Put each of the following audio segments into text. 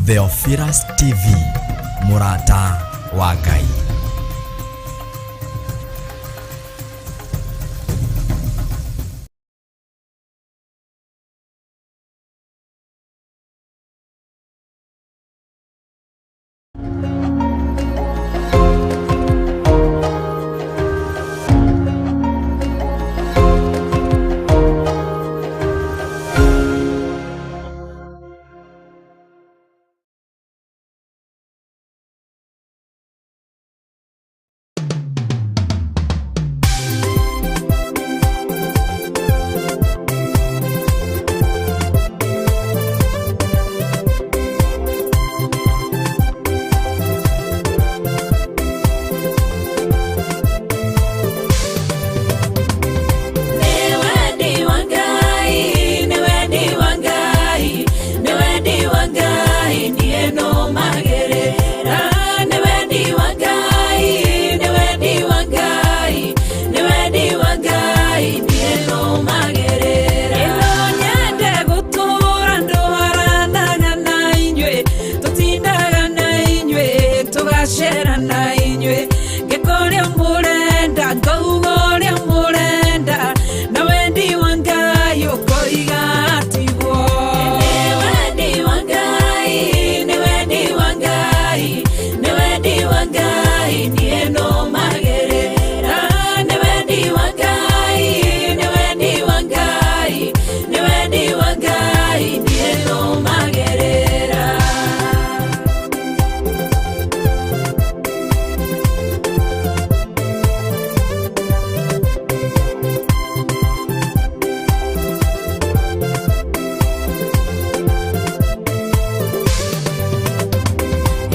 Theophilus TV, mũrata wa Ngai. Nĩ wendi wa Ngai, nĩ wendi wa Ngai, nĩ wendi wa Ngai, niĩ nũmagĩrĩra. Nĩ wendi wa Ngai, nĩ wendi wa Ngai, nĩ wendi wa Ngai, niĩ nũmagĩrĩra. Ĩno nyende gũtũũra ndwaranaga na inyuĩ, tũtindaga na inyuĩ, tũgacera na inyuĩ, ngĩka ũrĩa mũrenda, ngauga ũrĩa mũrenda, na wendi wa Ngai ũkoiga tiguo. Nĩ wendi wa Ngai, nĩ wendi wa Ngai, nĩ wendi wa Ngai, niĩ nũmagĩrĩra. Nĩ wendi wa Ngai, nĩ wendi wa Ngai, nĩ wendi wa Ngai, niĩ nũmagĩrĩra.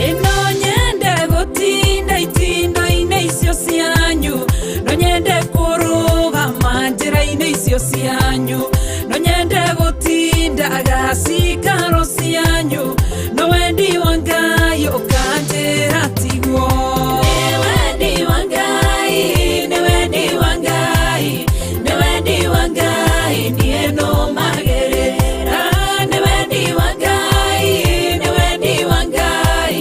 Ĩno nyende gũtinda itindo-inĩ icio cianyu, no nyende kũrũgama njĩra-inĩ icio cianyu, no nyende gũtindaga cikaro cianyu, no wendi wa Ngai ũkanjĩra tiguo. Nĩ wendi wa Ngai, nĩ wendi wa Ngai, nĩ wendi wa Ngai, niĩ nũmagĩrĩra. Nĩ wendi wa Ngai, nĩ wendi wa Ngai,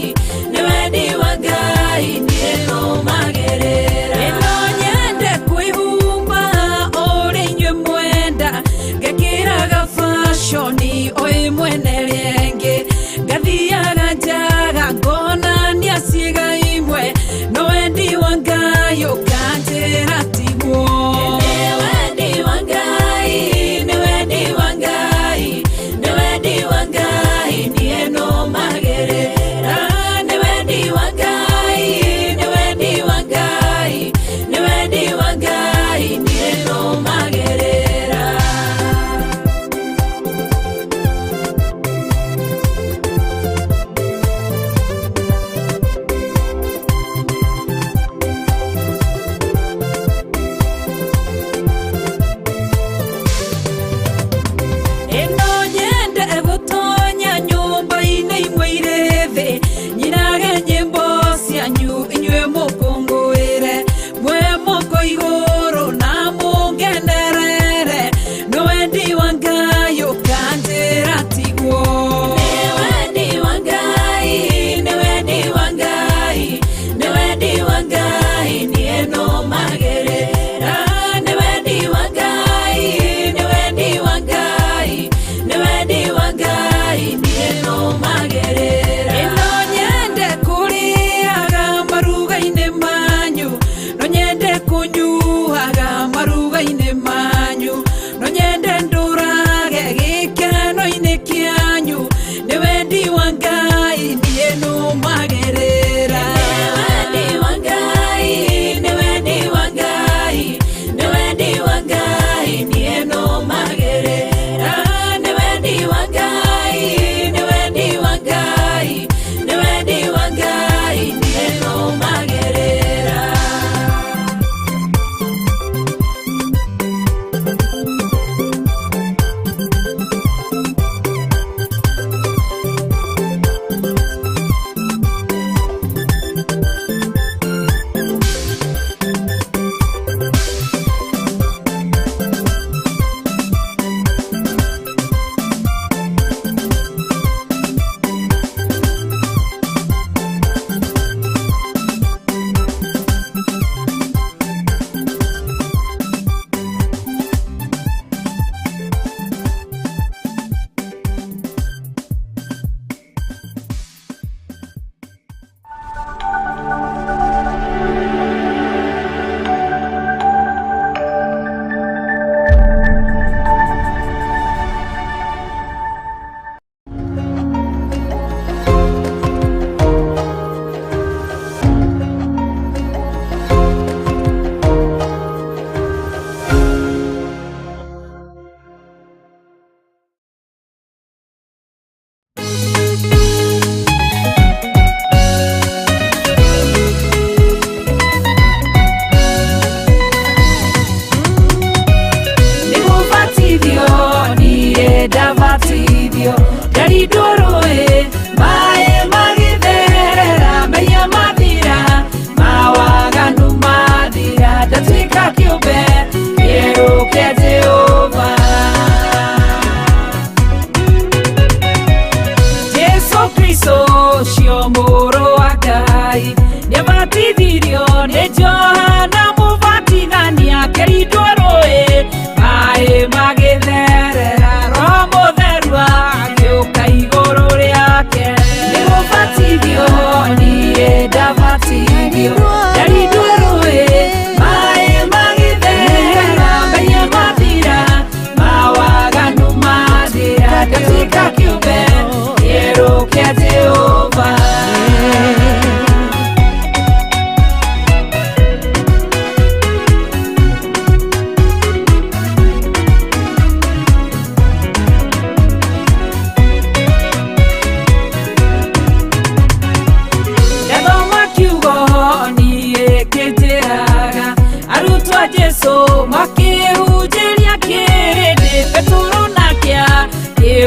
nĩ wendi wa Ngai, niĩ nũmagĩrĩra. Ĩno nyende kwĩhumba ũrĩa inyuĩ mwenda, ngekĩraga fashion o ĩmwe.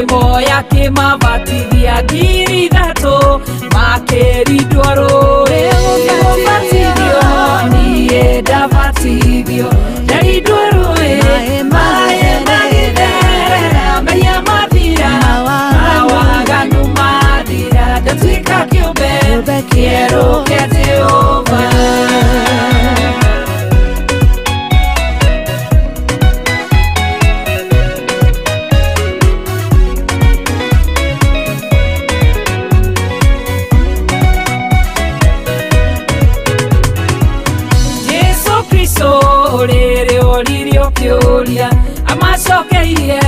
Akĩmoya akĩmabatithia 3,000 makĩrindwo rũĩ. Nĩgũbatithio niĩ ndabatithio, ndarindwo rũĩ, maĩ magĩtherera, mehia mathira, mawaganu mathira, ndatuĩka kĩũmbe kĩerũ kĩa Jehova. Jesu Kristo rĩrĩ oririo kĩũria amacokeirie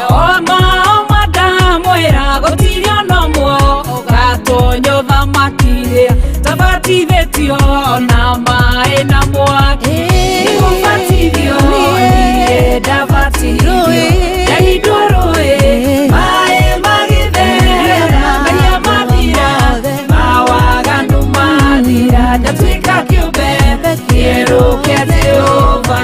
oma oma ndamwĩra gũtirĩ ona ũmwe ũgatonya ũthamaki-rĩ tabatithĩtio na maĩ na mwaki. Nĩgũbatithio niĩ ndabatithio, ndaindwo rũĩ, maĩ magĩtherera, mehia mathira, mawaganu mathira, ndatuĩka kĩũmbe kĩerũ kĩa Jehova.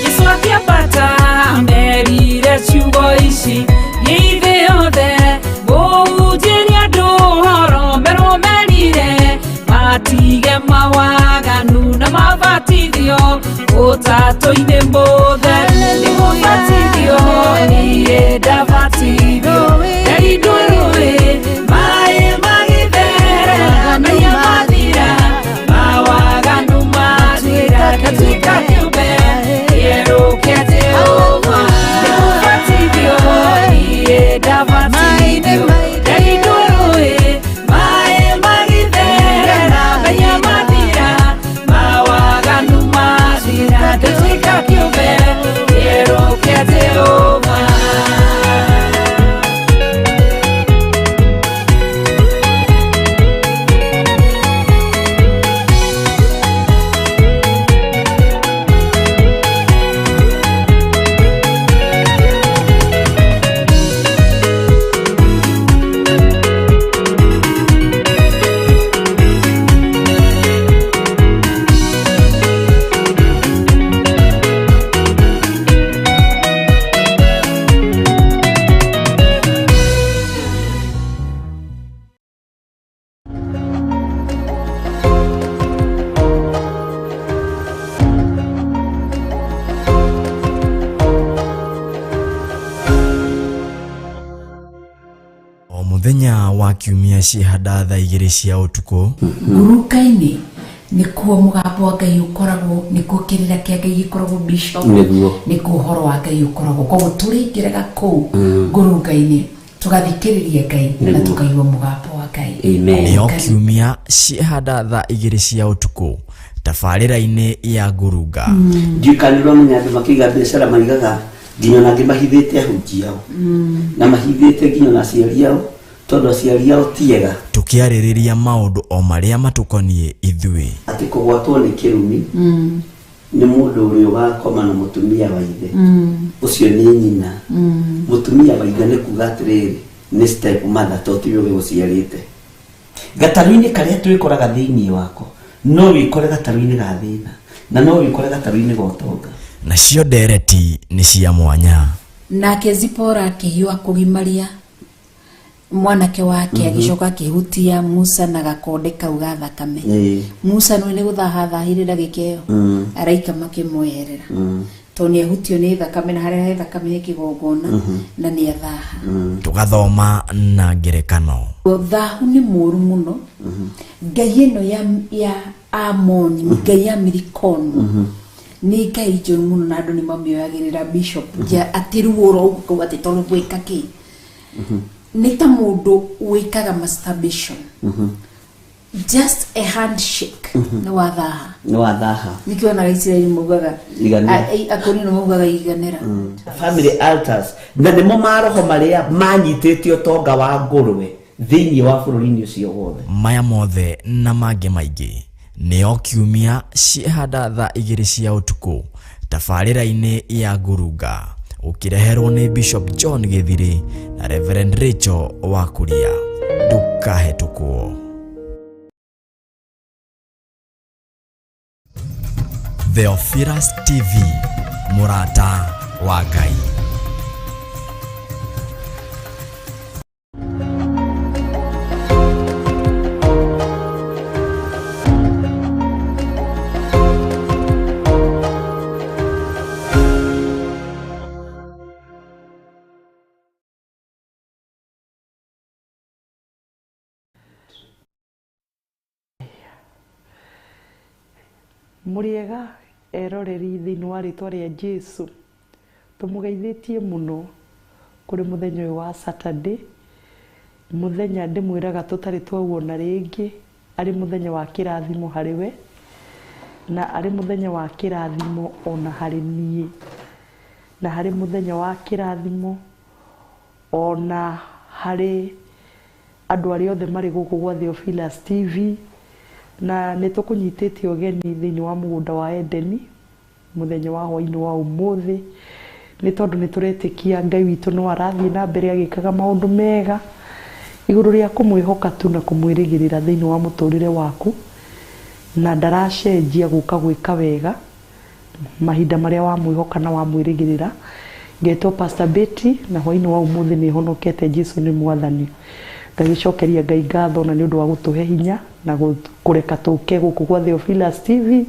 Jesũ akĩambata amerire ciugo ici, thiĩ thĩ yothe mũhunjĩrie andũ ũhoro, merwo merire matige mawaganu na mabatithio ũtatũ-inĩ mũtheru. Nĩgũbatithio niĩ ndabatithio, ndarindwo rũĩ, maĩ magĩtherera, mehia mathira, mawaganu mathira, ndatuĩka kĩũmbe kĩerũ kĩa Jehova. Nĩgũbatithio niĩ ndabatithio, ndarindwo rũĩ, maĩ magĩtherera, mehia mathira, mawaganu mathira, ndatuĩka kĩũmbe kĩerũ kĩa Jehova. O mũthenya wa kiumia ciĩhanda thaa 2 cia ũtukũ. Nguruka-inĩ nĩkuo mũgambo wa Ngai ũkoragwo, nĩkuo kĩrĩra kĩa Ngai gĩkoragwo, bishop. Nĩguo. Nĩkuo ũhoro wa Ngai ũkoragwo, koguo tũrĩingĩraga kũu ngurunga-inĩ tũgathikĩrĩria Ngai na tũkaigua mũgambo wa Ngai. Amen. Nĩo kiumia ciĩhanda thaa 2 cia ũtukũ tabarĩra-inĩ ya ngurunga. Ndiũkanirwo menya andũ makĩiga biacara maigaga nginya ona angĩ mahithĩte ahunjia ao na mahithĩte nginya ona aciari ao, tondũ aciari ao ti ega. Tũkĩarĩrĩria maũndũ o marĩa matũkoniĩ ithuĩ. Atĩ kũgwatwo nĩ kĩrumi nĩ mũndũ ũrĩa ũgakoma na mũtumia wa ithe, ũcio nĩ nyina. Mũtumia wa ithe nĩ kuga atĩrĩrĩ, nĩ step mother, to tiwe ũgĩgũciarĩte. Gatarũ-inĩ karĩa twĩkoraga thĩinĩ wako, no wĩkore gatarũ-inĩ ga thĩna na no wĩkore gatarũ-inĩ ga ũtonga. Nacio ndereti nĩ cia mwanya. Nake Zipora akĩhiũha kũgimaria mwanake wake, agĩcoka akĩhutia Musa na gakonde kau ga thakame. Musa nĩ nĩ gũthaha thahire ndagĩka ĩyo, araika makĩmweherera tondũ nĩ ahutio nĩ thakame, na harĩa he thakame he kĩgongona na nĩ athaha. Tũgathoma na ngerekano. Thahu nĩ mũru mũno. Ngai ĩno ya Amoni, ngai ya Milikomu, nĩ ngai njũru mũno na andũ nĩ mamĩoyagĩrĩra, bishop, ja atĩ ruo ũguo kau atĩ tondũ gwĩka kĩ nĩ ta mũndũ wĩkaga masturbation, just a handshake nĩ wathaha. Nĩ wathaha. Nĩkĩo onaga Isiraeli maugaga Iganĩra. Akorino maugaga iganĩra. Family altars na nĩmo maroho marĩa manyitĩte ũtonga wa ngũrwe thĩinĩ wa bũrũri-inĩ ũcio wothe. Maya mothe na mangĩ maingĩ nĩo kiumia ciĩhanda thaa 2 cia ũtukũ tabarĩra-inĩ ya ngurunga. Ũkĩreherwo nĩ Bishop John Gĩthirĩ na Reverend Rachel Wakuria. Ndũkahetũkwo. Theophilus TV, mũrata wa Ngai. Mũrĩega eroreri thĩinĩ wa rĩtwa rĩa Jesu, tũmũgeithĩtie mũno kũrĩ mũthenya ũyũ wa Saturday, mũthenya ndĩmwĩraga tũtarĩ twawona rĩngĩ, arĩ mũthenya wa kĩrathimo harĩ we na arĩ mũthenya wa kĩrathimo ona harĩ niĩ, na harĩ mũthenya wa kĩrathimo ona harĩ andũ arĩa othe marĩ gũkũ gwa Theophilus TV. Na nĩ tũkũnyitĩte ũgeni thĩinĩ wa mũgũnda wa Edeni mũthenya wa hwainĩ wa ũmũthĩ, nĩ tondũ nĩ tũretĩkia Ngai witũ no arathiĩ na mbere agĩkaga maũndũ mega igũrũ rĩa kũmwĩhoka tu na kũmwĩrĩgĩrĩra thĩinĩ wa mũtũrĩre waku, na ndaracenjia gũka gwĩka wega mahinda marĩa wamwĩhoka na wamwĩrĩgĩrĩra. Ngetwo Pastor Betty na hwainĩ wa ũmũthĩ nĩ honokete Jesu nĩ mwathani. Ngagĩcokeria Ngai ngatho na nĩ ũndũ wa gũtũhe hinya na kũreka tũke gũkũ gwa Theophilus TV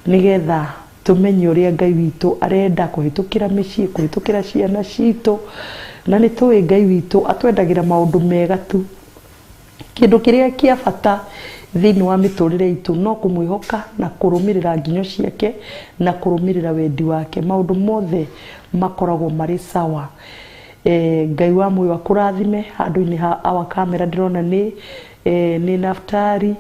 nĩgetha tũmenye ũrĩa Ngai witũ arenda kũhĩtũkĩra mĩciĩ, kũhĩtũkĩra ciana citũ, na nĩ tũĩ Ngai witũ atwendagĩra maũndũ mega tu. Kĩndũ kĩrĩa kĩa bata thĩinĩ wa mĩtũrĩre itũ no kũmwĩhoka na kũrũmĩrĩra nginyo ciake na kũrũmĩrĩra wendi wake. Maũndũ mothe makoragwo marĩ sawa. Ngai wa muoyo akũrathime. Handũ-inĩ ha our camera ndĩrona nĩ Naftali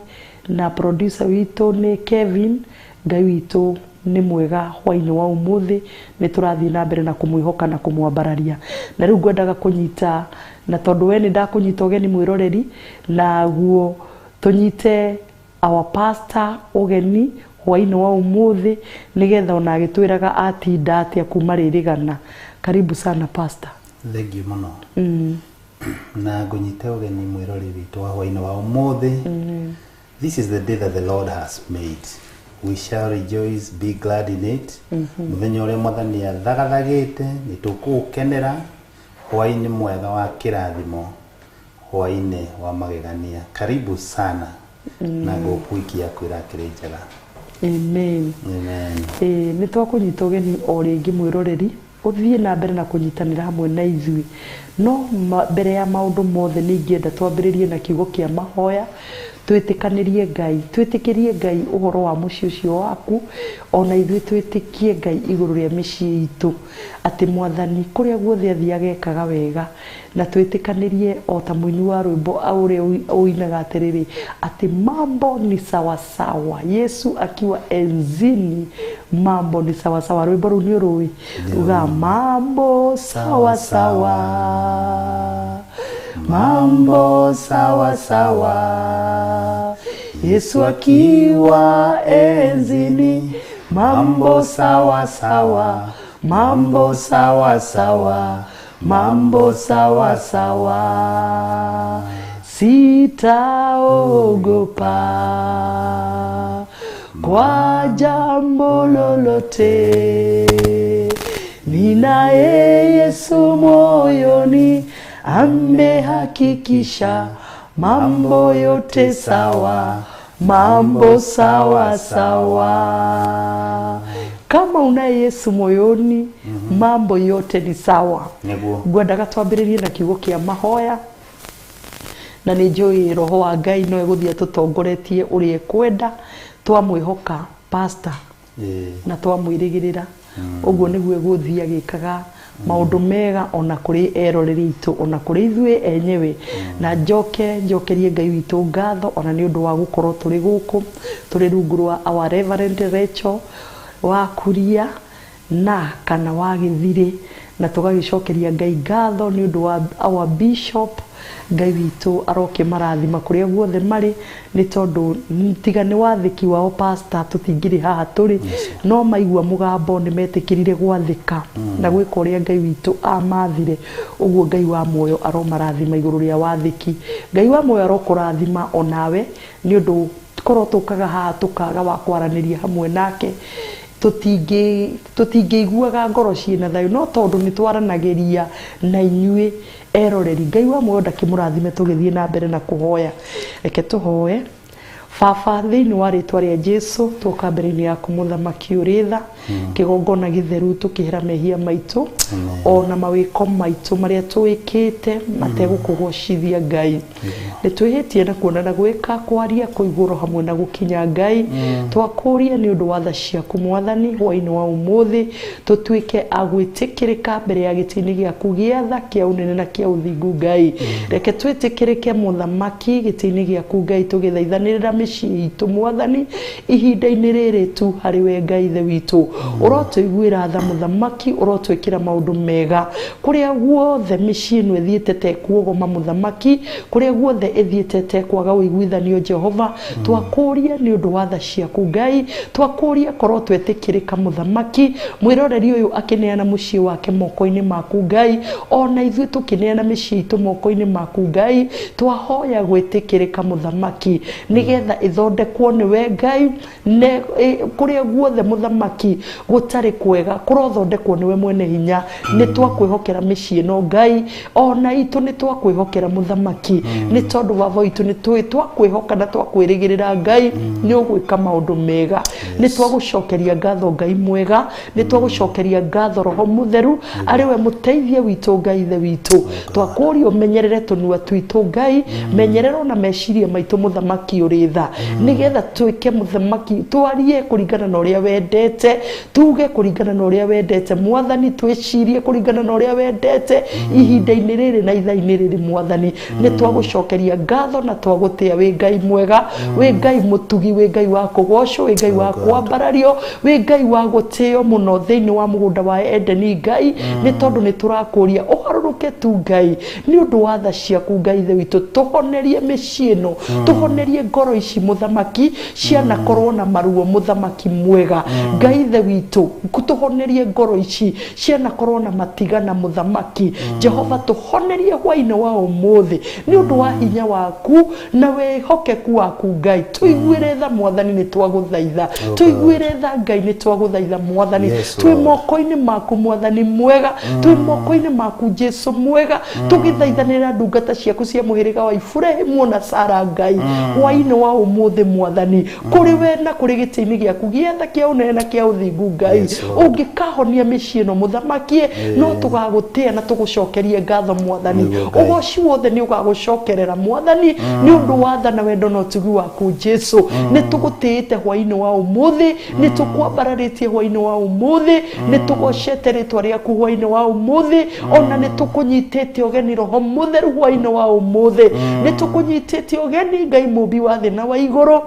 na producer witũ nĩ Kevin. Ngai witũ nĩ mwega hwainĩ wa ũmũthĩ, nĩ tũrathiĩ na mbere na kũmwĩhoka na kũmwambararia. Na rĩu ngwendaga kũnyita, na tondũ we nĩ ndakũnyita ũgeni mwĩroreri, naguo tũnyite our pastor ũgeni hwainĩ wa ũmũthĩ nĩgetha ona agĩtwĩraga atinda atĩa kuma rĩrĩgana. Karibu sana pastor. Thank you mũno. Na ngũnyite ũgeni mwĩroreri witũ wa hwainĩ wa ũmũthĩ. This is the day that the Lord has made. We shall rejoice, be glad in it. Mũthenya ũrĩa mwathani athagathagĩte nĩ tũkũũkenera. Hwainĩ mwega wa kĩrathimo, hwainĩ wa magegania. Karibu sana. Na ngũkũ wiki yaku ĩrakĩrĩ njega. Amen. Amen. Nĩ twakũnyita ũgeni o rĩngĩ mwĩroreri, ũthiĩ na mbere na kũnyitanĩra hamwe na ithuĩ. No mbere ya maũndũ mothe nĩ ingĩenda twambĩrĩrie na kiugo kĩa mahoya, twĩtĩkanĩrie Ngai, twĩtĩkĩrie Ngai ũhoro wa mũciĩ ũcio waku, ona ithuĩ twĩtĩkie Ngai igũrũ rĩa mĩciĩ itũ, atĩ mwathani kũrĩa guothe athiaga ekaga wega, na twĩtĩkanĩrie o ta mũini wa rwĩmbo ũrĩa ũinaga atĩrĩrĩ, atĩ mambo ni sawasawa, Yesu akiwa enzini, mambo ni sawasawa. Rwĩmbo rũu nĩ ũrũĩ, ruga mambo sawasawa, mambo sawasawa, Yesu akiwa enzini, mambo sawasawa, mambo sawasawa, mambo sawasawa, sitaogopa kwa jambo lolote, ninaye Yesu moyoni, amehakikisha mambo yote sawa, mambo sawa sawa. Kama unaye Yesu moyoni, mambo yote ni sawa. Ngwendaga twambĩrĩrie na kiugo kĩa mahoya, na nĩ njũĩ roho wa Ngai no egũthiĩ atũtongoretie ũrĩa ekwenda. Twamwĩhoka pastor na twamwĩrĩgĩrĩra, ũguo nĩguo egũthiĩ agĩkaga maũndũ mega ona kũrĩ eroreri itũ, ona kũrĩ ithuĩ enyewe. Na njoke njokerie Ngai witũ ngatho ona nĩ ũndũ wa gũkorwo tũrĩ gũkũ, tũrĩ rungu rwa our Reverend Rachel wa Kuria na kana wa Gĩthirĩ, Na tũgagĩcokeria Ngai ngatho nĩ ũndũ wa our bishop. Ngai witũ arokĩmarathima kũrĩa guothe marĩ, nĩ tondũ tiga nĩ wathĩki wao pastor tũtingĩrĩ haha tũrĩ, no maigua mũgambo nĩ metĩkĩrire gwathĩka na gwĩka ũrĩa Ngai witũ amathire. Ũguo Ngai wa muoyo aromarathima igũrũ rĩa wathĩki. Ngai wa muoyo arokũrathima onawe, nĩ ũndũ korwo tũkaga haha tũkaga wa kwaranĩria hamwe nake, tũtingĩiguaga ngoro ciĩna thayũ, no tondũ nĩ twaranagĩria na inyuĩ eroreri, Ngai wa muoyo ndakĩmũrathime. Tũgĩthiĩ na mbere na kũhoya, reke tũhoe. Baba, thĩinĩ wa rĩtwa rĩa Jesu, twoka mbere-inĩ yaku mũthamaki ũrĩ tha, kĩgongona gĩtheru, tũkĩhera mehia maitũ ona mawĩko maitũ marĩa twĩkĩte mategũkũgocithia. Ngai, nĩ twĩhĩtie na kuona na gwĩka, kwaria, kũigũrwo hamwe na gũkinya. Ngai, twakũria nĩ ũndũ wa tha ciaku Mwathani, hwaĩ-inĩ wa ũmũthĩ tũtuĩke a gwĩtĩkĩrĩka mbere ya gĩtĩ-inĩ gĩaku gĩa tha, kĩa ũnene na kĩa ũthingu. Ngai, reke twĩtĩkĩrĩke mũthamaki gĩtĩ-inĩ gĩaku. Ngai, tũgĩthaithanĩrĩra mĩciĩ itũ Mwathani, ihinda-inĩ rĩrĩ tu harĩ we Ngai ithe witũ, ũrotũiguĩra tha mũthamaki, ũrotwĩkĩra maũndũ mega kũrĩa guothe mĩciĩ ĩno ĩthiĩte te kuogoma mũthamaki, kũrĩa guothe ĩthiĩte te kwaga ũiguithanio. Jehova, twakũria nĩ ũndũ wa tha ciaku. Ngai, twakũria korwo twetĩkĩrĩka mũthamaki, mwĩroreri ũyũ akĩneana mũciĩ wake moko-inĩ maku Ngai, ona ithuĩ tũkĩneana mĩciĩ itũ moko-inĩ maku Ngai, twahoya gwĩtĩkĩrĩka mũthamaki, nĩgetha ĩthondekwo nĩwe Ngai. Ne kũrĩa guothe mũthamaki gũtarĩ kwega, kũrothondekwo nĩwe mwene hinya. Nĩ twakwĩhokera mĩciĩ ĩno Ngai, ona itũ nĩ twakwĩhokera mũthamaki, nĩ tondũ baba witũ nĩ tũĩ twakwĩhoka na twakwĩrĩgĩrĩra Ngai nĩ ũgwĩka maũndũ mega. Nĩ twagũcokeria ngatho Ngai mwega, nĩ twagũcokeria ngatho Roho Mũtheru arĩ we mũteithia witũ. Ngai ithe witũ, twakũria ũmenyerere tũnua twitũ Ngai, menyerera ona meciria maitũ mũthamaki ũrĩ tha, nĩgetha twĩke mũthamaki, twarie kũringana na ũrĩa wendete, tuge kũringana na ũrĩa wendete Mwathani, twĩcirie kũringana na ũrĩa wendete ihinda-inĩ rĩrĩ na ithaa-inĩ rĩrĩ. Mwathani, nĩ twagũcokeria ngatho na twagũtĩa. Wĩ Ngai mwega, wĩ Ngai mũtugi, wĩ Ngai wa kũgocwo, wĩ Ngai wa kwambarario, wĩ Ngai wa gũtĩo mũno thĩinĩ wa mũgũnda wa Edeni. Ngai, nĩ tondũ nĩ tũrakũria ũharũrũke tu Ngai nĩ ũndũ wa tha ciaku. Ngai ithe witũ, tũhonerie mĩciĩ ĩno, tũhonerie ngoro ici mũthamaki cianakorwo na maruo. Mũthamaki mwega, Ngai ithe witũ, tũhonerie ngoro ici cianakorwo na matigana. Mũthamaki Jehova, tũhonerie hwaĩ-inĩ wa ũmũthĩ nĩ ũndũ wa hinya waku na wĩhokeku waku. Ngai, tũiguĩre tha Mwathani, nĩ twagũthaitha, tũiguĩre tha Ngai, nĩ twagũthaitha Mwathani. Yes, twĩ Lord. moko-inĩ maku Mwathani mwega, twĩ moko-inĩ maku Jesu mwega, tũgĩthaithanĩra ndungata ciaku cia mũhĩrĩga wa Iburahimu ona Sara. Ngai, hwaĩ-inĩ wa ũmũthĩ Mwathani, kũrĩ we na kũrĩ gĩtĩ-inĩ gĩaku gĩa tha, kĩa ũnene na kĩa ũthingu, Ngai, Yes, Lord. ũngĩkahonia mĩciĩ ĩno mũthamaki, no tũgagũtĩa na tũgũcokerie ngatho Mwathani. Nĩguo, Ngai. Ũgoci wothe nĩ ũgagũcokerera Mwathani nĩ ũndũ wa tha na wendo na ũtugi waku. Jesu, nĩ tũgũtĩĩte hwaĩ-inĩ wa ũmũthĩ, nĩ tũkwambararĩtie hwaĩ-inĩ wa ũmũthĩ, nĩ tũgocete rĩtwa rĩaku hwaĩ-inĩ wa ũmũthĩ, ona nĩ tũkũnyitĩte ũgeni Roho Mũtheru hwaĩ-inĩ wa ũmũthĩ. Nĩ tũkũnyitĩte ũgeni Ngai mũmbi wa thĩ na wa igũrũ,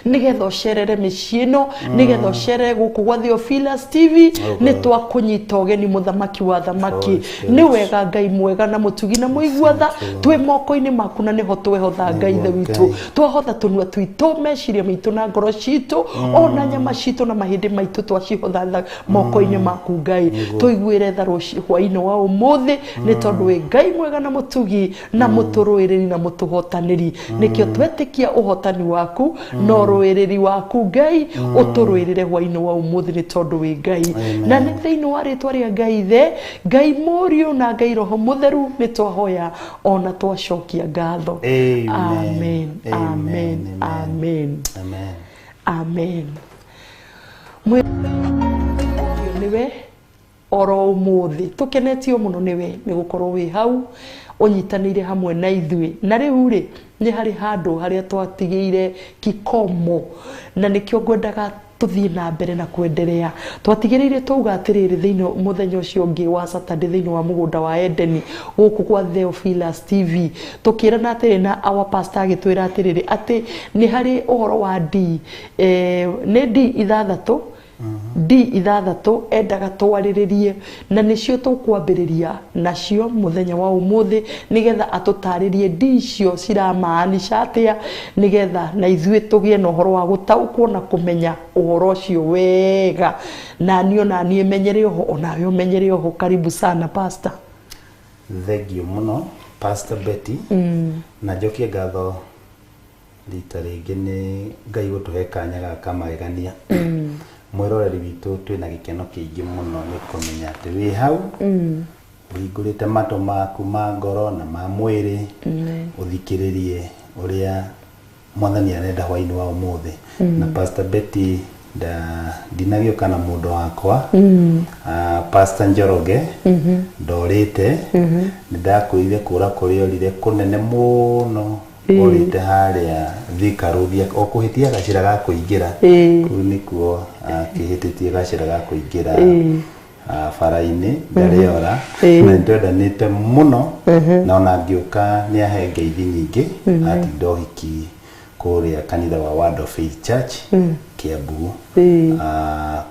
nigetha ũcerere mĩciĩ ĩno, nigetha ũcerere gũkũ gwa Theophilus TV. Nĩ twakũnyita ũgeni mũthamaki wa thamaki. Holy Spirit. Nĩ wega Ngai mwega na mũtugi na mũigua tha, twĩ moko-inĩ maku na nĩho twehotha. Ngai ithe witũ, Ngai. twahotha tũnua twitũ, meciria maitũ na ngoro citũ, ona nyama citũ na mahĩndĩ maitũ, twacihotha moko-inĩ maku. Ngai, tũiguĩre tha rũci hwaĩ-inĩ wa ũmũthĩ, nĩ tondũ wĩ Ngai mwega na mũtugi na mũtũrũĩrĩri na mũtũhotanĩri. Nĩkĩo twetĩkia ũhotani waku na ũrũĩrĩri waku. Ngai, ũtũrũĩrĩre hwaĩ-inĩ wa ũmũthĩ, nĩ tondũ wĩ Ngai. Na nĩ thĩinĩ wa rĩtwa rĩa Ngai Ithe, Ngai Mũriũ na Ngai Roho Mũtheru nĩ twahoya ona twacokia ngatho. Amen. Amen. Amen. Amen. Amen. Amen. Amen. Ũyũ nĩwe oro ũmũthĩ tũkenetio mũno nĩwe nĩ gũkorwo wĩ hau ũnyitanĩire hamwe na ithuĩ. Na rĩu rĩ, nĩ harĩ handũ harĩa twatigĩire kikomo, na nĩkĩo ngwendaga tũthiĩ na mbere na kwenderea. Twatigĩrĩire twauga atĩrĩrĩ, thĩinĩ mũthenya ũcio ũngĩ wa Saturday, thĩinĩ wa mũgũnda wa Edeni gũkũ kwa Theophilus TV, tũkĩrana atĩrĩ na our pastor agĩtwĩra atĩrĩrĩ atĩ nĩ harĩ ũhoro wa D, nĩ D ithathatũ. D ithathatũ endaga twarĩrĩrie na nĩcio tũkwambĩrĩria nacio mũthenya wa ũmũthĩ, nĩgetha atũtarĩrie D icio ciramaanisha atĩa, nĩgetha na ithuĩ tũgĩe na ũhoro wa gũtaũkwo na kũmenya ũhoro ũcio wega, na niĩ ona niĩ menyere oho, onawe ũmenyere oho. Karibu sana, Pastor. Thank you mũno, Pastor Betty, na njokie ngatho rita rĩngĩ nĩ Ngai gũtũhe kanya gaka magegania. Mwĩroreri witũ, twĩna gĩkeno kĩingĩ mũno nĩ kũmenya atĩ wĩ hau ũhingũrĩte matũ maku ma ngoro na ma mwĩrĩ ũthikĩrĩrie ũrĩa Mwathani arenda hwainĩ wa ũmũthĩ. Na Pastor Betty, ndinagĩũka na mũndũ wakwa. Pastor Njoroge ndorĩte, nĩ ndakwĩrire kũra kũrĩa ũrire kũnene mũno, ũrĩte harĩa Thika Road o kũhĩtia gacĩra ga kũingĩra. Kũu nĩkuo kĩhĩtĩtie gacĩra ga kũingĩra bara-inĩ ndarĩora, na nĩtwendanĩte mũno, na ona ngĩũka nĩ ahe ngeithi nyingĩ. Atinda ũhiki kũrĩa kanitha wa Word of Faith Church, Kiambu.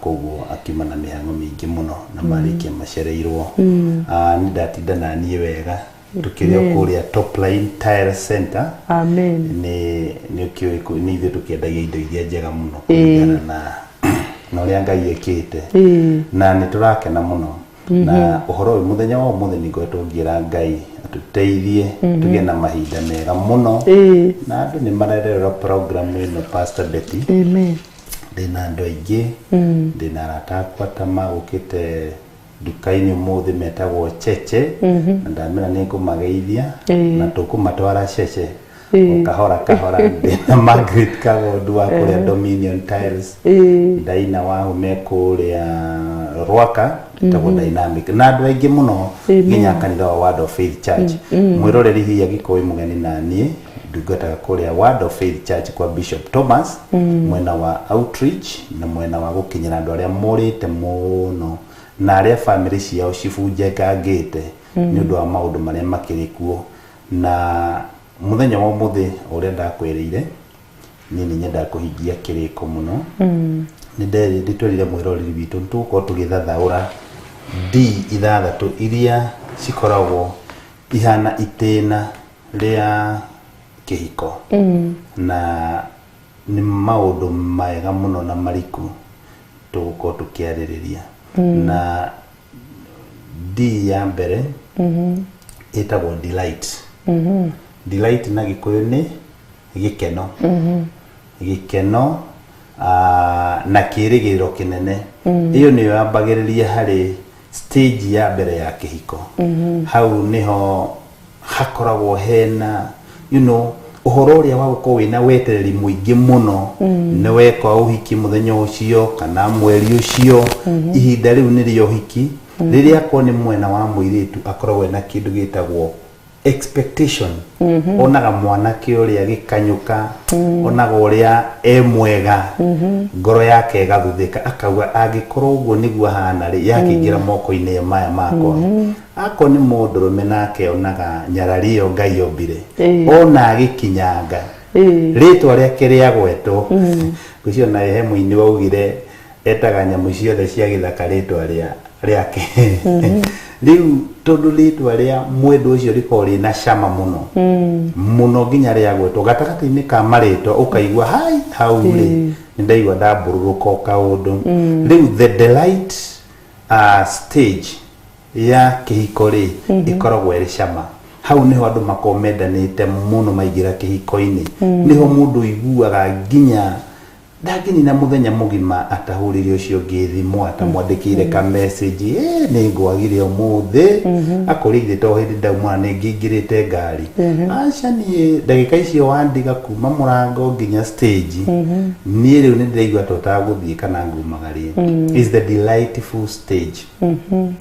Koguo akiuma na mĩhang'o mĩingĩ mũno na marĩkia macereirwo. Nĩ ndatinda na niĩ wega tukĩrĩ o kũrĩa Top Line Tile Center. Amen. Nĩ ũkĩũĩ nĩ ithuĩ tũkĩendagia indo iria njega mũno kũringana na ũrĩa Ngai ekĩte, na nĩ tũrakena mũno na ũhoro ũyũ. Mũthenya wa ũmũthĩ nĩ ngoretwo ngĩra Ngai atũteithie tũgĩe na mahinda mega mũno, na andũ nĩ marerera program ĩno, Pastor Betty. Amen. Ndĩna andũ aingĩ, ndĩna arata akwa ta magũkĩte nduka-inĩ ũmũthĩ metagwo Cheche, na ndamera nĩ ngũmageithia na tũkũmatwara Cheche o kahora kahora. Ndĩna Margaret Kagondu wa kũrĩa Dominion Tiles, Ndaina Wahume kũrĩa Rwaka ĩtagwo Dynamic, na andũ aingĩ mũno nginya kanitha wa Word of Faith Church. Mwĩroreri, hihi angĩkorwo wĩ mũgeni na niĩ, ndungataga kũrĩa Word of Faith Church kwa Bishop Thomas, mwena wa outreach na mwena wa gũkinyĩra andũ arĩa morĩte mũno na arĩa bamĩrĩ ciao cibunjekangĩte nĩ ũndũ wa maũndũ marĩa makĩrĩ kuo. Na mũthenya wa ũmũthĩ, ũrĩa ndakwĩrĩire, niĩ nĩ nyendaga kũhingia kĩrĩko mũno. Nĩ ndĩtwerire mwĩroreri witũ nĩ tũgũkorwo tũgĩthathaũra D ithathatũ iria cikoragwo ihana itĩna rĩa kĩhiko, na nĩ maũndũ mega mũno na mariku tũgũkorwo tũkĩarĩrĩria. Na D ya mbere ĩtagwo delight. Delight na Gĩkũyũ nĩ gĩkeno, gĩkeno na kĩĩrĩgĩrĩro kĩnene. Ĩyo nĩyo yambagĩrĩria harĩ stage ya mbere ya kĩhiko. Hau nĩho hakoragwo hena ũhoro ũrĩa wa gũkorwo wĩna wetereri mũingĩ mũno, nĩ weka ũhiki mũthenya ũcio kana mweri ũcio, ihinda rĩu nĩrĩo ũhiki. Rĩrĩa akorwo nĩ mwena wa mũirĩtu, akoragwo ena kĩndũ gĩtagwo expectation. Onaga mwanake ũrĩa gĩkanyũka, onaga ũrĩa e mwega, ngoro yake ĩgathuthĩka, akauga angĩkorwo ũguo nĩguo ahana rĩ, yakĩingĩra moko-inĩ maya makwa. Akorwo nĩ mũndũrũme, nake onaga nyarari ĩyo Ngai ombire, ona agĩkinyanga rĩtwa rĩake rĩagwetwo. Ngwĩciria ona he mũini waugire etaga nyamũ ciothe cia gĩthaka rĩtwa rĩa rĩake. Rĩu tondũ rĩtwa rĩa mwendwa ũcio rĩkoragwo rĩna cama mũno mũno, nginya rĩagwetwo gatagatĩ-inĩ ka marĩtwa ũkaigua hai hau rĩ, nĩ ndaigua ndambũrũrũka o kaũndũ. Rĩu the delight stage ya kĩhiko rĩ, ĩkoragwo ĩrĩ cama. Hau nĩho andũ makoragwo mendanĩte mũno maingĩra kĩhiko-inĩ. Nĩho mũndũ ũiguaga nginya ndangĩnina mũthenya mũgima atahũrĩre ũcio ũngĩ thimũ, atamwandĩkĩire ka message, "Ĩ, nĩ ngwagire ũmũthĩ." Akũrĩa ithe to hĩndĩ ndauma nĩ ngĩingĩrĩte ngari. Aca, niĩ ndagĩka icio wandiga kuma mũrango nginya stage, niĩ rĩu nĩ ndĩraigua ta ũtagũthiĩ kana ngumagarie. Is the delightful stage.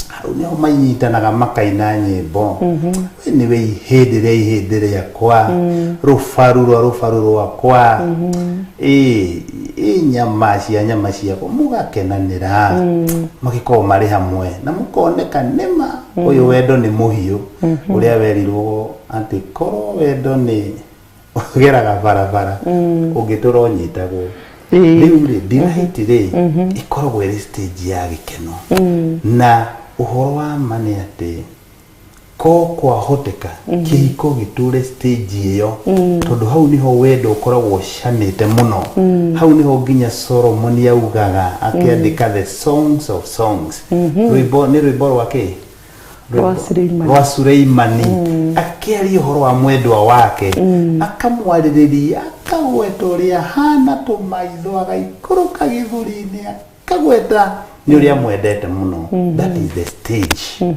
Hau nĩho manyitanaga makaina nyĩmbo, "We nĩwe ihĩndĩ rĩa ihĩndĩ rĩakwa, rũbaru rwa rũbaru rwakwa, ĩ nyama cia nyama ciakwa." Mũgakenanĩra, magĩkorwo marĩ hamwe na mũkoneka nĩma ũyũ wendo nĩ mũhiũ ũrĩa werirwo atĩ korwo wendo nĩ ũgeraga barabara ũngĩtũra ũnyitagwo. Rĩu rĩ, delight rĩ, ĩkoragwo ĩrĩ stage ya gĩkeno, na ũhoro wa ma nĩ atĩ ko kwahoteka kĩhiko gĩtũre stage ĩyo, tondũ hau niho wendo ũkoragwo ũcamĩte mũno. Hau niho nginya Solomon augaga akĩandĩka the Songs of Songs, rwĩmbo nĩ rwĩmbo rwa kĩ? Rwa Suleimani. Rwa Suleimani, akĩaria ũhoro wa mwendwa wake, akamwarĩrĩria, akagweta ũrĩa hana tũmaitho, agaikũrũka gĩthũri-inĩ, akagweta nĩ ũrĩa amwendete mũno. That is the stage,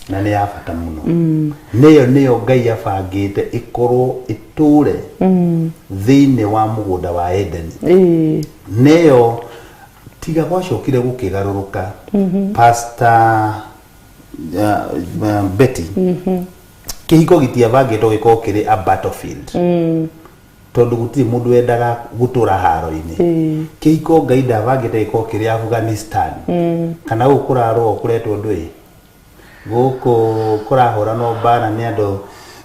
na nĩ ya bata mũno. Nĩyo Ngai abangĩte ĩkorwo ĩtũre thĩinĩ wa mũgũnda wa Edeni. Nĩyo tiga gwacokire gũkĩgarũrũka, Pastor Betty, kĩhiko gĩtiabangĩtwo gĩkorwo kĩrĩ a battlefield, tondũ gũtirĩ mũndũ wendaga gũtũra haro-inĩ. Kĩhiko Ngai ndabangĩte gĩkorwo kĩrĩ Afghanistan, kana gũkũ kũrarũo kũretwo ndũĩ, gũkũ kũrahũranwo mbara nĩ andũ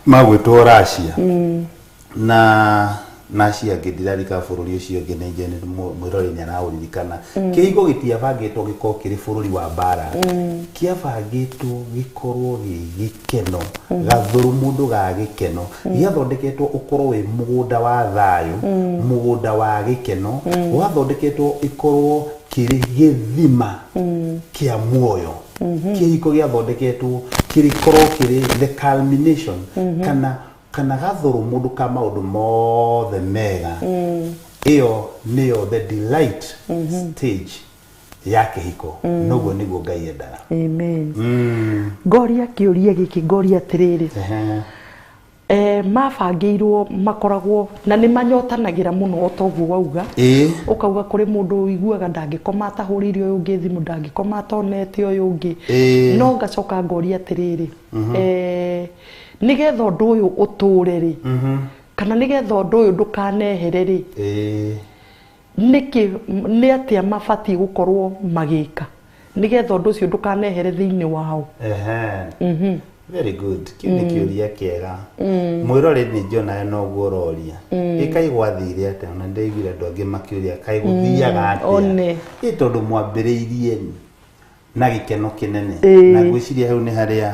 magwĩtwo Russia na acio angĩ. Ndirarika bũrũri ũcio ũngĩ, nĩ njũĩ nĩ mwĩrori nĩ araũririkana. Kĩhiko gĩtiabangĩtwo gĩkorwo kĩrĩ bũrũri wa mbara, kĩabangĩtwo gĩkorwo gĩ gĩkeno, gathũrũ mũndũ ga gĩkeno. Gĩathondeketwo ũkorwo wĩ mũgũnda wa thayũ, mũgũnda wa gĩkeno. Wathondeketwo ĩkorwo kĩrĩ gĩthima kĩa muoyo. Kĩhiko gĩathondeketwo kĩrĩkorwo kĩrĩ the culmination kana gathũrũ mũndũ ka maũndũ mothe mega. Ĩyo nĩyo the delight stage ya kĩhiko. Noguo nĩguo Ngai endaga. Amen. Ngoria kĩũria gĩkĩ, ngoria atĩrĩrĩ, mabangĩirwo makoragwo na nĩ manyotanagĩra mũno, o toguo wauga. Ũkauga kũrĩ mũndũ ũiguaga ndangĩkoma atahũrĩire ũyũ ũngĩ thimũ, ndangĩkoma atonete ũyũ ũngĩ. No ngacoka ngoria atĩrĩrĩ, nĩgetha ũndũ ũyũ ũtũre rĩ, kana nĩgetha ũndũ ũyũ ndũkanehere rĩ, nĩkĩ, nĩ atĩa mabatiĩ gũkorwo magĩka nĩgetha ũndũ ũcio ndũkanehere thĩinĩ wao? Ehe. Very good. Kĩu nĩ kĩũria kĩega. Mwĩrori nĩ njonaga noguo ũroria. Ĩ kaĩ gwathire atĩa? Ona ndĩraiguire andũ angĩ makĩũria kaĩ gũthiaga atĩa. One. Ĩ tondũ mwambĩrĩirie na gĩkeno kĩnene. Na ngwĩciria hau nĩ harĩa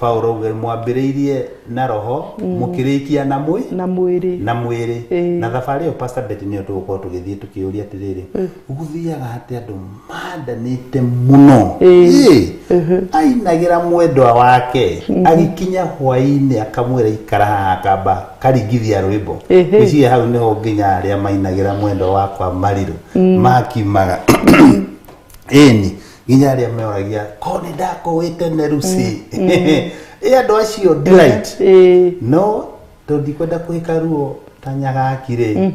Paũlũ auga mwambĩrĩirie na roho, mũkĩrĩkia na mwĩ na mwĩrĩ. Na mwĩrĩ. Na thabarĩ ĩyo, Pastor Betty, nĩyo tũgũkorwo tũgĩthiĩ tũkĩũria atĩrĩrĩ, gũthiaga atĩa andũ mandanĩte mũno? Ainagĩra mwendwa wake, agĩkinya hwaĩ-inĩ akamwĩra ikara haha, akamba karingithia rwĩmbo. Ngwĩciria hau nĩho nginya arĩa mainagĩra mwendwa wakwa marirũ makiumaga, ĩni nginya arĩa meoragia ko nĩ ndakũĩ tene ruci ĩ andũ acio delight. No tondũ ndikwenda kũhĩka ruo ta nyagaki rĩ,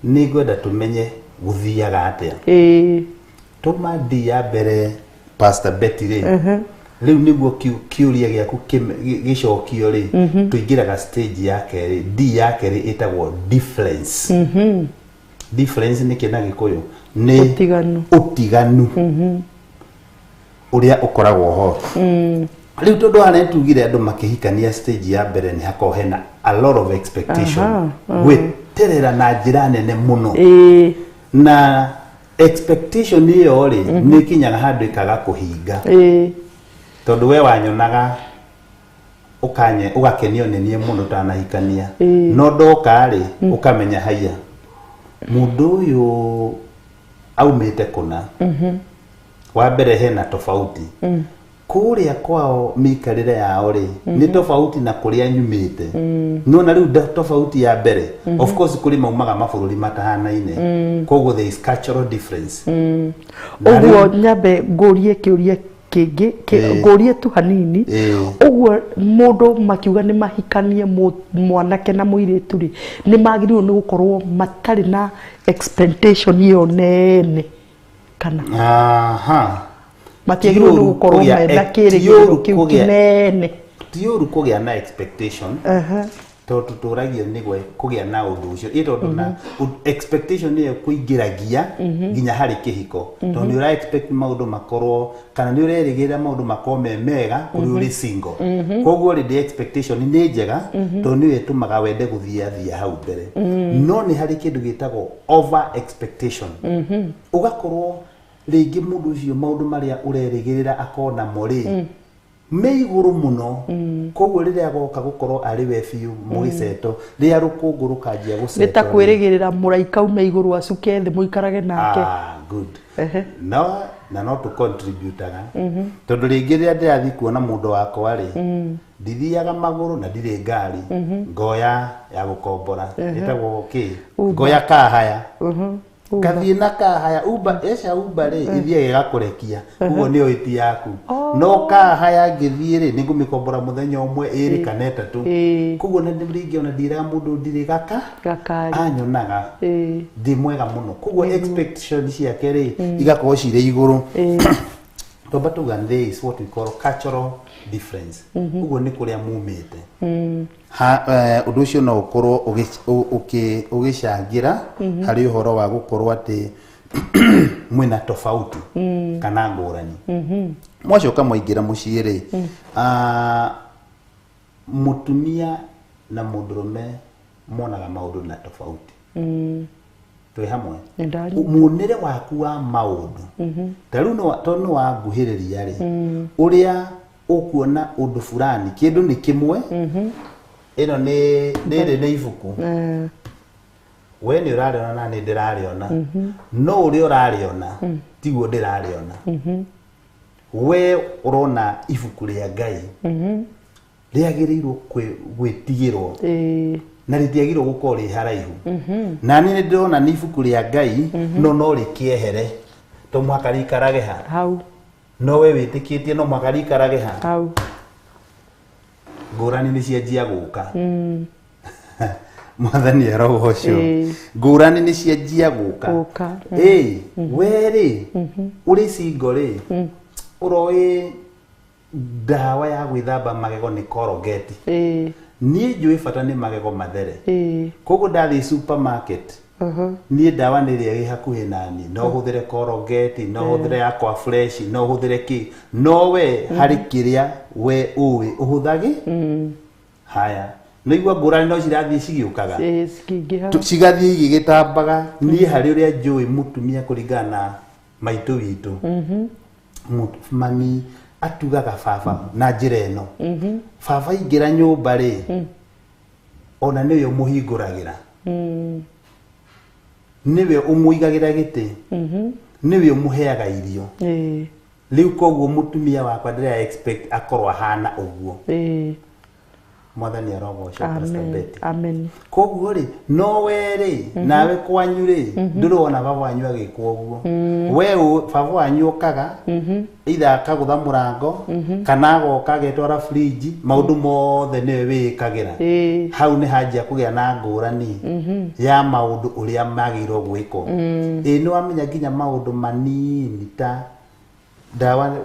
nĩ ngwenda tũmenye gũthiaga atĩa. Tuma ndi ya mbere, Pastor Betty rĩ, rĩu nĩguo kĩũria gĩaku gĩcokio rĩ, tũingĩraga stage ya kerĩ. D ya kerĩ ĩtagwo difference. Difference nĩ kĩ na Gĩkũyũ? Nĩ Ũtiganu. Ũtiganu ũrĩa ũkoragwo ho rĩu, tondũ harĩa tugire andũ makĩhikania stage ya mbere nĩ hakoragwo hena a lot of expectation, gweterera na njĩra nene mũno. Na expectation ĩyo rĩ, nĩ ĩkinyaga handũ ĩkaga kũhinga, tondũ we wanyonaga ũkanye ũgakenio nĩ niĩ mũno tanahikania, no ndoka rĩ, ũkamenya haiya mũndũ ũyũ aumĩte kũna. Wa mbere hena tofauti kũrĩa kwao, mĩikarĩre yao rĩ nĩ tofauti na kũrĩa nyumĩte. Nona rĩu tofauti ya mbere, of course kũrĩ maumaga mabũrũri matahanaine, koguo there is cultural difference. Na Ũguo nyambe ngũrie kĩũria kĩngĩ ngũrie tu hanini. Ũguo mũndũ makiuga nĩ mahikanie, mwanake na mũirĩtu rĩ, nĩ magĩrĩirwo nĩ gũkorwo matarĩ na expectation ĩyo nene, kana matiagĩrĩirwo nĩ Ti ũru gũkorwo mena ti kĩrĩgĩrĩro ũru kĩu kũgĩa- kĩnene? Ti ũru kũgĩa na expectation. Tondũ tũtũragio nĩ kũgĩa na ũndũ ũcio ĩ tondũ na expectation ĩyo kũingĩragia nginya harĩ kĩhiko, tondũ nĩ ũra expect maũndũ makorwo kana nĩ ũrerĩgĩrĩra maũndũ makorwo me mega kũrĩ ũrĩ single. Koguo already expectation nĩ njega, tondũ nĩyo ĩtũmaga wende gũthiathia hau mbere. No nĩ harĩ kĩndũ gĩtagwo over expectation, ũgakorwo rĩngĩ mũndũ ũcio maũndũ marĩa ũrerĩgĩrĩra akorwo namo rĩ me igũrũ mũno. Koguo rĩrĩa agoka gũkorwo arĩ we biũ mũgĩceto, rĩrĩa rũkũngũ rũkanjia gũcetwo Nĩ ta rĩ, kwĩrĩgĩrĩra mũraika ume igũrũ acuke thĩ mũikarage nake. Ah, good. No na no tũ contributaga, tondũ rĩngĩ rĩrĩa ndĩrathiĩ kuona mũndũ wakwa rĩ, ndithiaga magũrũ na ndirĩ ngari, ngoya ya gũkombora ĩtagwo kĩ? Uber. Ngoya kahaya, Uber. ngathiĩ na kahaya Uber eca Uber rĩ ithiaga ĩgakũrekia ũguo nĩyo ĩti yaku, no kahaya ngĩthiĩ rĩ, nĩ ngũmĩkombora mũthenya ũmwe, ĩrĩ kana ĩtatũ. Koguo na rĩngĩ ona ndiraga mũndũ ndirĩ gaka Gakari. anyonaga ndĩ mwega mũno, koguo expectation ciake rĩ igakorwo cirĩ igũrũ. Twamba tuga there is what we call cultural difference, ũguo nĩ kũrĩa mumĩte. Ha, ũndũ ũcio no ũkorwo ũgĩcangĩra harĩ ũhoro wa gũkorwo atĩ mwĩna tofauti kana ngũrani. Mwacoka mwaingĩra mũciĩ rĩ, mũtumia na mũndũrũme monaga maũndũ na tofauti. Twĩ hamwe? Nĩ ndanyita. Muonere waku wa maũndũ ta rĩu tondũ nĩ wanguhĩrĩria rĩ, ũrĩa ũkuona ũndũ fulani, kĩndũ nĩ kĩmwe, ĩno nĩ rĩrĩ nĩ ibuku, we nĩ ũrarĩona na nĩ ndĩrarĩona, no ũrĩa ũrarĩona tiguo ndĩrarĩona. We ũrona ibuku rĩa Ngai rĩagĩrĩirwo gwĩtigĩrwo na rĩtiagĩrĩirwo gũkorwo rĩ haraihu, na niĩ nĩ ndĩrona nĩ ibuku rĩa Ngai, no rĩkĩehere, to mũhaka rĩikarage ha Hau. No we wĩtĩkĩtie no mũhaka rĩikarage ha Hau. Ngũrani nĩ cianjia gũka. Mwathani arogocwo. Ngũrani nĩ cianjia gũka. Gũka. Ĩ we rĩ ũrĩ single rĩ, ũroĩ ndawa ya gwĩthamba magego nĩ Colgate. Niĩ njũĩ bata nĩ magego mathere. Koguo ndathiĩ supermarket, niĩ ndawa nĩ ĩrĩa ĩ hakuhĩ nani, no hũthĩre Colgate, no hũthĩre Aqua Fresh, no hũthĩre kĩ, no we harĩ kĩrĩa we ũĩ ũhũthagĩ. Haya, nĩ igua ngũrani no cirathiĩ cigĩũkaga. Cikĩingĩha. Cigathiĩ igĩgĩtambaga. Niĩ harĩ ũrĩa njũĩ mũtumia kũringana na maitũ witũ, mami atugaga baba na njĩra ĩno. Baba ingĩra nyũmba rĩ, ona nĩwe ũmũhingũragĩra, nĩwe ũmũigagĩra gĩtĩ, nĩwe ũmũheaga irio. Rĩu koguo mũtumia wakwa ndĩra expect akorwo ahana ũguo. Mwathani arogocwo, Pastor Amen. Betty. Amen. Koguo rĩ, no we rĩ, nawe kwanyu rĩ, ndũrona baba wanyu agĩkwo ũguo. We baba wanyu okaga either akagũtha mũrango kana agoka agetwara fridge, maũndũ mothe nĩwe wĩĩkagĩra. Hau nĩ hanjia kũgĩa na ngũrani ya maũndũ ũrĩa magĩrĩirwo gwĩkwo. Ĩ nĩ wamenya nginya maũndũ manini ta ndawa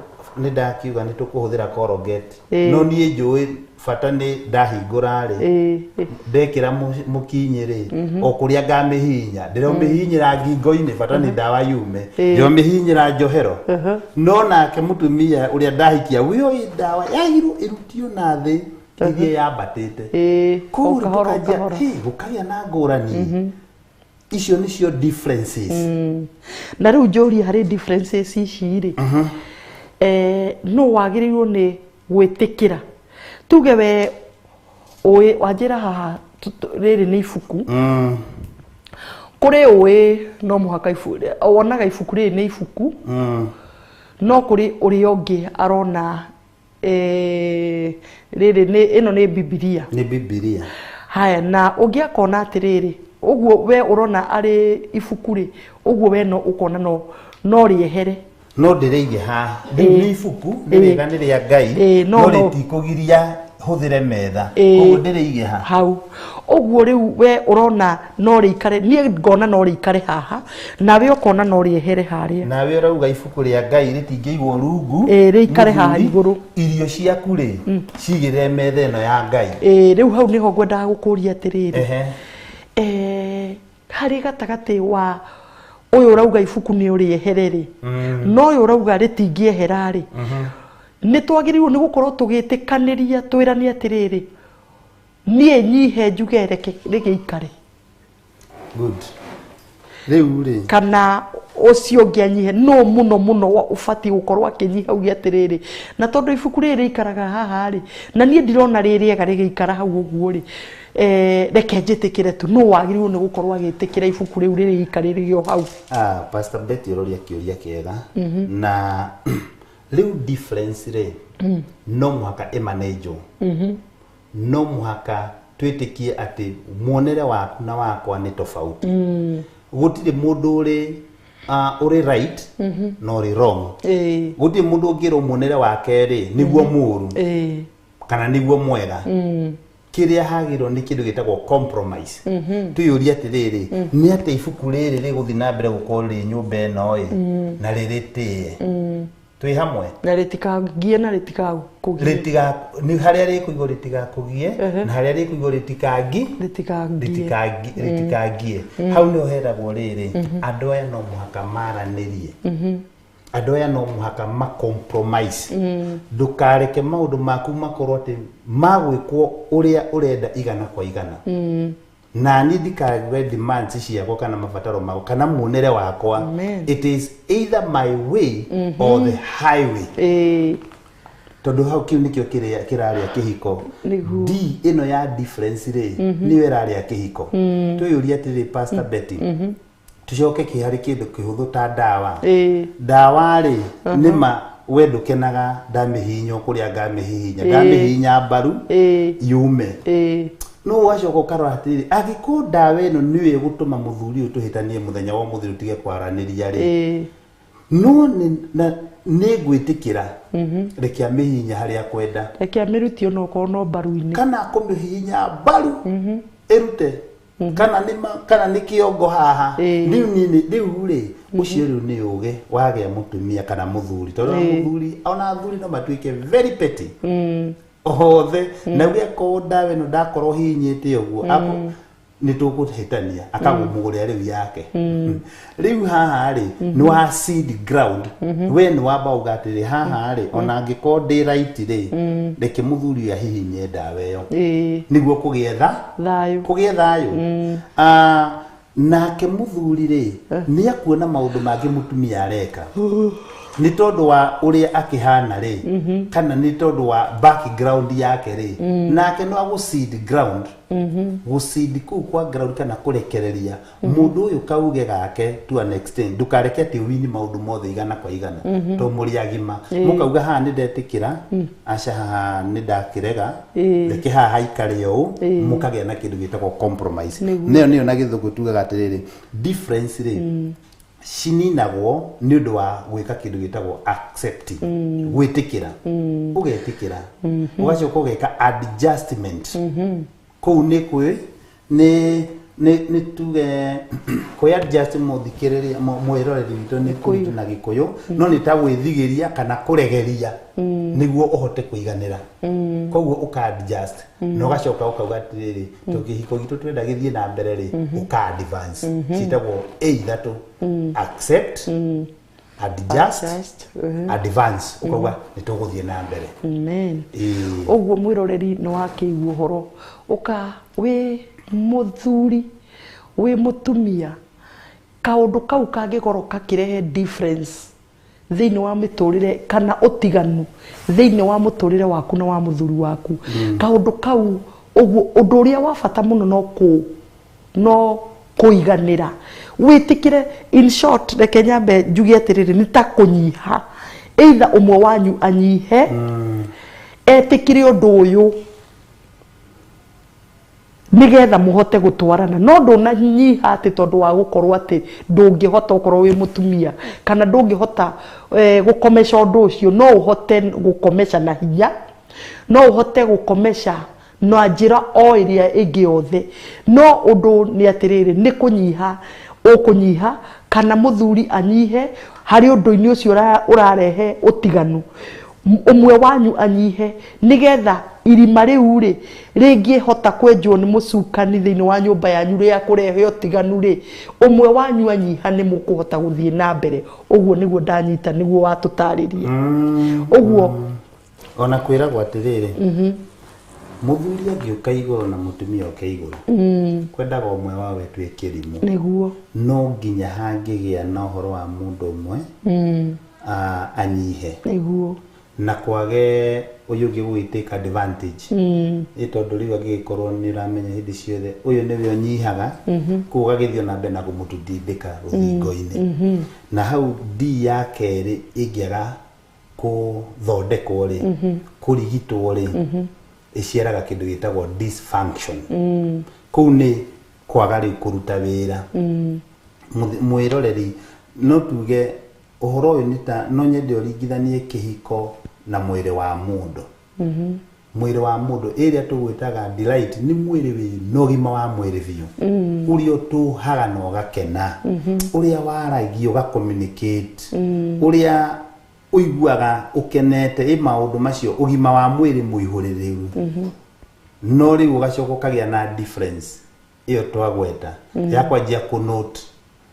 nĩ ndakiuga nĩ tũkũhũthĩra Colgate, no niĩ njũĩ bata nĩ ndahingũra rĩ, ndekĩra mũkinyĩ rĩ, o kũrĩa ngamĩhihinya, ndĩramĩhihinyĩra ngingo-inĩ, bata nĩ ndawa yume, ndĩramĩhihinyĩra njohero. No nake mũtumia ũrĩa ndahikia wĩoĩ ndawa yagirwo ĩrutio na thĩ ĩthiĩ yambatĩte. O Koguo kahora o tũkanjia kahora. hĩ, gũkagĩa na ngũrani. Icio nĩcio differences. Na rĩu njũrie harĩ differences ici rĩ, no wagĩrĩirwo nĩ gwĩtĩkĩra, tuge we ũĩ wanjĩra haha rĩrĩ nĩ ibuku, kũrĩ ũĩ no mũhaka ibu wonaga ibuku rĩrĩ nĩ ibuku, no kũrĩ ũrĩa ũngĩ arona rĩrĩ nĩ ĩno nĩ Bibilia. Nĩ Bibilia. Haya, na ũngĩ akona atĩrĩrĩ, ũguo we ũrona arĩ ibuku rĩ, ũguo we no ũkona no rĩehere. No ndĩrĩige haha. Rĩu nĩ ibuku, nĩ rĩega, nĩ rĩa Ngai, No, no no. rĩtikũgiria Hũthĩre metha. Ĩĩ. Koguo ndĩrĩige ha? Hau ũguo. Rĩu we ũrona no rĩikare, niĩ ngona no rĩikare haha, nawe ũkona no rĩehere harĩa. Nawe ũrauga ibuku rĩa Ngai rĩtingĩigwo rungu. Ĩĩ, rĩikare haha Mũthuri, igũrũ. Irio ciaku rĩ, cigĩrĩre metha ĩno ya Ngai. Ĩĩ, rĩu hau nĩho ngwendaga gũkũria atĩrĩrĩ, harĩ gatagatĩ wa ũyũ ũrauga ibuku nĩ ũrĩehere rĩ, no ũyũ ũrauga rĩtingĩehera rĩ, nĩ twagĩrĩirwo nĩ gũkorwo tũgĩtĩkanĩria, twĩrane atĩrĩrĩ, niĩ nyihe njuge reke rĩgĩikare. Good. Rĩu rĩ, Kana ũcio ũngĩ anyihe? No mũno mũno ũbatiĩ gũkorwo akĩnyiha uge atĩrĩrĩ, na tondũ ibuku rĩrĩ rĩikaraga haha rĩ, na niĩ ndirona rĩ rĩega rĩgĩikara hau ũguo rĩ, reke njĩtĩkĩre tu. No wagĩrĩirwo nĩ gũkorwo agĩtĩkĩra ibuku rĩu rĩrĩikarĩrĩo hau? Ah, Pastor Betty, ũroria kĩũria kĩega. Na rĩu difference rĩ, no mũhaka ĩmanenjwo, no mũhaka twĩtĩkie atĩ muonere waku na wakwa nĩ tofauti. Gũtirĩ mũndũ ũrĩ ũrĩ right na ũrĩ wrong. Gũtirĩ mũndũ ũngĩrwo muonere wake rĩ nĩguo mũũru kana nĩguo mwega. Kĩrĩa hagĩrwo nĩ kĩndũ gĩtagwo compromise. Twĩyũrie atĩrĩrĩ, nĩ atĩ ibuku rĩrĩ rĩgũthiĩ na mbere gũkorwo rĩ nyũmba ĩno ĩ na rĩrĩtĩe twĩ hamwe? Na rĩtikangie na rĩtikakũgie. Rĩtiga nĩ harĩa rĩkũigwo rĩtigakũgie, na harĩa rĩkũigwo rĩtikangi Rĩtikangie. Rĩtikangie. Hau nĩho heragwo rĩrĩ, andũ aya no mũhaka maranĩrie, andũ aya no mũhaka ma compromise. Ndũkareke maũndũ maku makorwo atĩ magwĩkwo ũrĩa ũrenda 100%. Na niĩ ndikagwe demands ciakwa kana mabataro makwa kana muonere wakwa. Amen. It is either my way or the highway. Tondũ hau kĩu nĩkĩo kĩrĩa kĩrarĩa kĩhiko. Nĩguo. D ĩno ya difference rĩ, nĩyo ĩrarĩa kĩhiko. Twĩyũrie atĩrĩ, Pastor Betty, tucoke kĩ harĩ kĩndũ kĩhũthũ ta ndawa. Ndawa rĩ, nĩma we ndũkenaga ndamĩhihinya kũrĩa ngamĩhihinya, ndamĩhihinya mbaru yume, no ũgacoka ũkarora atĩrĩrĩ, angĩkorwo ndawa ĩno nĩyo ĩgũtũma mũthuri ũyũ tũhĩtanie mũthenya wa ũmũthĩ tũtige kwaranĩria rĩ, no nĩ ngwĩtĩkĩra, reke amĩhihinya harĩa kwenda. Reke amĩrutie onokorwo no mbaru-inĩ. Kana kũmĩhihinya mbaru ĩrute, kana nĩ kana nĩ kĩongo haha. Rĩu niĩ rĩu rĩ, ũcio rĩu nĩ ũgĩ wagĩa mũtumia kana mũthuri, tondũ ona mũthuri, ona athuri no matuĩke very petty othe, na ũgĩakorwo ndawa ĩno ndakorwo hihinyĩte ũguo nĩ tũkũhĩtania, akagũmũgũrĩra rĩu yake. Rĩu haha rĩ, nĩ wa cede ground. We nĩ wamba uga atĩrĩ, haha rĩ, ona angĩkorwo ndĩ right rĩ, reke mũthuri ũyũ ahihinye ndawa ĩyo nĩguo kũgĩe tha thayũ. Kũgĩe thayũ. Ah, nake mũthuri rĩ, nĩ akuona maũndũ mangĩ mũtumia areka nĩ tondũ wa ũrĩa akĩhana rĩ, kana nĩ tondũ wa background yake rĩ, nake no agũ cede ground. Gũ cede kũu kwa ground kana kũrekereria mũndũ ũyũ kauge gake to an extent. Ndũkareke atĩ wini maũndũ mothe 100%, tondũ mũrĩ agima. Mũkauga haha nĩ ndetĩkĩra, aca haha nĩ ndakĩrega, reke haha haikare ũũ. Mũkagĩa na kĩndũ gĩtagwo compromise. Nĩyo na gĩthũngũ tugaga atĩrĩrĩ, difference rĩ cininagwo nĩ ũndũ wa gwĩka kĩndũ gĩtagwo accepting, gwĩtĩkĩra. Ũgetĩkĩra, ũgacoka ũgeka adjustment. Kũu nĩ kwĩ nĩ tuge kwĩ adjust. Mũthikĩrĩria, mwĩroreri witũ, nĩ kũritũ na Gĩkũyũ, no nĩ ta gwĩthigĩria kana kũregeria nĩguo ũhote kũiganĩra. Koguo ũka adjust na ũgacoka ũkauga atĩrĩrĩ, to kĩhiko gitũ twenda gĩthiĩ na mbere rĩ, ũka advance. Ciĩtagwo A ithatũ: accept, adjust, Adjust, advance. Ũkauga nĩ tũgũthiĩ na mbere. Amen. Ĩĩ. Ũguo mwĩroreri nĩ wakĩigua ũhoro ũka wĩ mũthuri, wĩ mũtumia, kaũndũ kau kangĩkorwo kakĩrehe difference thĩinĩ wa mĩtũrĩre kana ũtiganu thĩinĩ wa mũtũrĩre waku na wa mũthuri waku, kaũndũ kau ũguo, ũndũ ũrĩa wa bata mũno no kũiganĩra, wĩtĩkĩre. In short, reke nyambe njuge atĩrĩrĩ, nĩ ta kũnyiha, either ũmwe wanyu anyihe, etĩkĩre ũndũ ũyũ nigetha mũhote gũtwarana. No ndũnanyiha atĩ tondũ wa gũkorwo atĩ ndũngĩhota gũkorwo wĩ mũtumia kana ndũngĩhota gũkomesha ũndũ ũcio. No ũhote gũkomesha na hinya. No ũhote gũkomesha na njĩra o ĩrĩa ĩngĩ yothe, no ũndũ nĩ atĩrĩrĩ, nĩ kũnyiha ũkũnyiha kana mũthuri anyihe harĩ ũndũ-inĩ ũcio ũrarehe ũtiganu, ũmwe wanyu anyihe, nĩgetha irima rĩu rĩ rĩngĩhota kwenjwo nĩ mũcukani thĩinĩ wa nyũmba yanyu rĩa kũrehe ũtiganu rĩ, ũmwe wanyu anyiha nĩ mũkũhota gũthiĩ na mbere. Ũguo nĩguo ndanyita, nĩguo watũtarĩria ũguo. Ona kwĩragwo atĩrĩrĩ, mũthuri angĩũka igũrũ na mũtumia oke igũrũ, kwendaga ũmwe wao etue kĩrimũ. Nĩguo. No nginya hangĩgĩa na ũhoro wa mũndũ ũmwe anyihe Nĩguo. na kwage ũyũ ũngĩ gũgĩ take advantage, ĩ tondũ rĩu angĩgĩkorwo nĩ ũramenya hĩndĩ ciothe ũyũ nĩwe ũnyihaga, koguo ũgagĩthiĩ ona mbere na kũmũtutindĩka rũthingo-inĩ. Na hau D ya kerĩ ĩngĩaga kũthondekwo rĩ, kũrigitwo rĩ, ĩciaraga kĩndũ gĩtagwo dysfunction. Kũu nĩ kwaga rĩu kũruta wĩra. Mwĩroreri, no tuge ũhoro ũyũ nĩ ta no nyende ũringithanie kĩhiko na mwĩrĩ wa mũndũ. Mwĩrĩ wa mũndũ ĩrĩa tũgwĩtaga delight nĩ mwĩrĩ wĩna ũgima wa mwĩrĩ biũ, ũrĩa ũtũhaga na ũgakena, ũrĩa waragia, ũga communicate, ũrĩa ũiguaga ũkenete, ĩ maũndũ macio, ũgima wa mwĩrĩ mũihũrĩrĩru. No rĩu ũgacoka ũkagĩa na difference ĩyo twagweta ya kwanjia kũnote,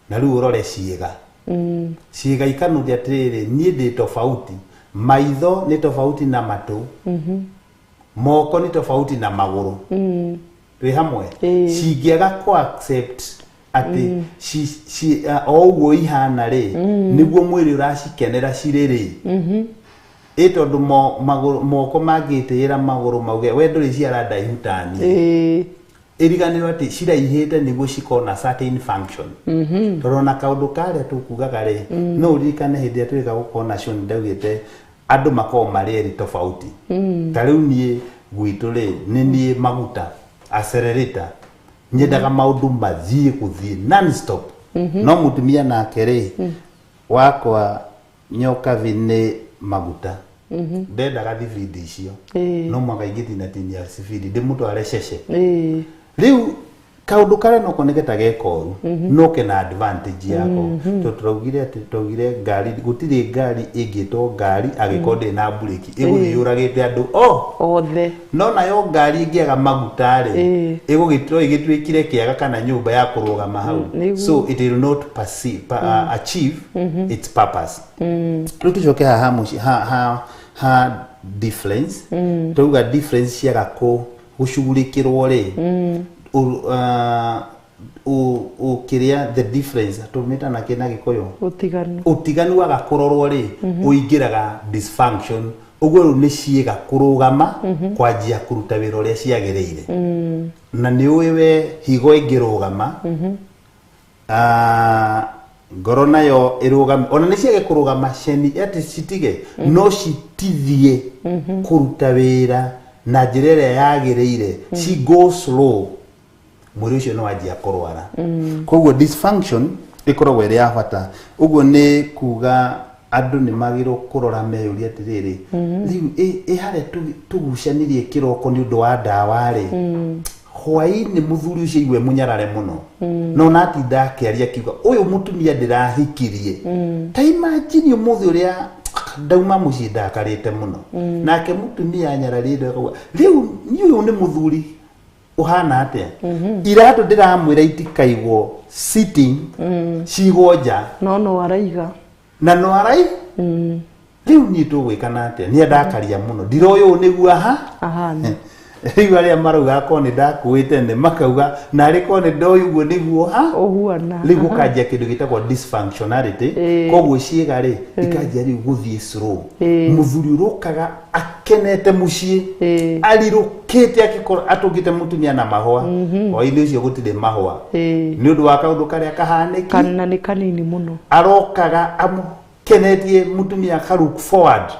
na rĩu ũrore ciĩga, ciĩga ikanuthia atĩrĩrĩ, niĩ ndĩ tofauti, maitho nĩ tofauti na matũ, moko nĩ tofauti na magũrũ. Twĩ hamwe? Ĩĩ. Cingĩaga kũ accept atĩ o ũguo ihana rĩ, nĩguo mwĩrĩ ũracikenera cirĩ rĩ, ĩ tondũ magũrũ, moko mangĩtĩĩra magũrũ mauge we ndũrĩ ciara ndaihu ta niĩ, ĩriganĩrwo atĩ ciraihĩte nĩguo cikorwo na certain function. Tondũ ona kaũndũ karĩa tũkugaga rĩ, no ũririkane hĩndĩ ĩrĩa twĩka gũkorwo nacio, nĩ ndaugĩte andũ makoragwo marĩ erĩ tofauti. Ta rĩu niĩ gwitũ rĩ, nĩ niĩ maguta accelerator, nyendaga maũndũ mathiĩ gũthiĩ non-stop. No mũtumia nake rĩ, wakwa nyokabi nĩ maguta, ndendaga thibindi icio. No mwaka ingĩtinatinia cibindi ndĩmũtware cece. Rĩu kaũndũ karĩa no koneke ta gekoru, no kena advantage yako, tondũ tũraugire atĩ twaugire ngari, gũtirĩ ngari ĩngĩtwo ngari angĩkorwo ndĩrĩ na mburĩki, ĩgũthiĩ yũragĩte andũ o Othe. No nayo ngari ĩngĩaga maguta rĩ, ĩgũgĩtwo ĩgĩtuĩkire kĩaga kana nyũmba ya kũrũgama hau. So it will not achieve its purpose. Rĩu tũcoke haha mũciĩ ha difference. Twauga difference ciaga gũcugurĩkĩrwo rĩ, kĩrĩa the difference tũmĩta na kĩ na Gĩkũyũ? Ũtiganu. Ũtiganu waga kũrorwo rĩ, ũingĩraga dysfunction. Ũguo rĩu nĩ ciĩga kũrũgama kwanjia kũruta wĩra ũrĩa ciagĩrĩire. Na nĩ ũĩ we higo ĩngĩrũgama, ngoro nayo ĩrũgame, ona nĩ ciage kũrũgama ceni atĩ citige, no citithie kũruta wĩra na njĩra ĩrĩa yagĩrĩire, ci go slow, mwĩrĩ ũcio nĩ wanjia kũrwara. Koguo dysfunction ĩkoragwo ĩrĩ ya bata. Ũguo nĩ kuga andũ nĩ magĩrĩirwo kũrora meyũrie atĩrĩrĩ, rĩu ĩ harĩa tũgucanirie kĩroko nĩ ũndũ wa ndawa rĩ, hwaĩ-inĩ mũthuri ũcio igue mũnyarare mũno, no na atinda akĩaria akiuga ũyũ mũtumia ndĩrahikirie, ta imagine ũmũthĩ ũrĩa ndauma mũciĩ ndakarĩte mũno, nake mũtumia anyararĩte akauga rĩu niĩ ũyũ nĩ mũthuri ũhana atĩa, iratũ ndĩramwĩra itikaigwo sitting, cigwo nja. No araiga. Na no arai rĩu niĩ tũgwĩkana atĩa, nĩ andakaria mũno, ndiroĩ ũũ nĩguo aha Ahana. Rĩu arĩa marauga akorwo nĩ ndakuĩte nĩ makauga narĩ korwo nĩ ndoĩ ũguo nĩguo ha Ũhuana. Rĩu gũkanjia kĩndũ gĩtagwo dysfunctionality. Koguo ciĩga rĩ ikanjia rĩu gũthiĩ slow. Mũthuri ũrũkaga akenete mũciĩ, arirũkĩte akĩkorwo atũngĩte mũtumia na mahũa, hwaĩ-inĩ ũcio gũtirĩ mahũa, nĩ ũndũ wa kaũndũ karĩa kahanĩki. Kana nĩ kanini mũno. Arokaga amũkenetie mũtumia aka look forward,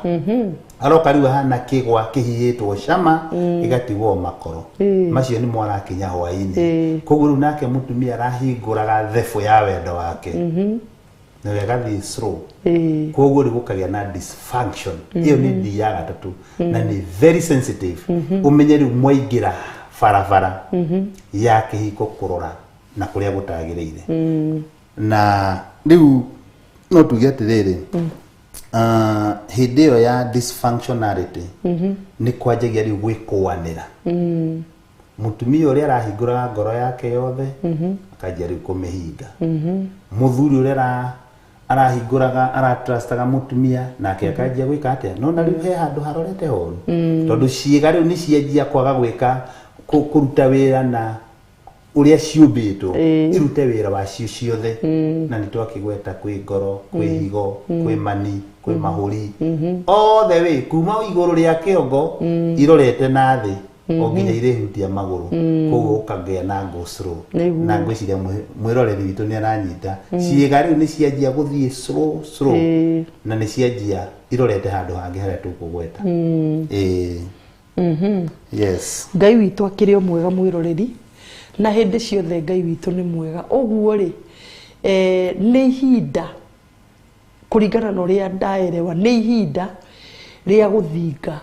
aroka rĩu ahana kĩgwa kĩhihĩtwo cama gĩgatigwo makoro. Macio nĩmo arakinya hwaĩ-inĩ. Koguo rĩu nake mũtumia arahingũraga thebũ ya wendo wake. Nawe agathiĩ slow. Ĩĩ. Koguo rĩ gũkagĩa na dysfunction. Ĩyo nĩ D ya gatatũ na nĩ very sensitive. Ũmenye rĩu mwaingĩra barabara ya kĩhiko kũrora na kũrĩa gũtagĩrĩire. Na rĩu no tuge atĩrĩrĩ, hĩndĩ ĩyo ya dysfunctionality nĩ kwanjagia rĩu gwĩkũanĩra. Mũtumia ũrĩa arahingũraga ngoro yake yothe akanjia rĩu kũmĩhinga. Mũthuri ũrĩa arahingũraga aratrustaga mũtumia nake akanjia gwĩka atĩa, no na rĩu he handũ harorete horu, tondũ ciĩga rĩu nĩ cianjia kwaga gwĩka kũruta wĩra na ũrĩa ciũmbĩtwo irute wĩra wacio ciothe. Na nĩ twakĩgweta kwĩ ngoro, kwĩ higo, kwĩ mani, kwĩ mahũri, othe wĩ kuma igũrũ rĩa kĩongo irorete na thĩ o nginya irĩhutia magũrũ. Koguo ũkagĩa na go slow. Na ngwĩciria mwĩroreri witũ nĩ aranyita. Ciĩga rĩu nĩ cianjia gũthiĩ slow slow na nĩ cianjia irorete handũ hangĩ harĩa tũkũgweta. Yes. Ngai witũ akĩrĩ o mwega mwĩroreri, na hĩndĩ ciothe Ngai witũ nĩ mwega. Ũguo rĩ, nĩ ihinda kũringana na ũrĩa ndaerewa, nĩ ihinda rĩa gũthinga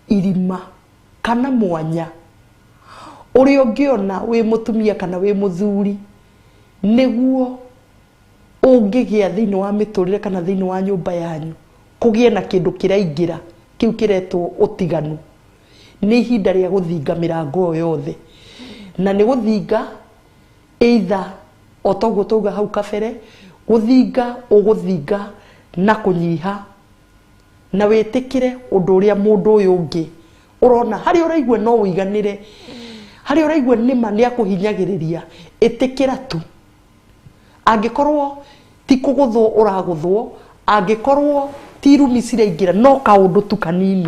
irima kana mwanya ũrĩa ũngĩona wĩ mũtumia kana wĩ mũthuri, nĩguo ũngĩgĩa thĩinĩ wa mĩtũrĩre kana thĩinĩ wa nyũmba yanyu kũgĩe na kĩndũ kĩraingĩra kĩu kĩretwo ũtiganu. Nĩ ihinda rĩa gũthinga mĩrango ĩyo yothe, na nĩ gũthinga either o toguo twauga hau kabere, gũthinga ũgũthinga na kũnyiha na wĩtĩkĩre ũndũ ũrĩa mũndũ ũyũ ũngĩ ũrona, harĩa ũraigua no ũiganĩre, harĩa ũraigua nĩma nĩ akũhinyagĩrĩria, ĩtĩkĩra tu. Angĩkorwo ti kũgũthwo ũragũthwo, angĩkorwo ti irumi ciraingĩra, no kaũndũ tu kanini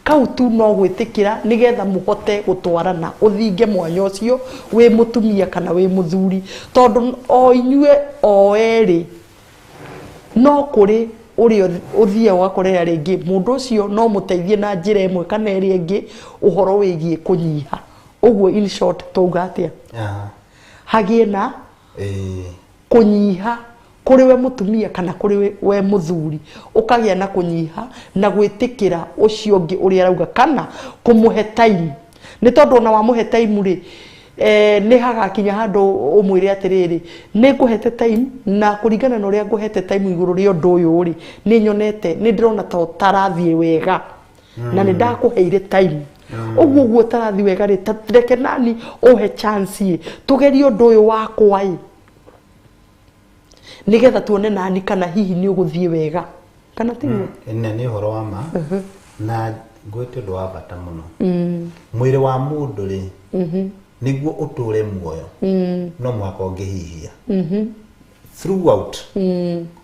kau tu no gwĩtĩkĩra nĩgetha mũhote gũtwarana, ũthinge mwanya ũcio wĩ mũtumia kana wĩ mũthuri, tondũ o inyuĩ o erĩ no kũrĩ ũrĩa ũthiaga ũgakorera rĩngĩ mũndũ ũcio no mũteithie na njĩra ĩmwe kana ĩrĩa ĩngĩ ũhoro wĩgiĩ kũnyiha. Ũguo in short twauga atĩa? Hagĩe na kũnyiha kũrĩ we mũtumia kana kũrĩ we mũthuri, ũkagĩa na kũnyiha na gwĩtĩkĩra ũcio ũngĩ ũrĩa arauga kana kũmũhe time. Nĩ tondũ ona wamũhe time rĩ, nĩ hagakinya handũ ũmwĩre atĩrĩrĩ, nĩ ngũhete time na kũringana na ũrĩa ngũhete time igũrũ rĩa ũndũ ũyũ rĩ, nĩ nyonete nĩ ndĩrona ta ũtarathiĩ wega na nĩ ndakũheire time. Ũguo ũguo ũtarathiĩ wega rĩ, ta reke nani ũhe chance ĩ, tũgerie ũndũ ũyũ wakwa ĩ, nĩgetha tuone nani kana hihi nĩ ũgũthiĩ wega kana tiguo. Nĩ nĩ ũhoro wa ma na ngwĩte ũndũ wa bata mũno. Mwĩrĩ wa mũndũ rĩ, nĩguo ũtũre muoyo no mũhaka ũngĩhihia throughout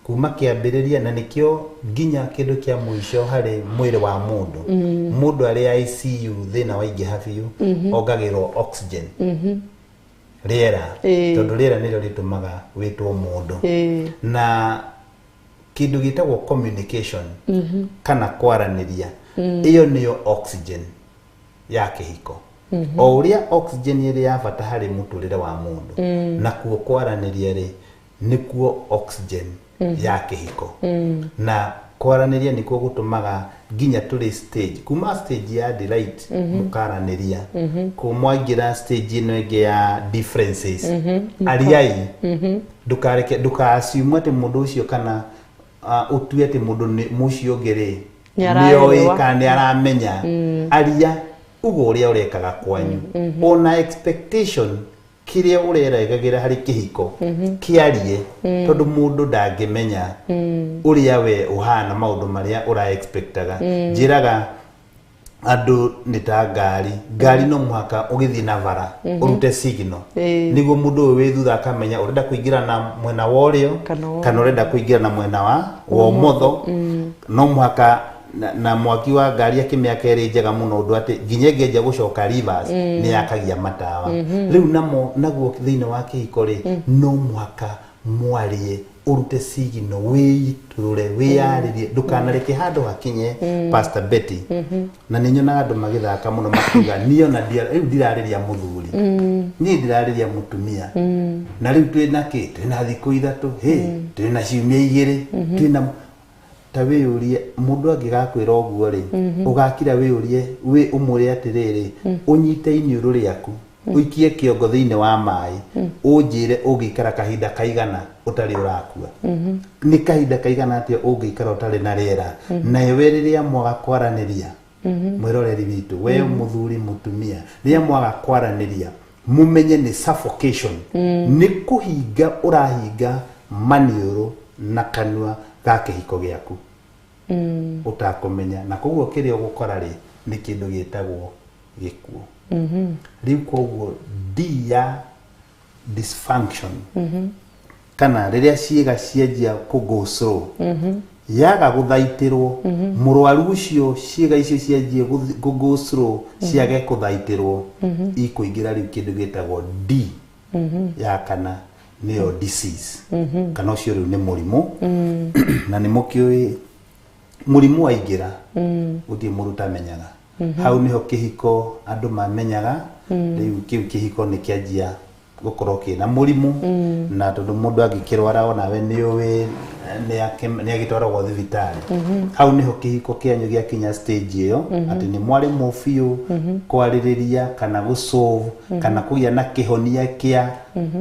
kuma kĩambĩrĩria, na nĩkĩo nginya kĩndũ kĩa mũico harĩ mwĩrĩ wa mũndũ. Mũndũ arĩ ICU thĩna waingĩha biũ ongagĩrwo oxygen, rĩera, tondũ rĩera nĩrĩo rĩtũmaga wĩtwo mũndũ. Na kĩndũ gĩtagwo communication kana kwaranĩria, ĩyo nĩyo oxygen ya kĩhiko. O ũrĩa oxygen ĩrĩ ya bata harĩ mũtũrĩre wa mũndũ, nakuo kwaranĩria rĩ nĩkuo oxygen ya kĩhiko. Na kwaranĩria nĩkuo gũtũmaga nginya tũrĩ stage, kuma stage ya delight mũkaranĩria, mwaingĩra stage ĩno ĩngĩ ya differences, ariai. Ndũkareke, ndũka-assume atĩ mũndũ ũcio kana ũtue atĩ mũndũ mũcio ũngĩ rĩ Nĩ araelewa. nĩoĩ kana nĩ aramenya. Aria uga ũrĩa ũrekaga kwanyu, ona expectation kĩrĩa ũreregagĩra harĩ kĩhiko kĩarie, tondũ mũndũ ndangĩmenya ũrĩa we ũhana maũndũ marĩa ũra expectaga. Njĩraga andũ nĩ ta ngari, ngari no mũhaka ũgĩthiĩ na bara ũrute signal nĩguo mũndũ ũyũ wĩ thutha akamenya ũrenda kũingĩra na mwena wa ũrĩo Kana kana ũrenda kũingĩra na mwena wa ũmotho. No mũhaka na mwaki wa ngari akĩmĩaka ĩrĩ njega mũno ũndũ atĩ nginya ĩngĩanjia gũcoka reverse nĩ yakagia matawa. Rĩu namo naguo thĩinĩ wa kĩhiko rĩ, no mũhaka mwarie, ũrute signal, wĩitũrũre, wĩyarĩrie, ndũkanareke handũ hakinye. Pastor Betty, na nĩ nyonaga andũ magĩthaka mũno makiuga niĩ ona rĩu ndirarĩria mũthuri. Niĩ ndĩrarĩria mũtumia na rĩu twĩna kĩ, twĩna thikũ 3, hĩ, twĩna ciumia 2, twĩna ta wĩyũrie mũndũ angĩgakwĩra ũguo rĩ, ũgakira wĩyũrie wĩ ũmwĩre atĩrĩrĩ, ũnyite iniũrũ rĩaku ũikie kĩongo thĩinĩ wa maĩ, ũnjĩre ũngĩikara kahinda kaigana ũtarĩ ũrakua. Nĩ kahinda kaigana atĩa ũngĩikara ũtarĩ na rĩera? Nawe rĩrĩa mwaga kwaranĩria, mwĩroreri witũ, we mũthuri mũtumia, rĩrĩa mwaga kwaranĩria, mumenye nĩ suffocation, nĩ kũhinga ũrahinga maniũrũ na kanua ga kĩhiko gĩaku ũtakũmenya, na koguo kĩrĩa ũgũkora rĩ nĩ kĩndũ gĩtagwo gĩkuũ. Rĩu koguo D ya dysfunction, kana rĩrĩa ciĩga cianjia kũ go slow, yaga gũthaitĩrwo, mũrwaru ũcio ciĩga icio cianjie kũ go slow, ciage kũthaitĩrwo, ikũingĩra rĩu kĩndũ gĩtagwo D ya kana nĩyo disease, kana ũcio rĩu nĩ mũrimũ. Na nĩ mũkĩũĩ mũrimũ waingĩra gũtirĩ mũndũ ũtamenyaga. Hau nĩho kĩhiko andũ mamenyaga rĩu kĩu kĩhiko nĩ kĩanjia gũkorwo kĩna mũrimũ. Na tondũ mũndũ angĩkĩrwara onawe nĩ ũĩ nĩ agĩtwaragwo thibitarĩ. Hau nĩho kĩhiko kĩanyu gĩakinya stage ĩyo atĩ nĩ mwaremwo biũ kwarĩrĩria kana gũsolve kana kũgĩa na kĩhonia kĩa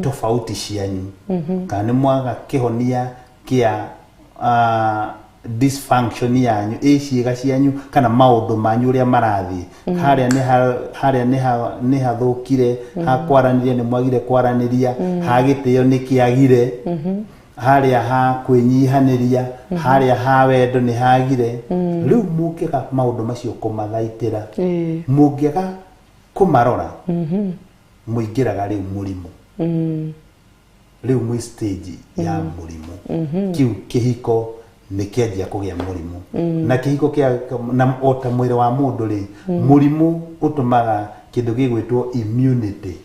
tofauti cianyu, kana nĩ mwaga kĩhonia kĩa dysfunction yanyu ĩ ciĩga cianyu kana maũndũ manyu ũrĩa marathiĩ. Harĩa nĩ harĩa nĩ hathũkire, ha kwaranĩria nĩ mwagire kwaranĩria, ha gĩtĩo nĩ kĩagire, harĩa ha kwĩnyihanĩria, harĩa ha wendo nĩ hagire. Rĩu mũngĩaga maũndũ macio kũmathaitĩra, mũngĩaga kũmarora, mũingĩraga rĩu mũrimũ. Rĩu mwĩ stage ya mũrimũ. Kĩu kĩhiko nĩ kĩanjia kũgĩa mũrimũ. Na kĩhiko kĩa na o ta mwĩrĩ wa mũndũ rĩ, mũrimũ ũtũmaga kĩndũ gĩgwĩtwo immunity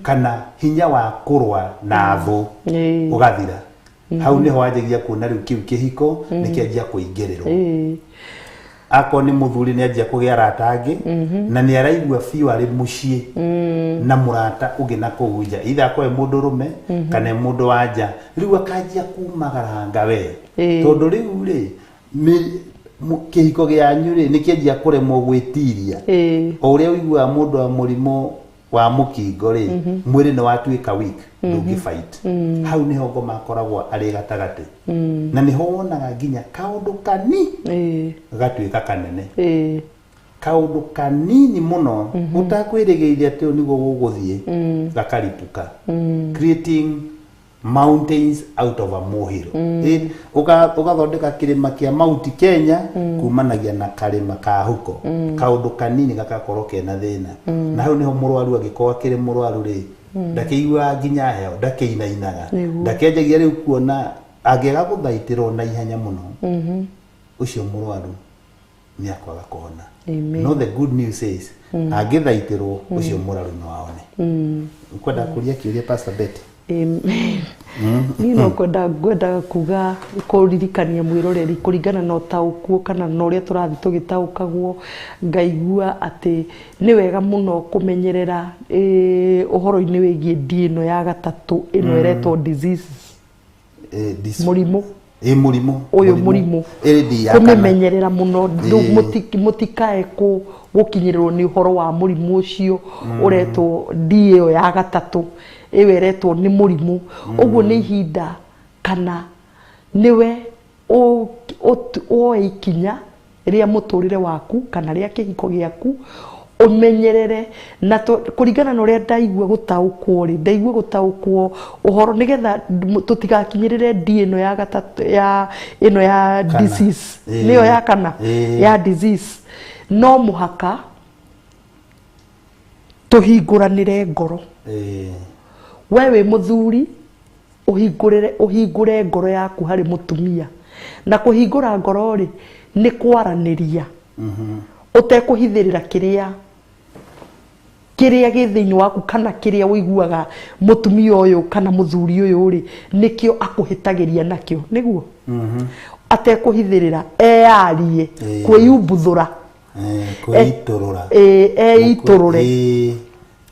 kana hinya wa kũrũa na thũ ũgathira. Hau nĩho wanjagia kuona rĩu kĩu kĩhiko nĩ kĩanjia kũingĩrĩrwo. Akorwo nĩ mũthuri nĩ anjia kũgĩa arata angĩ na nĩ araigua biũ arĩ mũciĩ na mũrata ũngĩ na kũu nja, either akorwo e mũndũ ũrũme kana e mũndũ wa nja. Rĩu akanjia kumagaranga we, tondũ rĩu rĩ kĩhiko gĩanyu rĩ nĩ kĩanjia kũremwo gwĩtiria. O ũrĩa ũiguaga mũndũ wa mũrimũ wa mũkingo rĩ, mwĩrĩ nĩ watuĩka weak, ndũngĩ fight. Hau nĩho ngoma akoragwo arĩ gatagatĩ, na nĩho wonaga nginya kaũndũ kani gatuĩka kanene, kaũndũ kanini mũno ũtakwĩrĩgĩrĩire atĩ ũũ nĩguo gũgũthiĩ gakaripũka, creating mountains out of a molehill. Ũgathondeka kĩrĩma kĩa Mount Kenya kumanagia na karĩma ka huko, kaũndũ kanini gagakorwo kena thĩna. Na hau nĩho mũrwaru angĩkorwo akĩrĩ mũrwaru rĩ, ndakĩiguaga nginya heho, ndakĩinainaga, ndakĩanjagia rĩu kuona angĩaga gũthaitĩrwo na ihenya mũno, ũcio mũrwaru nĩ akwaga kũhona. Amen. No the good news is angĩthaitĩrwo, ũcio mũrwaru no aone. Ũkwenda kũria kĩũria, Pastor Betty? Niĩ no kwenda ngwendaga kuga kũririkania mwĩroreri kũringana na ũtaũku kana na ũrĩa tũrathiĩ tũgĩtaũkagwo, ngaigua atĩ nĩ wega mũno kũmenyerera ũhoro-inĩ wĩgiĩ D ĩno ya gatatũ ĩno ĩretwo disease, mũrimũ. Ĩ, mũrimũ. Ũyũ mũrimũ. Ĩrĩ D ya kana. Kũmĩmenyerera mũno. Mũtikae gũkinyĩrĩrwo nĩ ũhoro wa mũrimũ ũcio ũretwo D ĩyo ya gatatũ, ĩyo ĩretwo nĩ mũrimũ. Ũguo nĩ ihinda kana nĩwe woe ikinya rĩa mũtũrĩre waku kana rĩa kĩhiko gĩaku, ũmenyerere na kũringana na ũrĩa ndaigua gũtaũkwo rĩ, ndaigua gũtaũkwo ũhoro nĩgetha tũtigakinyĩrĩre D ĩno ya gatatũ, ya ĩno ya Kana. disease, nĩyo ya kana ya disease, no mũhaka tũhingũranĩre ngoro. We wĩ mũthuri ũhingũrĩre, ũhingũre ngoro yaku harĩ mũtumia, na kũhingũra ngoro rĩ nĩ kwaranĩria ũtekũhithĩrĩra kĩrĩa kĩrĩa gĩ thĩinĩ waku kana kĩrĩa ũiguaga mũtumia ũyũ kana mũthuri ũyũ rĩ nĩkĩo akũhĩtagĩria nakĩo, nĩguo atekũhithĩrĩra eyarie, kwĩyumbuthũra, Kwĩitũrũra. Eitũrũre.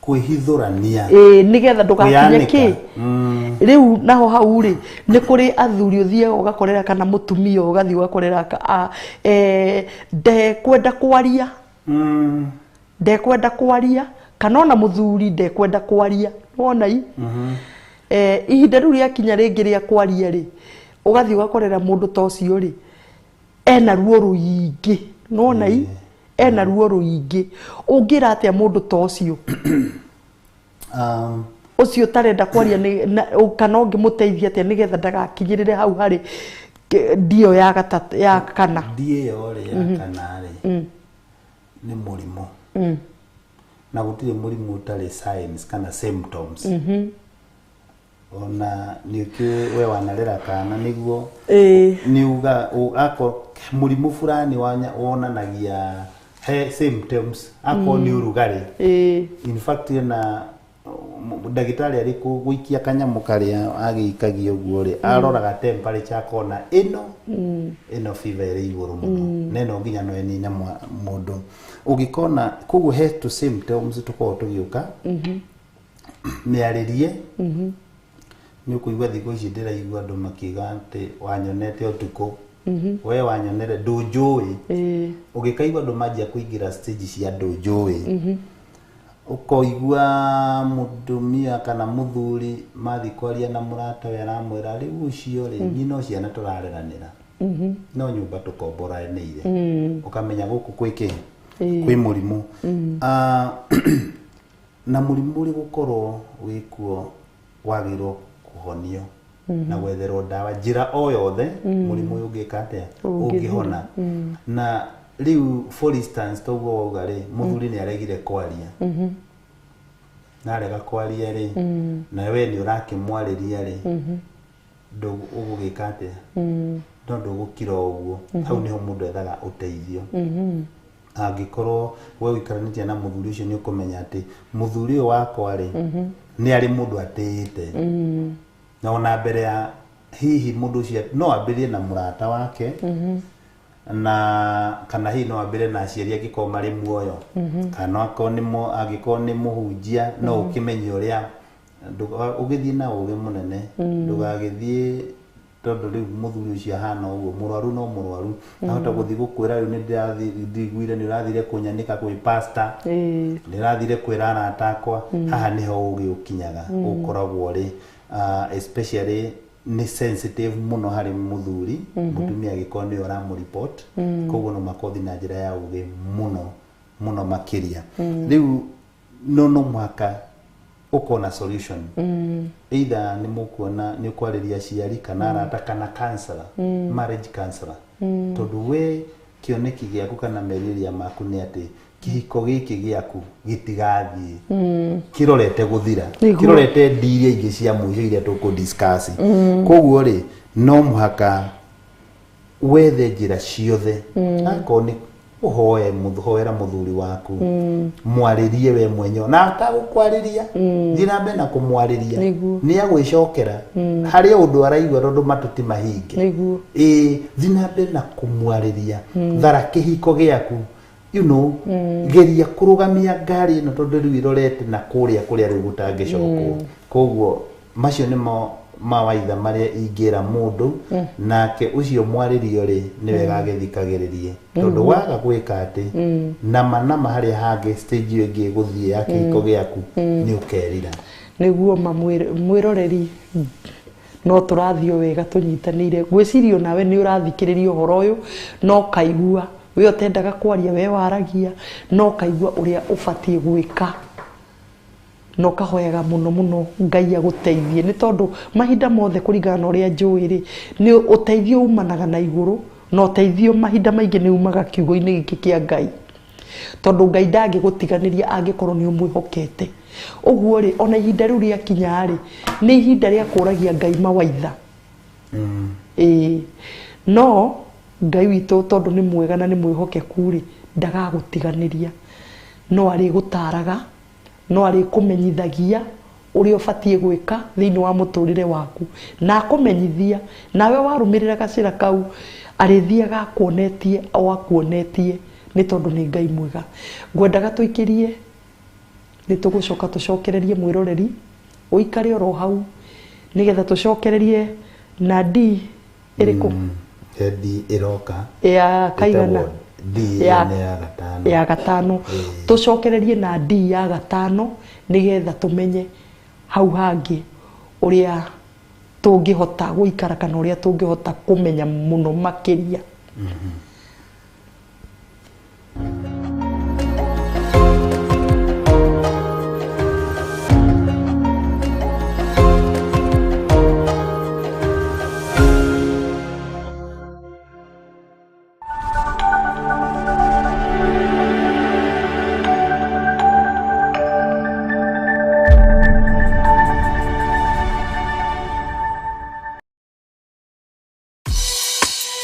Kwĩhithũrania. Ĩĩ, nĩgetha ndũgakinye Kwĩyanĩka. kĩ rĩu naho hau rĩ, nĩ kũrĩ athuri ũthiaga ũgakorera kana mũtumia ũgathiĩ ũgakorera ndekwenda kwaria. Ndekwenda kwaria, kana ona mũthuri ndekwenda kwaria, wona i ihinda rĩu rĩakinya rĩngĩ rĩa kwaria rĩ, ũgathiĩ ũgakorera mũndũ ta ũcio rĩ, ena ruo rũingĩ, nĩwona i ena ruo rũingĩ. Ũngĩra atĩa mũndũ ta ũcio? Ũcio ũtarenda kwaria kana ũngĩmũteithia atĩa nĩgetha ndagakinyĩrĩre hau harĩ ndio ya gatatũ, ya kana? Ndiĩ ĩyo rĩ, ya kana rĩ, nĩ mũrimũ, na gũtirĩ mũrimũ ũtarĩ signs kana symptoms. Ona nĩ ũkĩũĩ we wanarera kana nĩguo nĩ uga ako mũrimũ fulani wonanagia he symptoms, akorwo nĩ ũrugarĩ. In fact, na ndagĩtarĩ arĩ gũikia kanyamũ karĩa agĩikagia ũguo rĩ, aroraga temperature, akona ĩno fever ĩrĩ igũrũ mũno, na ĩno nginya no ĩnine mũndũ ũngĩkona. Koguo he tũ symptoms tũkoragwo tũgĩũka. Mĩarĩrie, nĩ ũkũigua thikũ ici ndĩraigua andũ makiuga atĩ wanyonete ũtukũ, we wanyonere ndũnjũĩ. Ũgĩkaigua andũ manjia kũingĩra stage cia ndũnjũĩ, ũkoigua mũtumia kana mũthuri mathiĩ kwaria na mũratawe aramwĩra, rĩu ũcio rĩ, niĩ no ciana tũrareranĩra, no nyũmba tũkomboranĩire. Ũkamenya gũkũ gwĩ kĩ, kwĩ mũrimũ. Ah, na mũrimũ ũrĩ gũkorwo wĩkuo wagĩrĩirwo kũhonio na gwetherwo ndawa, njĩra o yothe mũrimũ ũyũ ũngĩka atĩa, ũngĩhona. Na rĩu, for instance, toguo wauga rĩ, mũthuri nĩ aregire kwaria, na arega kwaria rĩ, na we nĩ ũrakĩmwarĩria rĩ, ũgũgĩka atĩa? No ndũgũkira o ũguo. Hau nĩho mũndũ ethaga ũteithio. Angĩkorwo we ũikaranĩtie na mũthuri ũcio, nĩ ũkũmenya atĩ mũthuri ũyũ wakwa rĩ, nĩ arĩ mũndũ atĩĩte, na ona mbere ya hihi mũndũ ũcio no ambĩrĩrie na mũrata wake, na kana hihi no ambĩrĩrie na aciari angĩkorwo marĩ muoyo, kana akorwo nĩ angĩkorwo nĩ mũhunjia, no ũkĩmenye ũrĩa ũgĩthiĩ na ũgĩ mũnene, ndũgagĩthiĩ tondũ rĩu mũthuri ũcio ahana ũguo mũrwaru, no mũrwaru ahota gũthiĩ gũkwĩra, rĩu nĩ ndĩraiguire nĩ ũrathire kũnyanĩka kwĩ pastor, ndĩrathire kwĩra arata akwa. Haha nĩho ũgĩ ũkinyaga, ũkoragwo rĩ especially nĩ sensitive mũno harĩ mũthuri, mũtumia angĩkorwo nĩwe ũramũreport. Koguo no makothi na njĩra ya ũgĩ mũno mũno makĩria. Rĩu no mũhaka ũkorwo na solution, either nĩ mũkuona nĩ ũkwarĩria aciari kana arata kana counselor, marriage counselor, tondũ we kĩoneki gĩaku kana merirĩria maku nĩ atĩ kĩhiko gĩkĩ gĩaku gĩtigathiĩ kĩrorete gũthira, kĩrorete ndi iria ingĩ cia mũico iria tũkũ discuss. Koguo rĩ, no mũhaka wethe njĩra ciothe, akorwo nĩ ũhoe hoera mũthuri waku, mwarĩrie we mwenyewe, na atagũkwarĩria, thiĩ na mbere na kũmwarĩria. Nĩ agwĩcokera harĩ ũndũ araigua, tondũ matũ ti mahinge. Ĩĩ, thiĩ na mbere na kũmwarĩria, thara kĩhiko gĩaku, geria kũrũgamia ngari ĩno, tondũ rĩu ĩrorete na kũrĩa kũrĩa rĩu gũtangĩcokwo. Koguo macio nĩmo mawaitha marĩa ingĩra mũndũ, nake ũcio mwarĩrio rĩ, nĩ wega agĩthikagĩrĩrie, tondũ waga gwĩka atĩ nama nama harĩa hangĩ stage ĩyo ĩngĩ ĩgũthiĩ ya kĩhiko gĩaku, nĩ ũkerira. Nĩguo ma mwĩroreri, no tũrathiĩ o wega tũnyitanĩire. Ngwĩciria onawe nĩ ũrathikĩrĩria ũhoro ũyũ, no ũkaigua we ũtendaga kwaria, we waragia, no ũkaigua ũrĩa ũbatiĩ gwĩka, na ũkahoyaga mũno mũno Ngai agũteithie, nĩ tondũ mahinda mothe, kũringana na ũrĩa njũĩ rĩ, nĩ ũteithio umanaga na igũrũ, na ũteithio mahinda maingĩ nĩ umaga kiugo-inĩ gĩkĩ kĩa Ngai, tondũ Ngai ndangĩgũtiganĩria angĩkorwo nĩ ũmwĩhokete. Ũguo rĩ, ona ihinda rĩu rĩakinya rĩ, nĩ ihinda rĩa kũragia Ngai mawaitha. Ĩĩ, no Ngai witũ, tondũ nĩ mwega na nĩ mwĩhokeku rĩ, ndagagũtiganĩria, no arĩgũtaraga, no arĩkũmenyithagia ũrĩa ũbatiĩ gwĩka thĩinĩ wa mũtũrĩre waku, na akũmenyithia, nawe warũmĩrĩra gacĩra kau, arĩthiaga akuonetie o akuonetie, nĩ tondũ nĩ Ngai mwega. Ngwendaga tũikĩrie Nĩ tũgũcoka tũcokererie mwĩroreri ũikare oro hau nĩgetha tũcokererie na D ĩrĩkũ? He D ĩroka. Ya kaigana? Ĩtagwo D. Nĩ ya gatano. Ya gatano. Tũcokererie na D ya gatano nĩgetha tũmenye hau hangĩ ũrĩa tũngĩhota gũikara kana ũrĩa tũngĩhota kũmenya mũno makĩria.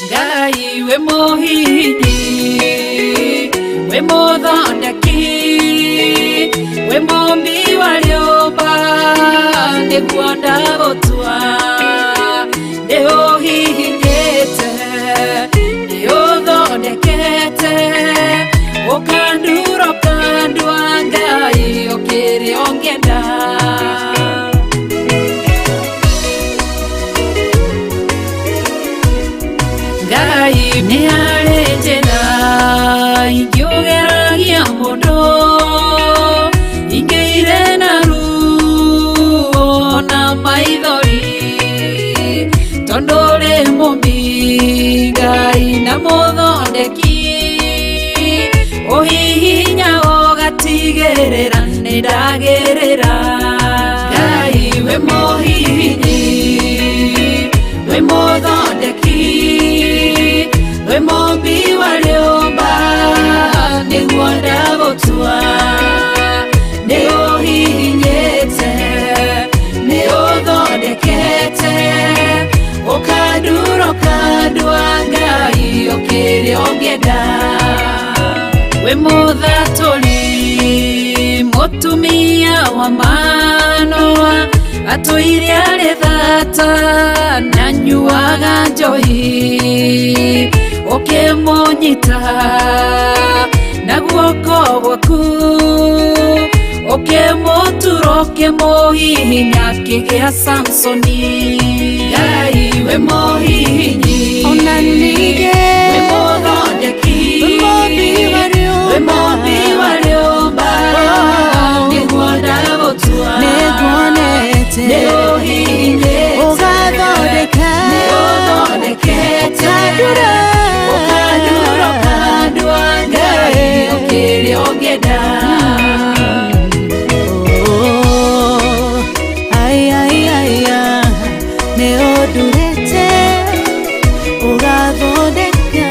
Ngai we mũhihinyi, we mũthondeki, we mũmbi wa rĩũmba, nĩguo ndagũtua. Nĩ ũhihinyĩte, nĩ ũthondekete, ũkandura ũkandua, Ngai ũkĩrĩ ũngĩenda. Ngai nĩ harĩ njĩra ingĩũgeragia mũndũ ingĩire na ruo na maithori, tondũ rĩ mũmbi Ngai na mũthondeki, ũhihinya ũgatigĩrĩra nĩ ndagĩrĩra. Ngai we mũhihinyi, we mũthondeki, we mũmbi wa rĩũmba, nĩguo ndagũtua. Nĩ ũhihinyĩte, nĩ ũthondekete, ũkandura ũkandua, Ngai ũkĩrĩ ũngĩenda. We mũthatũri mũtumia wa Manoa, atũire arĩ thata na nyuaga njohi, ũkĩmũnyita na guoko gwaku, ũkĩmũtura ũkĩmũhihinya akĩgĩa Samsoni. Ngai we mũhihinyi, Ona ningĩ we mũthondeki, we mũmbi wa rĩũmba. We mũmbi wa rĩũmba, nĩguo ndagũtua. Nĩnguonete. Nĩ ũhihinyĩte, Ũgathondeka. Nĩ ũthondekete, Ũkandura. Ũkandura ũkandua, Ngai ũkĩrĩ ũngĩenda. Oh, ai, ai, ai, ah, nĩ ũndurĩte ũgathondeka.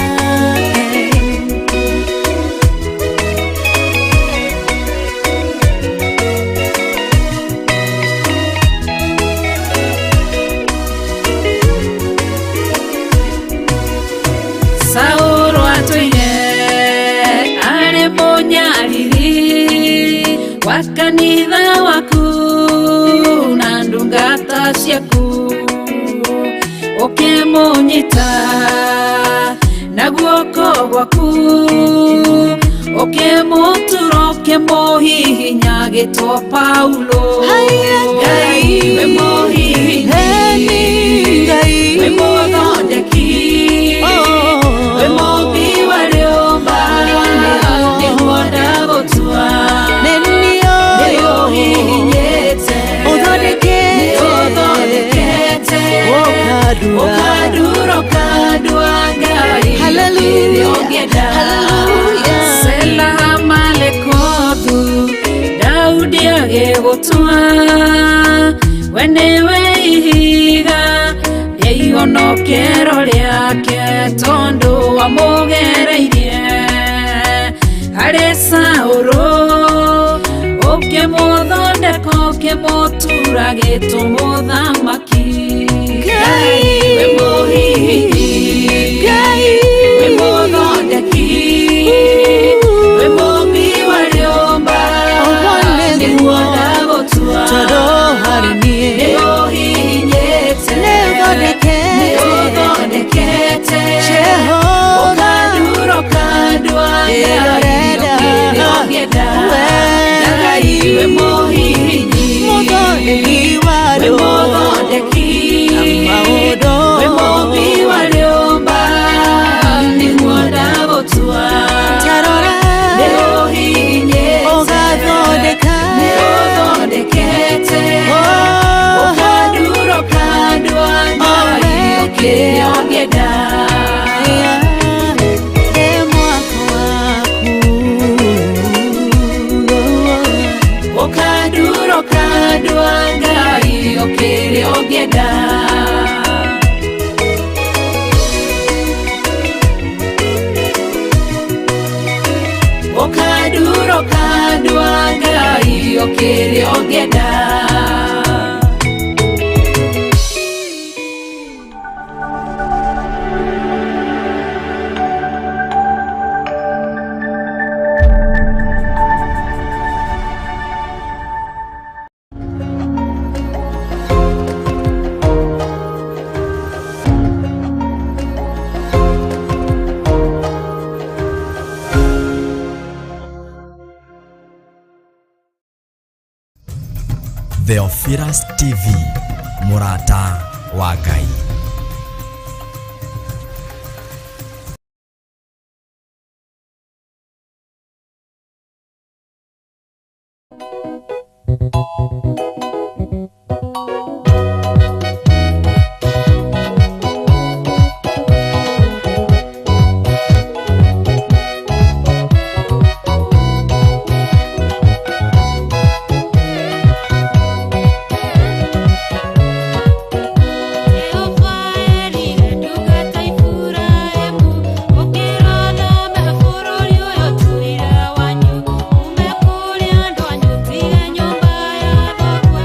Saũlũ atũire arĩ mũnyariri wa kanitha waku na ndungata ciaku, ũkĩmũnyita na guoko gwaku, ũkĩmũtura ũkĩmũhihinya agĩtwo Paulo. Haiya, Ngai we mũhihinyi, Eni Ngai. We mũthondeki, Oh. we mũmbi wa rĩũmba, nĩguo ndagũtua. Nĩ Nĩ niĩ ũhihinyĩte, Ũthondekete. Nĩ ũthondekete, Ũkandura. Ũkandura ũkandua, Ngai Hallelujah. ũkĩrĩ ũngĩenda. Hallelujah. Sela Malekothu, Daudi agĩgũtua, we nĩwe ihiga rĩa ihonokero rĩake, tondũ wamũgereirie harĩ Saũlũ, ũkĩmũthondeka ũkĩmũtura gĩtũ mũthamaki. Ngai. We mũhihinyi, Ngai. We mũthondeki, we mũmbi wa rĩũmba, Ũguo nĩguo. nĩguo ndagũtua. Tondũ harĩ niĩ. Nĩ ũhihinyĩte, Nĩ ũthondekete. Nĩ ũthondekete, Jehova. Ũkandura ũkandua, Ngai Ĩrorenda. ũkĩrĩ ũngĩenda. We Ngai we Ũkanduro kandũ wa Ngai o kĩrĩa ũngĩenda. Ũkanduro kandũ wa Ngai o kĩrĩa ũngĩenda. Theophilus TV, mũrata wa Ngai. Jehova erire ndungata Iburahĩmu, ũkĩra thame bũrũri ũyũ tũira wanyu, ume kũrĩ andũ anyu, tige nyũmba ya thoguo.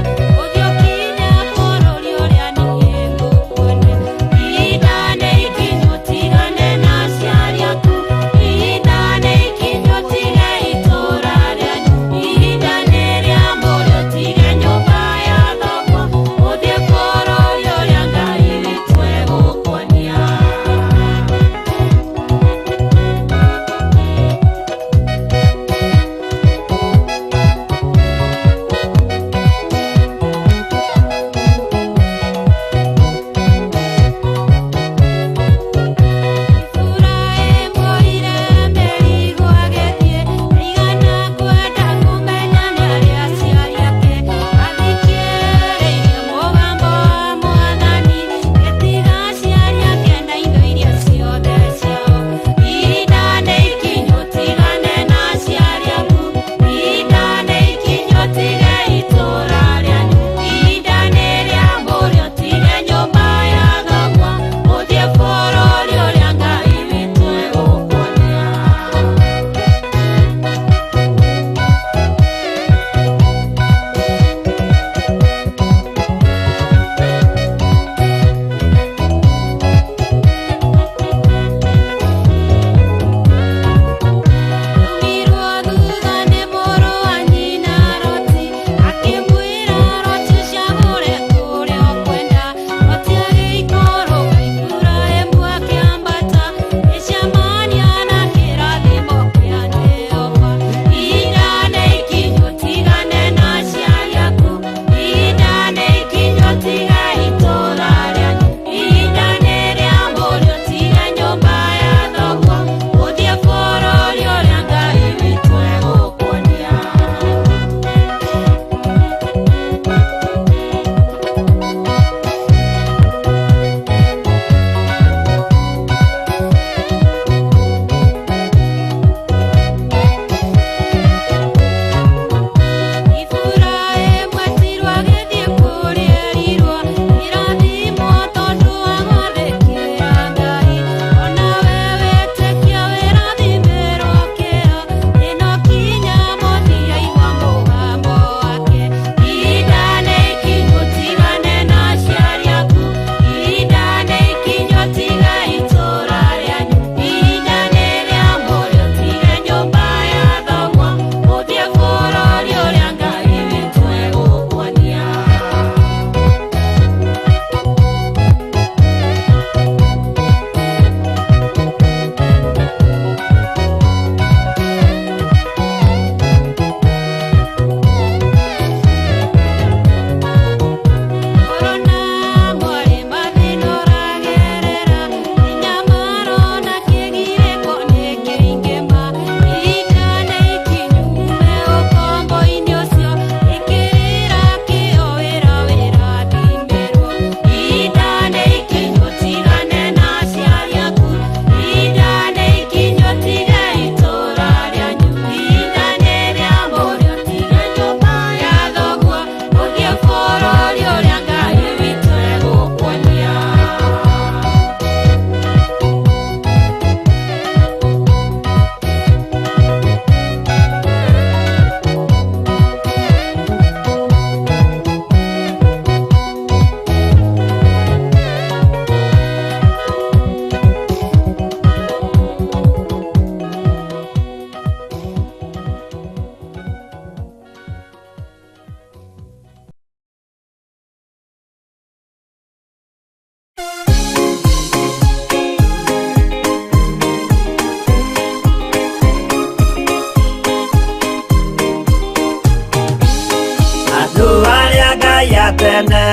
Andũ arĩa Ngai atene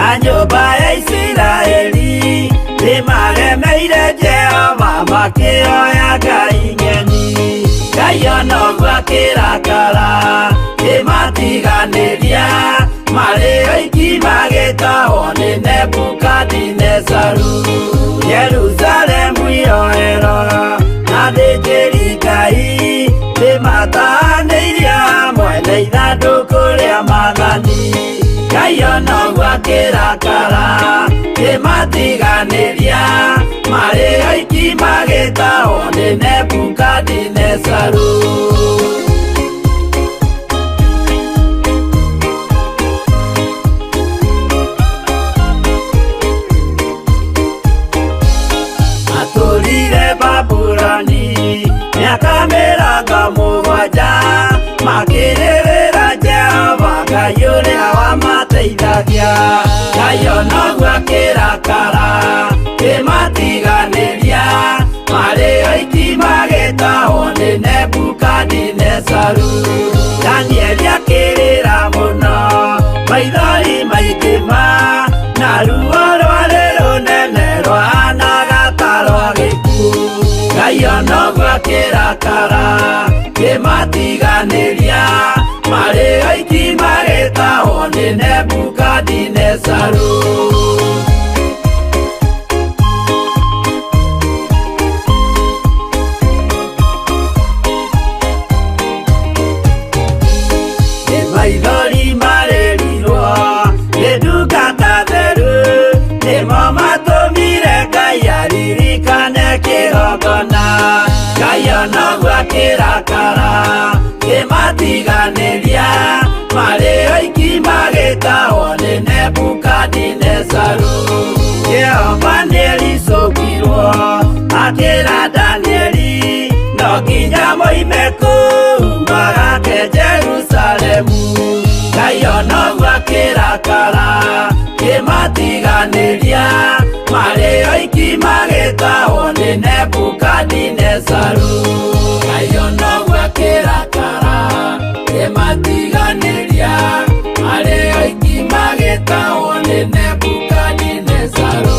a nyũmba ya Isiraeli nĩmaremeire Jehova makĩoya ngai ng'eni. Ngai ona ũguo akĩrakara kĩmatiganĩria marĩ oiki magĩtahwo nĩ Nebukadinezaru. Jerusalemu yoerwo na athĩnjĩri Ngai nĩmatahanĩirio hamwe na ithandũkũ rĩa maathani. Ngai ona ũguo akĩrakara kĩmatiganĩria marĩ oiki magĩtahwo nĩ Nebukadinezaru. Atũrire Babuloni mĩaka 70 makĩrĩrĩra Jehova Ngai ũrĩa wamateithagia. Ngai ona ũguo akĩrakara kĩmatiganĩria marĩ oiki magĩtahwo nĩ Nebukadinezaru. Danieli akĩrĩra mũno maithori maingĩ ma na ruo rwarĩ rũnene rwahanaga ta rwa gĩkuũ. Ngai ona ũguo akĩrakara kĩmatiganĩria marĩ oiki magĩtahwo nĩ Nebukadinezaru. Nĩ maithori marĩrirwo nĩ ndungata theru nĩmo matũmire Ngai aririkane kĩgongona. Ngai ona ũguo akĩrakara kĩmatiganĩria marĩ oiki magĩtahwo nĩ Nebukadinezaru. Jehova nĩericũkirwo akĩra Danieli no nginya moime kũu magake Jerusalemu. Ngai ona ũguo akĩrakara kĩmatiganĩria marĩ oiki magĩtahwo nĩ Nebukadinezaru. Ngai ona ũguo akĩrakara kĩmatiganĩria marĩ oiki magĩtahwo nĩ Nebukadinezaru.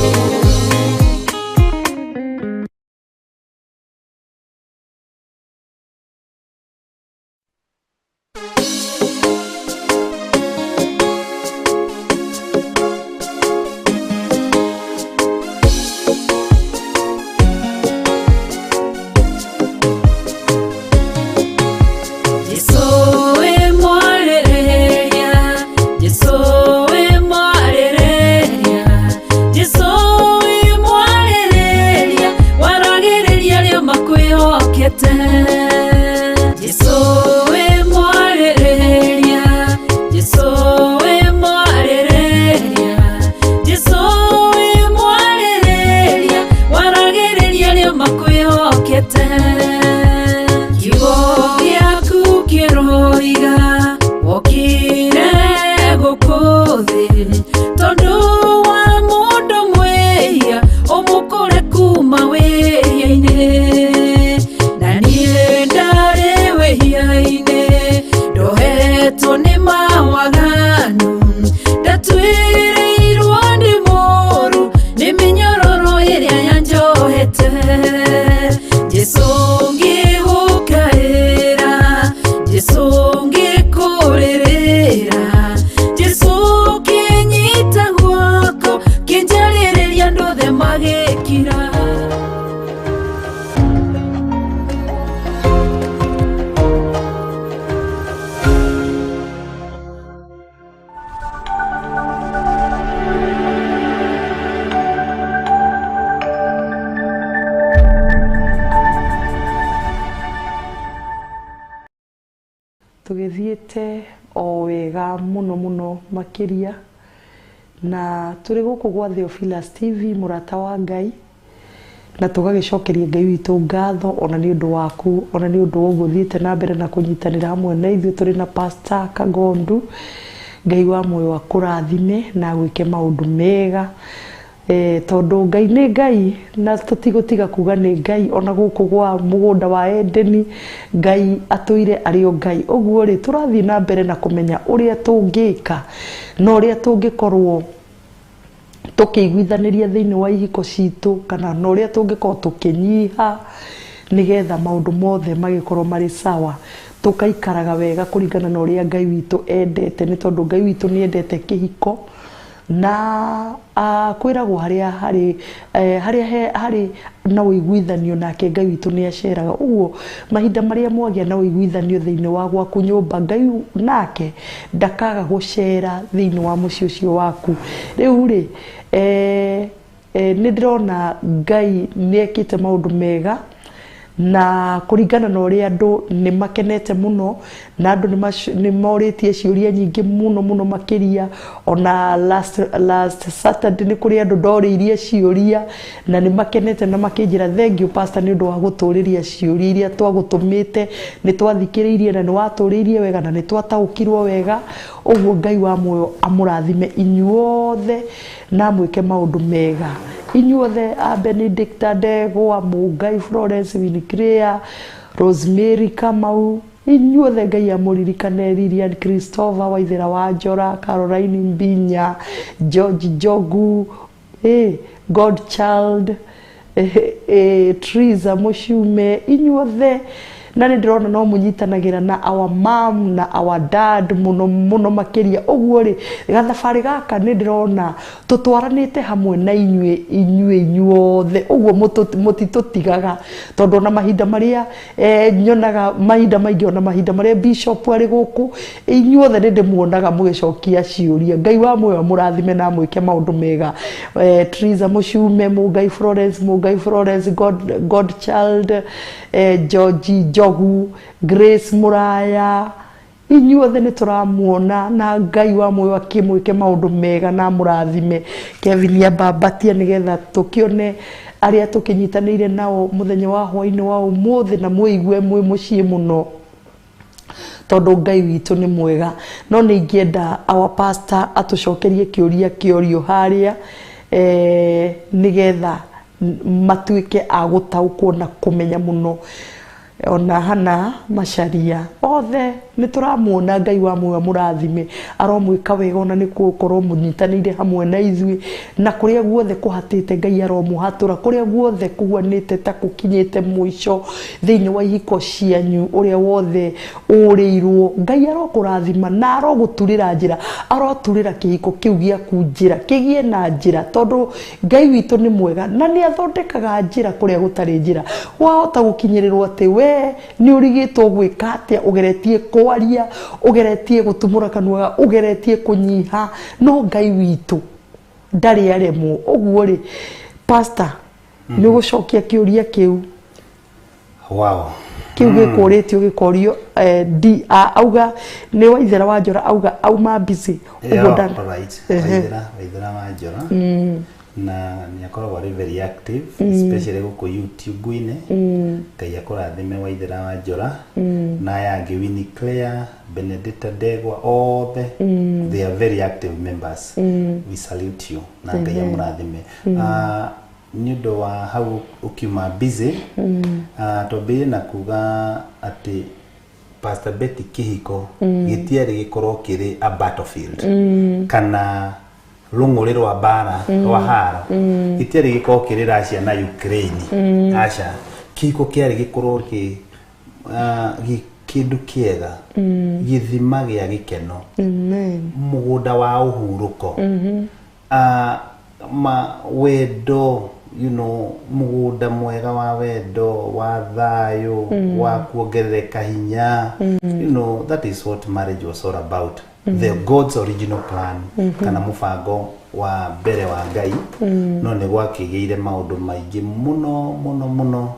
Jesu we mwarĩrĩria, Jesu we mwarĩrĩria, Jesu we mwarĩrĩria, waragĩrĩria arĩa makwĩhokete. Jesu we mwarĩrĩria, Jesu we mwarĩrĩria, Jesu we mwarĩrĩria, waragĩrĩria arĩa makwĩhokete. Kiugo gĩaku kĩroiga wokire gũkũ thĩ tondũ wa mũndũ mwĩhia ũmũkũre kuma wĩhia-inĩ. Na niĩ ndarĩ wĩhia-inĩ ndohetwo nĩ mawaganu ndatuĩrĩirwo nĩ mũũru nĩ mĩnyororo ĩrĩa yanjohete. Jesu ngĩgũkaĩra, Jesu ngĩkũrĩrĩra, Jesu kĩnyita guoko kĩnjarĩrĩria andũ othe magĩkira. Tũgĩthiĩte o wega mũno mũno makĩria na tũrĩ gũkũ gwa Theophilus TV mũrata wa Ngai na tũgagĩcokeria Ngai witũ ngatho ona nĩ ũndũ waku ona nĩ ũndũ wa ũguo ũthiĩte na mbere na kũnyitanĩra hamwe na ithuĩ tũrĩ na Pastor Kagondu. Ngai wa muoyo akũrathime na agwĩke maũndũ mega. Tondu Ngai nĩ Ngai na tũtigũtiga kuga nĩ Ngai ona gũkũ gwa mũgũnda wa Edeni Ngai atũire arĩ o Ngai. Ũguo rĩ tũrathiĩ na mbere na kũmenya ũrĩa tũngĩka na ũrĩa tũngĩkorwo tũkĩiguithanĩria thĩinĩ wa ihiko citũ kana na ũrĩa tũngĩkorwo tũkĩnyiha nĩgetha maũndũ mothe magĩkorwo marĩ sawa, tũkaikaraga wega kũringana na ũrĩa Ngai witũ endete, nĩ tondũ Ngai witũ nĩ endete kĩhiko na kwĩragwo harĩa harĩ harĩa harĩ na ũiguithanio nake Ngai witũ nĩ aceraga. Ũguo mahinda marĩa mwagĩa na ũiguithanio thĩinĩ wa gwaku nyũmba, Ngai nake ndakaga gũcera thĩinĩ wa mũciĩ ũcio waku. Rĩu rĩ nĩ ndĩrona Ngai nĩ ekĩte maũndũ mega na kũringana na ũrĩa andũ nĩ makenete mũno na andũ nĩ morĩtie ciũria nyingĩ mũno mũno makĩria. Ona last Saturday nĩ kũrĩ andũ ndorĩirie ciũria na nĩ makenete na makĩnjĩra thank you pastor nĩ ũndũ wa gũtũrĩria ciũria iria twagũtũmĩte, nĩ twathikĩrĩirie na nĩ watũrĩirie wega na nĩ twataũkirwo wega. Ũguo Ngai wa muoyo amũrathime inyuothe na amwĩke maũndũ mega inyuothe, a Benedicta Ndegwa, Mũngai Florence, Winnie, Rosemary Kamau, inyuothe Ngai amũririkane, Lilian Christopher Waithera wa Njora, Caroline Mbinya, George Njogu, Godchild, Triza Mũcume, inyuothe. Na nĩ ndĩrona no mũnyitanagĩra na our mom na our dad mũno mũno makĩria. Ũguo rĩ gathabarĩ gaka nĩ ndĩrona tũtwaranĩte hamwe na inyuĩ inyuothe, ũguo mũtitũtigaga, tondũ ona mahinda marĩa nyonaga mahinda maingĩ, ona mahinda marĩa bishop arĩ gũkũ, inyuothe nĩ ndĩmuonaga mũgĩcokia ciũria. Ngai wa muoyo amũrathime na amwĩke maũndũ mega. Triza Mũcume, Mũngai Florence, Mũngai Florence, Godchild, George Njogu, Grace Muraya, inyuothe nĩ tũramuona na Ngai wa muoyo akĩmwĩke maũndũ mega na amũrathime. Kevin ambambatie nĩgetha tũkĩone arĩa tũkĩnyitanĩire nao mũthenya wa hwainĩ wa ũmũthĩ na mwĩigue mwĩ mũciĩ mũno, tondũ Ngai witũ nĩ mwega. No nĩ ingĩenda our pastor atũcokerie kĩũria kĩorio harĩa nĩgetha matuĩke a gũtaũkwo na kũmenya mũno. Ona Hana Macharia othe nĩ tũramuona, Ngai wa muoyo amũrathime, aromwĩka wega ona nĩ gũkorwo mũnyitanĩire hamwe na ithuĩ, na kũrĩa guothe kũhatĩte Ngai aromũhatũra, kũrĩa guothe kũhuanĩte ta kũkinyĩte mũico thĩinĩ wa ihiko cianyu, ũrĩa wothe ũrĩirwo Ngai arokũrathima na arogũturĩra njĩra, aroturĩra kĩhiko kĩu gĩaku njĩra, kĩgĩe na njĩra, tondũ Ngai witũ nĩ mwega na nĩ athondekaga njĩra kũrĩa gũtarĩ njĩra. Wahota gũkinyĩrĩrwo atĩ we nĩ ũrigĩtwo gwĩka atĩa, ũgeretie kwaria, ũgeretie gũtumũra kanua, ũgeretie kũnyiha, no Ngai witũ ndarĩ aremwo. Ũguo rĩ pastor nĩ ũgũcokia kĩũria kĩu. Wow. Kĩu gĩkũrĩtio gĩkorio auga nĩ Waithera wa Njora, auga auma busy. Ũguo Waithera wa Njora na nĩ akoragwo arĩ very active especially gũkũ YouTube-inĩ. Ngai akũrathime Waithera wa Njora na aya angĩ Winnie Claire, Benedicta Ndegwa, othe they are very active members. We salute you na Ngai amũrathime. Nĩ ũndũ wa hau ũkiuma busy, twambĩrĩrie na kuga atĩ Pastor Betty kĩhiko gĩtiarĩ gĩkorwo kĩrĩ a battlefield kana rũng'ũrĩ rwa mbara rwa haro, gĩtiarĩ gĩkorwo kĩrĩ Russia na Ukraine. Aca, kĩhiko kĩarĩ gĩkorwo kĩ kĩndũ kĩega, gĩthima gĩa gĩkeno, mũgũnda wa ũhurũko, wendo, you know, mũgũnda mwega wa wendo, wa thayũ, wa kuongerereka hinya. You know, that is what marriage was all about. The God's original plan, kana mũbango wa mbere wa Ngai. No nĩ gwakĩgĩire maũndũ maingĩ mũno mũno mũno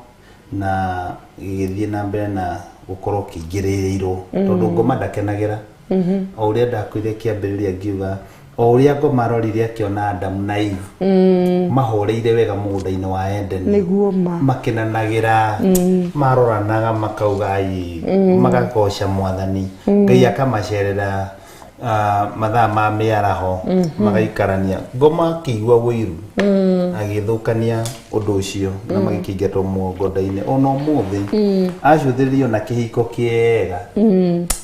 na gĩgĩthiĩ na mbere na gũkorwo kĩingĩrĩirwo, tondũ ngoma ndakenagĩra. O ũrĩa ndakwĩrire kĩambĩrĩria ngiuga, o ũrĩa ngoma arorire akĩona Adam na Eve mahoreire wega mũgũnda-inĩ wa Eden, nĩguo makenanagĩra, maroranaga makauga ai, magagoca Mwathani. Ngai akamacerera Mathaa ma mĩaraho magaikarania, ngoma akĩigua wũiru, agĩthũkania ũndũ ũcio na magĩkĩingatwo mũgũnda-inĩ. Ona ũmũthĩ acũthĩrĩrio na kĩhiko kĩega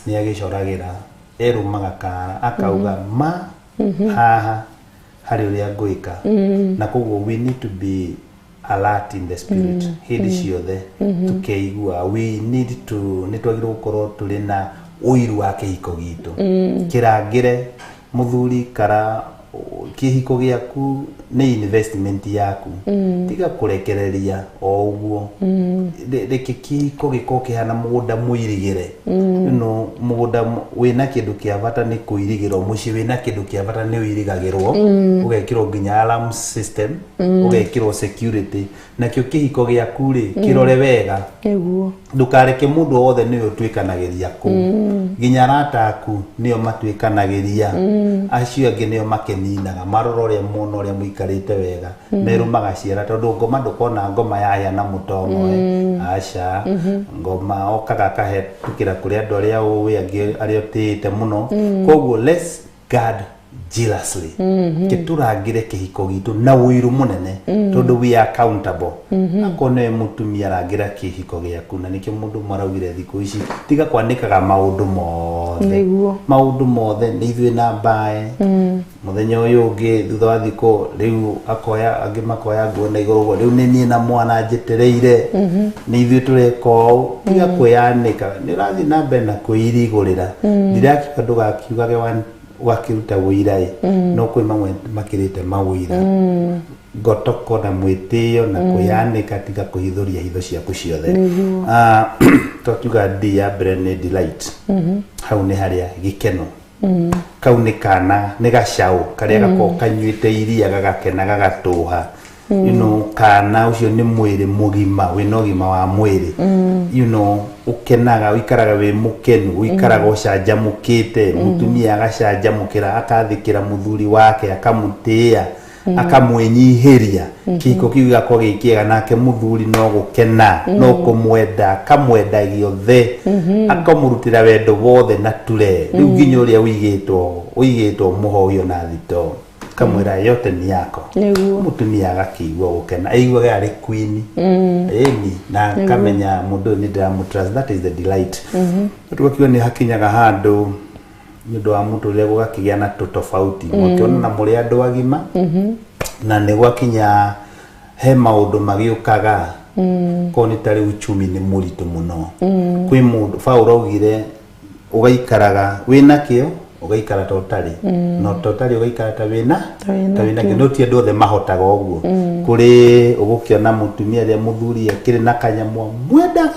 nĩ agĩcoragĩra, erũmaga kara akauga ma haha harĩ ũrĩa ngwĩka. Na koguo we need to be alert in the spirit hĩndĩ ciothe tukeigua. We need to, nĩ twagĩrĩirwo gũkorwo tũrĩ na ũiru wa kĩhiko gitũ. Kĩrangĩre mũthuri kara kĩhiko gĩaku nĩ investment yaku. Tiga kũrekereria o ũguo. Reke kĩhiko gĩkorwo kĩhana mũgũnda mũirigĩre. Mũgũnda wĩna kĩndũ kĩa bata nĩ kũirigĩrwo, mũciĩ wĩna kĩndũ kĩa bata nĩ ũirigagĩrwo, ũgekĩrwo nginya alarm system, ũgekĩrwo security. Nakĩo kĩhiko gĩaku rĩ, kĩrore wega. Ndũkareke mũndũ o wothe nĩwe ũtuĩkanagĩria kũu, nginya arata aku nĩo matuĩkanagĩria, acio angĩ nĩo makeninaga marora ũrĩa mona ũrĩa mũikarĩte wega, merũmaga ciara, tondũ ngoma ndũkona ngoma yahĩa na mũtomo. Aca, ngoma okaga akahetũkĩra kũrĩ andũ arĩa ũĩ, angĩ arĩa ũtĩĩte mũno. Koguo let's guard jealously, kĩtũrangĩre kĩhiko gitũ na ũiru mũnene, tondũ we are accountable. Akorwo nĩwe mũtumia, rangĩra kĩhiko gĩaku. Na nĩkĩo mũndũ ũmwe araugire thikũ ici tiga kwanĩkaga maũndũ mothe. Maũndũ mothe nĩ ithuĩ na mbae mũthenya ũyũ ũngĩ, thutha wa thikũ rĩu akoya angĩ makoya nguo na igũrũ ũguo, rĩu nĩ niĩ na mwana njetereire, nĩ ithuĩ tũreka ũũ. Tiga kwĩyanĩka, nĩ ũrathiĩ na mbere na kwĩirigũrĩra. Ndirakiuga ndũgakiugage wakĩruta wũira ĩ, no kwĩ mamwe makĩrĩte mawũira, ngotoko na mwĩtĩo na kwĩyanĩka. Tiga kũhithũria hitho ciaku ciothe. Twakiuga D ya mbere nĩ delight. Hau nĩ harĩa gĩkeno kau nĩ kana nĩ gacaũ karĩa gakoragwo kanyuĩte iria gagakena gagatũha. Kana ũcio nĩ mwĩrĩ mũgima wĩna ũgima wa mwĩrĩ, ũkenaga, ũikaraga wĩ mũkenu, ũikaraga ũcanjamũkĩte. Mũtumia agacanjamũkĩra, akathĩkĩra mũthuri wake, akamũtĩĩa, akamwĩnyihĩria, kĩhiko kĩu gĩgakorwo gĩ kĩega. Nake mũthuri no gũkena, no kũmwenda, akamwenda gĩothe, akamũrutĩra wendo wothe na ture rĩu nginya ũrĩa ũigĩtwo ũigĩtwo mũhoio na thito, kamwĩra yote ni yako. Mũtumia agakĩigua gũkena, aiguage arĩ queen ĩni, na akamenya mũndũ ũyũ nĩ ndĩramũtrust. That is the delight. Tũgakiuga nĩ hakinyaga handũ nĩ ũndũ wa mũtũrĩre gũgakĩgĩa na tũtofauti, mwakĩonana mũrĩ andũ agima, na nĩ gwakinya he maũndũ magĩũkaga korwo nĩ ta rĩu uchumi nĩ mũritũ mũno kwĩ mũndũ. Paul augire ũgaikaraga wĩna kĩo, ũgaikara ta ũtarĩ, no ta ũtarĩ ũgaikara ta wĩna Ta wĩna ta wĩna kĩo. kĩo. No ti andũ othe mahotaga ũguo. Kũrĩ ũgũkĩona mũtumia rĩa mũthuri akĩrĩ na kanyamũ mwendaga,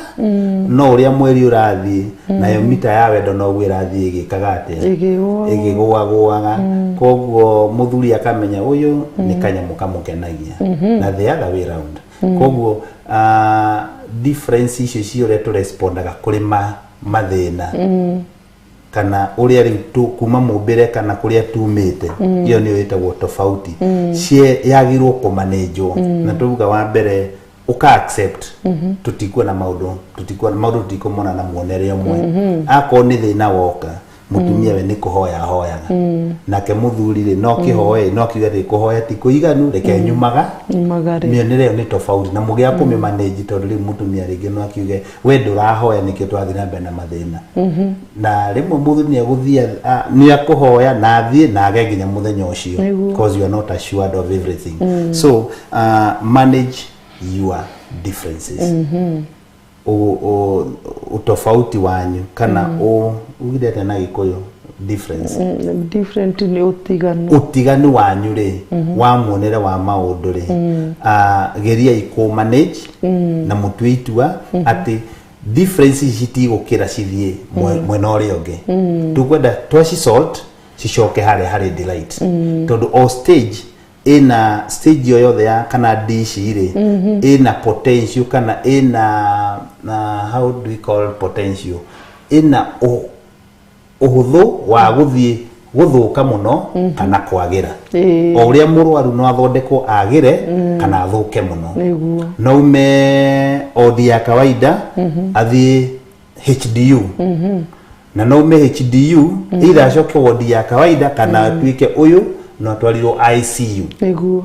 no ũrĩa mweri ũrathiĩ nayo mita ya wendo noguo ĩrathiĩ ĩgĩkaga atĩa? Ĩgĩgũagũa. Ĩgĩgũagũaga. Koguo mũthuri akamenya ũyũ nĩ kanyamũ kamũkenagia, na the other way round. Koguo difference icio cia ũrĩa tũrespondaga kũrĩ mathĩna kana ũrĩa rĩu kuma mũmbĩre kana kũrĩa tumĩte, ĩyo nĩyo ĩtagwo tofauti cie yagĩrĩirwo kũmanĩnjwo. Na tuga wa mbere ũka accept tũtikuona maũndũ, tũtikuona maũndũ, tũtikũmona na muonere ũmwe. Akorwo nĩ thĩna woka, mũtumia we nĩ kũhoya ahoyaga, nake mũthuri rĩ no kĩhoe, no kiuge atĩ kũhoya ti kũiganu, reke nyumaga. Nyumagare. Mĩonere ĩyo nĩ tofauti na mũgĩa kũmĩmanage, tondũ rĩu mũtumia rĩngĩ no akiuge we ndũrahoya nĩkĩo twathiĩ na mbere na mathĩna. Na rĩmwe mũthuri nĩ egũthiĩ nĩ akũhoya na athiĩ na age nginya mũthenya ũcio, because you are not assured of everything. So manage your differences, utofauti wanyu kana ugire atĩa na Gĩkũyũ difference? Different nĩ ũtiganu. Ũtiganu wanyu rĩ wa muonere wa maũndũ rĩ, geriai kũ manage na mũtue itua atĩ difference ici citigũkĩra cithiĩ mwena ũrĩa ũngĩ. Tũkwenda twaci sort cicoke harĩa harĩ delight, tondũ o stage ĩna stage o yothe ya kana dishi rĩ ĩna potential kana ĩna na, how do we call potential, ĩna ũhũthũ wa gũthiĩ gũthũka mũno kana kwagĩra. O ũrĩa mũrwaru no athondekwo agĩre kana athũke mũno. No ume odi ya kawaida athiĩ HDU. Na no ume HDU either acoke wodi ya kawaida kana atuike uyu no atwarirwo ICU. Nĩguo.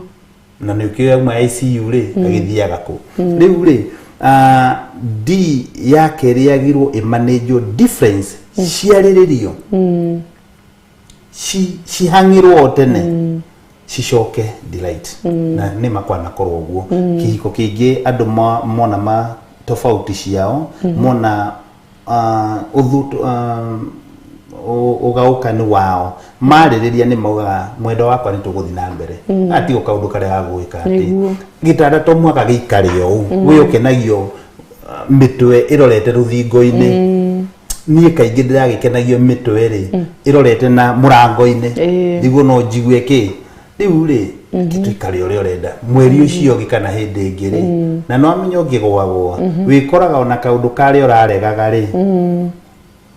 Na nä å auma ICU rä agĩthiaga kũ rĩu rĩ D ya kerĩ yagĩrwo ĩmanĩnjwo difference ciarĩrĩrio cihang'ĩrwo o tene cicoke delight na nĩ makwanakorwo ũguo kĩhiko kĩngĩ andũ mona ma tofauti ciao mona ũgaũkani wao marĩrĩria nĩ maugaga mwendo wakwa nĩ tũgũthiĩ na mbere atigo kaũndũ karĩa gagwĩka atĩ Nĩguo. gĩtanda to mũhaka gĩikare ũũ wĩ ũkenagio mĩtwe ĩrorete rũthingo-inĩ niĩ kaingĩ ndĩragĩkenagio mĩtwe rĩ ĩrorete na mũrango-inĩ nĩguo no njigue kĩ rĩu rĩ tũikare ũrĩa ũrenda mweri ũcio ũngĩ kana hĩndĩ ĩngĩ rĩ na no amenye ũngĩgwagwa wĩkoraga ona kaũndũ karĩa ũraregaga rĩ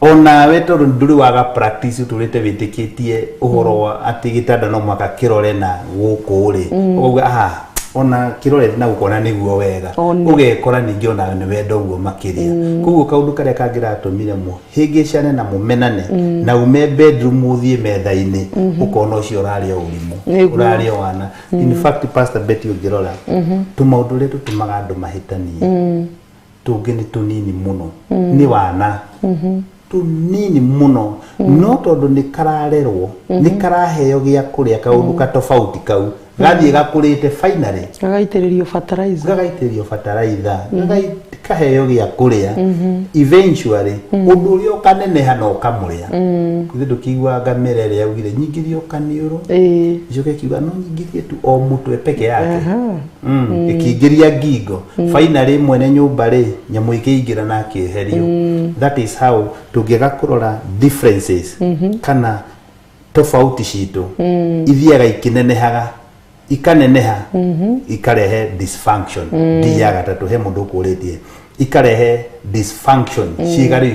onawe tondũ ndũrĩ waga practice ũtũrĩte wĩtĩkĩtie ũhoro wa atĩ gĩtanda no mũhaka kĩrore na gũkũ rĩ ũkauga ah ona kĩrorete na gũkũ ona nĩguo wega ũgekora ningĩ ona nĩ wenda ũguo makĩria koguo kaũndũ karĩa kangĩratũmire mũhĩngĩcane na mũmenane na ume bedroom ũthiĩ metha-inĩ ũkona ũcio ũrarĩa ũrimũ ũrarĩa wana. In fact Pastor Betty ũngĩrora tũmaũndũ ũrĩa tũtũmaga andũ mahĩtanie tũngĩ nĩ tũnini mũno nĩ wana tunini muno no tondu ni kararerwo ni karaheo gia kuria kaundu ka tofauti kau gathie gakurite finally gagaitĩrĩrio fertilizer gagaitĩrĩrio fertilizer kaheo gia kuria eventually undu uria ukaneneha na ukamuria ithe ndũkĩigua ngamĩra ĩrĩa yaugire nyingĩrie ũkaniũrũ icoke kiuga no nyingĩrie tu o mũtwe peke yake ĩkĩingĩria ngingo finally mwene nyũmba rĩ nyamũ ĩkĩingĩra na akĩeherio. That is how tũngĩaga kũrora differences kana tofauti citũ ithiaga ikĩnenehaga ikaneneha ikarehe dysfunction. D ya gatatũ he mũndũ ũkũrĩtie ikarehe dysfunction ciĩga rĩu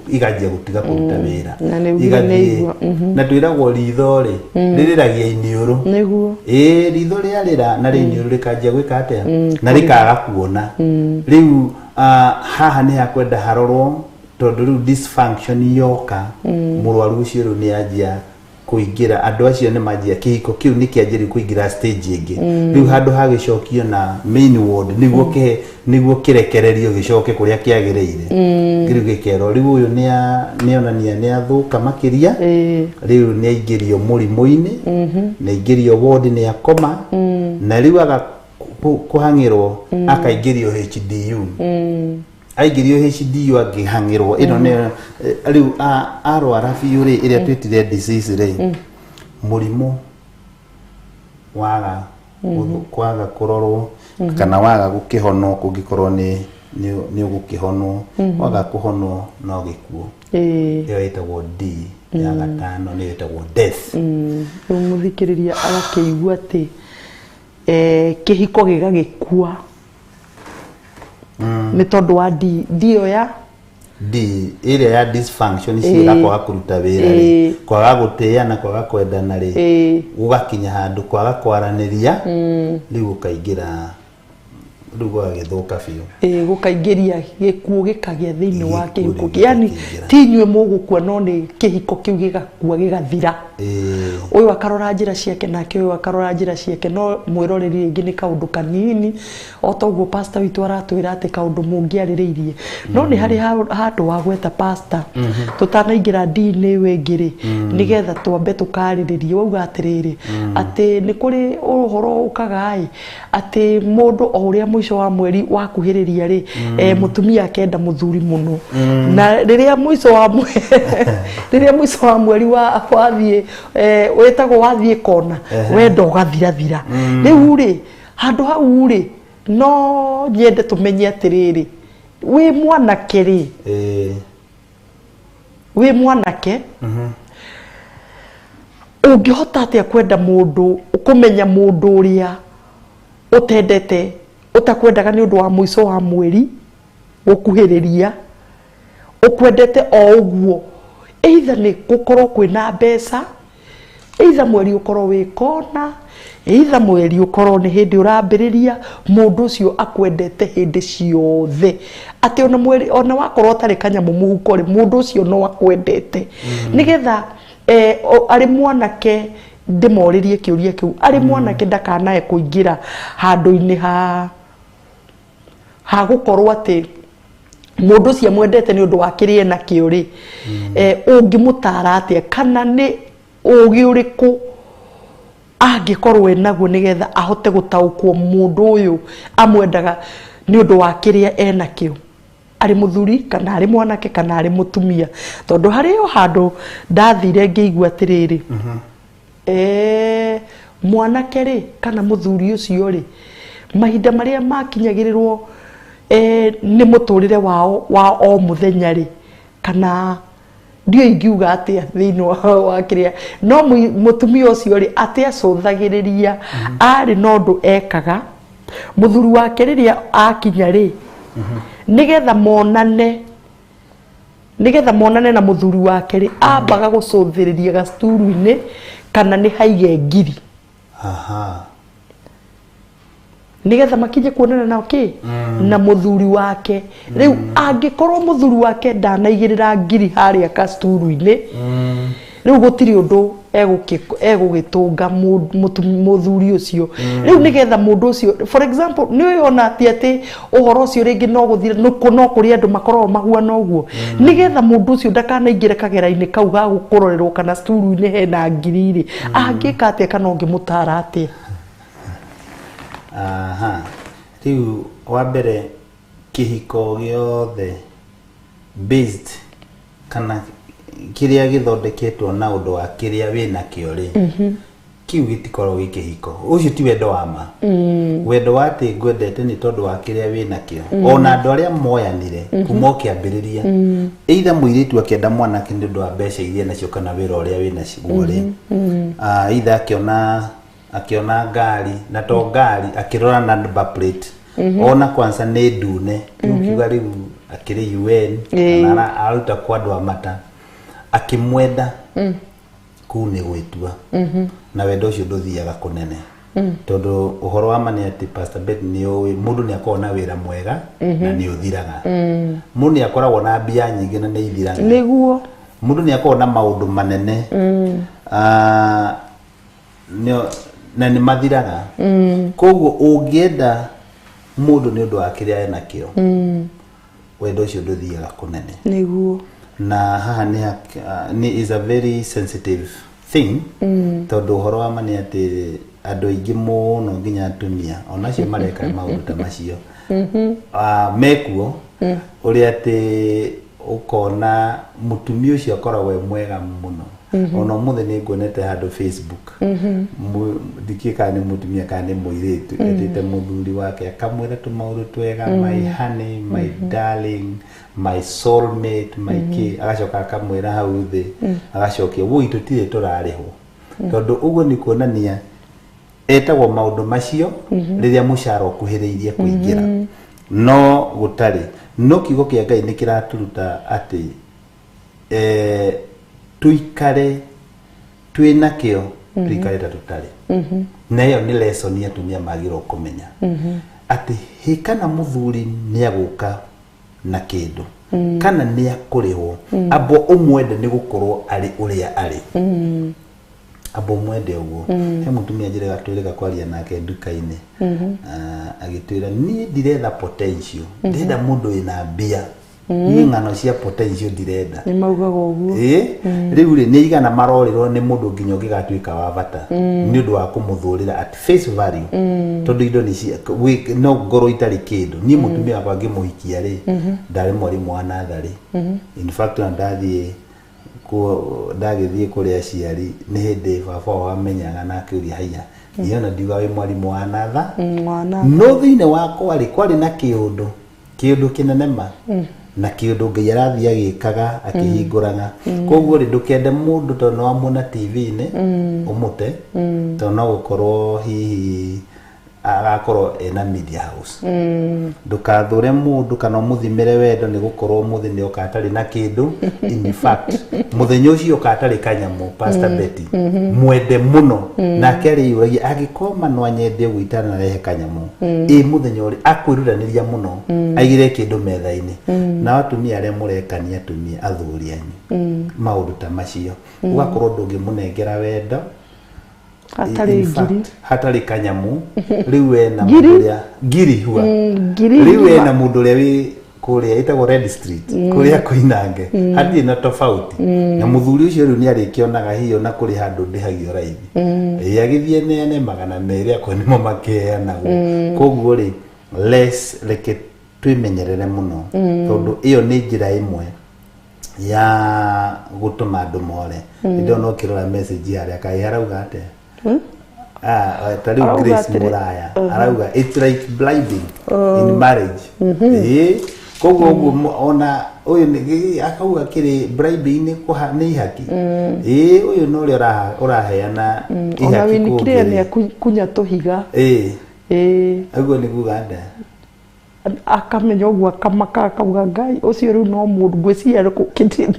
ikanjia gũtiga kũruta wĩra igathiĩ na twĩragwo ritho rĩ rĩrĩragia iniũrũ nĩguo ĩĩ ritho rĩarĩra na rĩiniũrũ rĩkanjia gwĩka atĩa na rĩkaga kuona rĩu haha nĩ hakwenda harorwo tondũ rĩu dysfunction yoka mũrwaru ũcio rĩu nĩ anjia kũingĩra andũ acio nĩ manjia kĩhiko kĩu nĩ kĩanjĩrĩria kũingĩra stage ĩngĩ rĩu handũ hagĩcokio na main ward nĩguo kĩhe nĩguo kĩrekererio gĩcoke kũrĩa kĩagĩrĩire rĩu gĩkerwo rĩu ũyũ nĩonania nĩ athũka makĩria rĩu nĩ aingĩrio mũrimũ-inĩ nĩ aingĩrio ward nĩ akoma na rĩu aga kũhang'ĩrwo akaingĩrio HDU aingĩrio HDU angĩhang'ĩrwo ĩno nĩ rĩu arwara biũ rĩ ĩrĩa twĩtire disease rĩ mũrimũ waga kwaga kũrorwo kana waga gũkĩhonwo kũngĩkorwo nĩ ũgũkĩhonwo waga kũhonwo no gĩkuũ ĩyo ĩtagwo D ya gatano nĩyo ĩtagwo death. Rĩu mũthikĩrĩria agakĩigua atĩ kĩhiko gĩgagĩkua nĩ tondũ wa D ĩyo ya D ĩrĩa ya dysfunction ciĩga kwaga kũruta wĩra rĩ kwaga gũtĩana kwaga kwendana rĩ gũgakinya handũ kwaga kwaranĩria rĩu gũkaingĩra rĩu gũgagĩthũka biũ gũkaingĩria gĩkuũ gĩkagĩa thĩinĩ wa kĩhiko yani ti inyuĩ mũgũkua no nĩ kĩhiko kĩu gĩgakua gĩgathira ũyũ akarora njĩra ciake nake ũyũ akarora njĩra ciake no mwĩroreri rĩngĩ nĩ kaũndũ kanini o ta ũguo pastor witũ aratwĩra atĩ kaũndũ mũngĩarĩrĩirie no nĩ harĩ handũ wagweta pastor tũtanaingĩra D-inĩ ĩyo ĩngĩ rĩ nĩgetha twambe tũkarĩrĩrie wauga atĩrĩrĩ atĩ nĩ kũrĩ ũhoro ũkaga ĩ atĩ mũndũ o ũrĩa mũico wa mweri wakuhĩrĩria rĩ mũtumia akenda mũthuri mũno na rĩrĩa mũico wa rĩrĩa mũico wa mweri wathiĩ wĩtagwo wathiĩ kona wenda ũgathirathira rĩu rĩ handũ hau rĩ no nyende tũmenye atĩrĩrĩ wĩ mwanake rĩ wĩ mwanake ũngĩhota atĩa kwenda mũndũ kũmenya mũndũ ũrĩa ũtendete ũtakwendaga nĩ ũndũ wa mũico wa mweri gũkuhĩrĩria ũkwendete o ũguo either nĩ gũkorwo kwĩna mbeca either Either mweri ũkorwo wĩ kona, either mweri ũkorwo nĩ hĩndĩ ũrambĩrĩria, mũndũ ũcio akwendete hĩndĩ ciothe, atĩ ona mweri ona wakorwo ũtarĩ kanyamũ mũhuko rĩ, mũndũ ũcio no akwendete. Nĩgetha arĩ mwanake ndĩmorĩrie kĩũria kĩu, arĩ mwanake ndakanae kũingĩra handũ-inĩ ha gũkorwo atĩ mũndũ ũcio amwendete nĩ ũndũ wa kĩrĩa enakĩo rĩ, ũngĩmũtara atĩa, kana nĩ ũgĩ ũrĩkũ angĩkorwo enaguo nĩgetha ahote gũtaũkwo mũndũ ũyũ amwendaga nĩ ũndũ wa kĩrĩa enakĩo, arĩ mũthuri kana arĩ mwanake kana arĩ mũtumia? Tondũ harĩ o handũ ndathire ngĩigua atĩrĩrĩ, mwanake rĩ kana mũthuri ũcio rĩ, mahinda marĩa makinyagĩrĩrwo nĩ mũtũrĩre wao wa o mũthenya rĩ, kana ndiũ ingiuga atĩa thĩinĩ wa kĩrĩa, no mũtumia ũcio rĩ, atĩ acũthagĩrĩria arĩ na ũndũ ekaga mũthuri wake rĩrĩa akinya rĩ, nĩgetha monane na mũthuri wake rĩ, ambaga gũcũthĩrĩria gacuturu-inĩ kana nĩ haige ngiri, nĩgetha makinye kuonana na kĩ na mũthuri wake. Rĩu angĩkorwo mũthuri wake ndanaigĩrĩra ngiri harĩa kacuturu-inĩ, rĩu gũtirĩ ũndũ egũgĩtũnga mũthuri ũcio. Rĩu nĩgetha mũndũ ũcio, for example, nĩ ũyũ ona ti atĩ ũhoro ũcio rĩngĩ no gũthira no kũrĩ andũ makoragwo mahuana ũguo, nĩgetha mũndũ ũcio ndakanaingĩre kagera-inĩ kau ga kũrorerwo kana cuturu-inĩ hena ngiri rĩ, angĩka atĩa kana ũngĩmũtara atĩa? Aha, rĩu wa mbere, kĩhiko gĩothe based kana kĩrĩa gĩthondeketwo na ũndũ wa kĩrĩa wĩnakĩo rĩ, kĩu gĩtikoragwo gĩ kĩhiko. Ũcio ti wendo wa ma. Wendo wa atĩ ngwendete nĩ tondũ wa kĩrĩa wĩnakĩo, ona andũ arĩa moyanire kuma o kĩambĩrĩria, either mũirĩtu akĩenda mwanake nĩ ũndũ wa mbeca iria nacio kana wĩra ũrĩa wĩnaguo rĩ, either akĩona ngari, na to ngari, akĩrora na number plate, ona kwanza nĩ ndune, rĩu kiuga rĩu akĩrĩ UN kana aruta kwa andũ a mata, akĩmwenda, kũu nĩ gwĩtua, na wendo ũcio ndũthiaga kũnene, tondũ ũhoro wa ma nĩ atĩ, Pastor Bet, nĩ ũĩ mũndũ nĩ akoragwo na wĩra mwega na nĩ ũthiraga, mũndũ nĩ akoragwo na mbia nyingĩ na nĩ ithiraga, mũndũ nĩ akoragwo na maũndũ manene, na nĩ mathiraga. Koguo ũngĩenda mũndũ nĩ ũndũ wa kĩrĩa enakĩo, wendo ũcio ndũthiaga kũnene. Na haha nĩ is a very sensitive thing, tondũ ũhoro wa ma nĩ atĩ andũ aingĩ mũno, nginya atumia onacio mareka maũndũ ta macio, mekuo ũrĩa atĩ ũkona mũtumia ũcio akoragwo e mwega mũno. Ona ũmũthĩ nĩ nguonete handũ Facebook, ndikĩĩ kana nĩ mũtumia kana nĩ mũirĩtu, endete mũthuri wake, akamwĩra tũmaũndũ twega, "My honey, my darling, my soulmate, my kĩ," agacoka akamwĩra hau thĩ, agacokia, "Woi, tũtirĩ tũrarĩhwo." Tondũ ũguo nĩ kuonania etagwo maũndũ macio rĩrĩa mũcara ũkuhĩrĩirie kũingĩra, no gũtarĩ. No kiugo kĩa Ngai nĩ kĩraturuta atĩ tuikare twĩ nakĩo, tuikare ta tũtarĩ. Na ĩyo nĩ lesson atumia magĩrĩirwo kũmenya, atĩ hĩ kana mũthuri nĩ agũka na kĩndũ kana nĩ akũrĩhwo, amba ũmwende nĩ gũkorwo arĩ ũrĩa arĩ, amba ũmwende ũguo. He mũtumia njĩrega twĩrĩga kwaria nake nduka-inĩ, agĩtwĩra, "Niĩ ndiretha potential, ndĩrenda mũndũ wĩna mbia. Niĩ ng'ano cia potential ndirenda." Nĩ maugaga ũguo. Ĩ rĩu rĩ, nĩ igana marorĩrwo nĩ mũndũ nginya ũngĩgatuĩka wa bata nĩ ũndũ wa kũmũthũrĩra at face value, tondũ indo nĩ no ngorwo itarĩ kĩndũ. Niĩ mũtumia wakwa ngĩmũhikia rĩ, ndarĩ mwarimũ wa natharĩ. In fact, ona ndathiĩ ndagĩthiĩ kũrĩ aciari, nĩ hĩndĩ baba wao amenyaga na akĩũria, "Haiya, niĩ ona ndiuga wĩ mwarimũ wa natha." Mwana No thĩinĩ wakwa rĩ, kwarĩ na kĩũndũ kĩnene ma na kĩũndũ Ngai arathiĩ agĩkaga akĩhingũraga. Koguo rĩ, ndũkende mũndũ tondũ nĩ wamuona TV-inĩ ũmũte, tondũ no gũkorwo hihi Agakorwo ena media house. Ndũkathũre mũndũ kana ũmũthimĩre wendo nĩ gũkorwo ũmũthĩ nĩ oka atarĩ na kĩndũ. In fact, mũthenya ũcio oka atarĩ kanyamũ, Pastor Betty, mwende mũno nake arĩyũragia angĩkorwo ma no anyende ũguo itananarehe kanyamũ, ĩ mũthenya ũrĩ akwĩrutanĩria mũno aigĩre kĩndũ metha-inĩ. Nao atumia arĩa mũrekania atumia athuri anyu maũndũ ta macio, ũgakorwo ndũngĩmũnengera wendo hatarĩ In fact, ngiri. Hatarĩ kanyamũ rĩu wena Ngiri? mũndũ ũrĩa ngiri hua. Ngiri Rĩu ngima. wena mũndũ ũrĩa wĩ kũrĩa ĩtagwo Red Street kũrĩa Koinange, hatirĩ na tofauti na mũthuri ũcio. Rĩu nĩ arĩkĩonaga hiyo na kũrĩ handũ ndĩhagio raithi, ĩ agĩthiĩ neane 200 akorwo nĩmo makĩheanagwo. Koguo rĩ, les reke twĩmenyerere mũno, tondũ ĩyo nĩ njĩra ĩmwe ya gũtũma andũ more. Ndĩrona ũkĩrora message harĩa, kaĩ harauga atĩa? Ah, ta rĩu Arauga Grace atĩrĩ, Muraya arauga it's like blinding in marriage. Ĩĩ, koguo ũguo ona ũyũ akauga kĩrĩ bribing nĩ nĩ ihaki. Ĩĩ, ũyũ no ũrĩa ũraheana Ona ihaki winikire kũngĩ nĩ rĩ. akunya tũhiga. Ĩĩ. Ĩĩ. Ũguo nĩ kuga nda Akamenya ũguo, akamaka, akauga Ngai ũcio rĩu no mũndũ ngwĩciria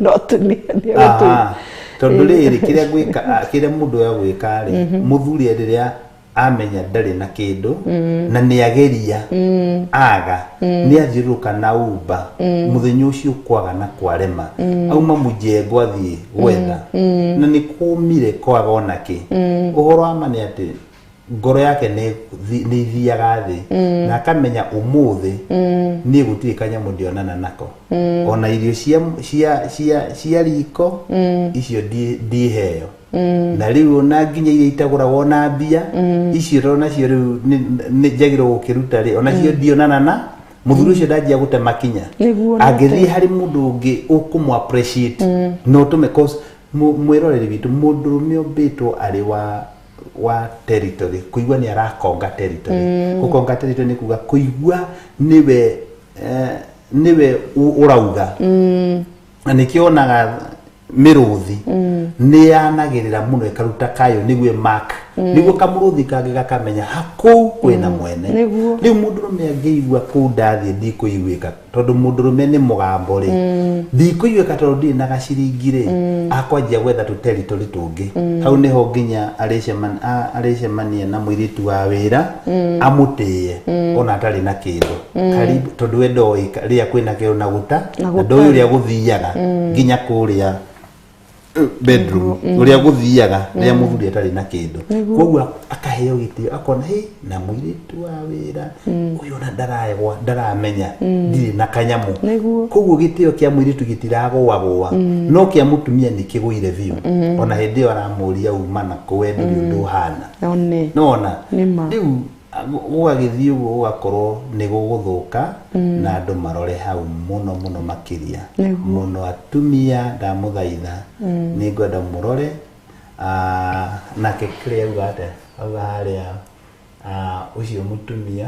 not nĩ. Aha. Tondũ rĩrĩ, kĩrĩa gwĩka, kĩrĩa mũndũ agwĩka rĩ, mũthuri rĩrĩa amenya ndarĩ na kĩndũ na nĩ ageria aga, nĩ athiũrũrũka na uba mũthenya ũcio kwaga na kwarema, auma mũjengo athiĩ gwetha na nĩ kũmire kwaga ona kĩ. Ũhoro wa ma nĩ atĩ ngoro yake nĩ ithiaga thĩ na akamenya ũmũthĩ niĩ gũtirĩ kanyamũ ndionana nako, ona irio cia riko icio ndiheo, na rĩu ona nginya iria itagũragwo na mbia icio to nacio rĩu nĩ njagĩrĩirwo gũkĩruta rĩ, onacio ndionana na mũthuri ũcio, ndanjia gũte makinya. Nĩguo. Angĩthiĩ harĩ mũndũ ũngĩ ũkũmũ appreciate na ũtũme cause mwĩroreri witũ, mũndũrũme ũmbĩtwo arĩ wa territory, kũigua nĩ arakonga territory. Gũkonga territory nĩ kuga kũigua nĩwe nĩwe ũrauga, na nĩkĩo onaga mĩrũthi nĩ yanagĩrĩra mũno ĩkaruta kayo nĩguo mark, nĩguo kamũrũthi kangĩ gakamenya hakũu kwĩna mwene. Rĩu mũndũrũme angĩigua kũu ndathiĩ ndikũiguĩka, tondũ mũndũrũme nĩ mũgambo rĩ, ndikũiguĩka tondũ ndirĩ na gaciringi rĩ, akwanjia gwetha tũ territory tũngĩ. Hau nĩho nginya arĩcemania na mũirĩtu wa wĩra amũtĩe ona atarĩ na kĩndũ karibu, tondũ we ndoĩ rĩrĩa kwĩna kĩndũ na gũta Na na gũtarĩ. ndoĩ ũrĩa gũthiaga nginya kũrĩa bedroom, ũrĩa gũthiaga rĩrĩa mũthuri atarĩ na kĩndũ. Koguo akaheo gĩtĩo, akona hĩ na mũirĩtu wa wĩra ũyũ ona ndaraegwa ndaramenya ndirĩ na kanyamũ. Koguo gĩtĩo kĩa mũirĩtu gĩtiragũagũa, no kĩa mũtumia nĩ kĩgũire biũ, ona hĩndĩ ĩyo aramũria uma na kũ, we ndũrĩ ũndũ ũhana. One. Nona Nĩ ma. rĩu gũgagĩthiĩ ũguo, gũgakorwo nĩ gũgũthũka, na andũ marore hau mũno mũno makĩria. Mũno atumia, ndamũthaitha, nĩ ngwenda mũrore. Nake kĩrĩa auga atĩa, auga harĩa ũcio mũtumia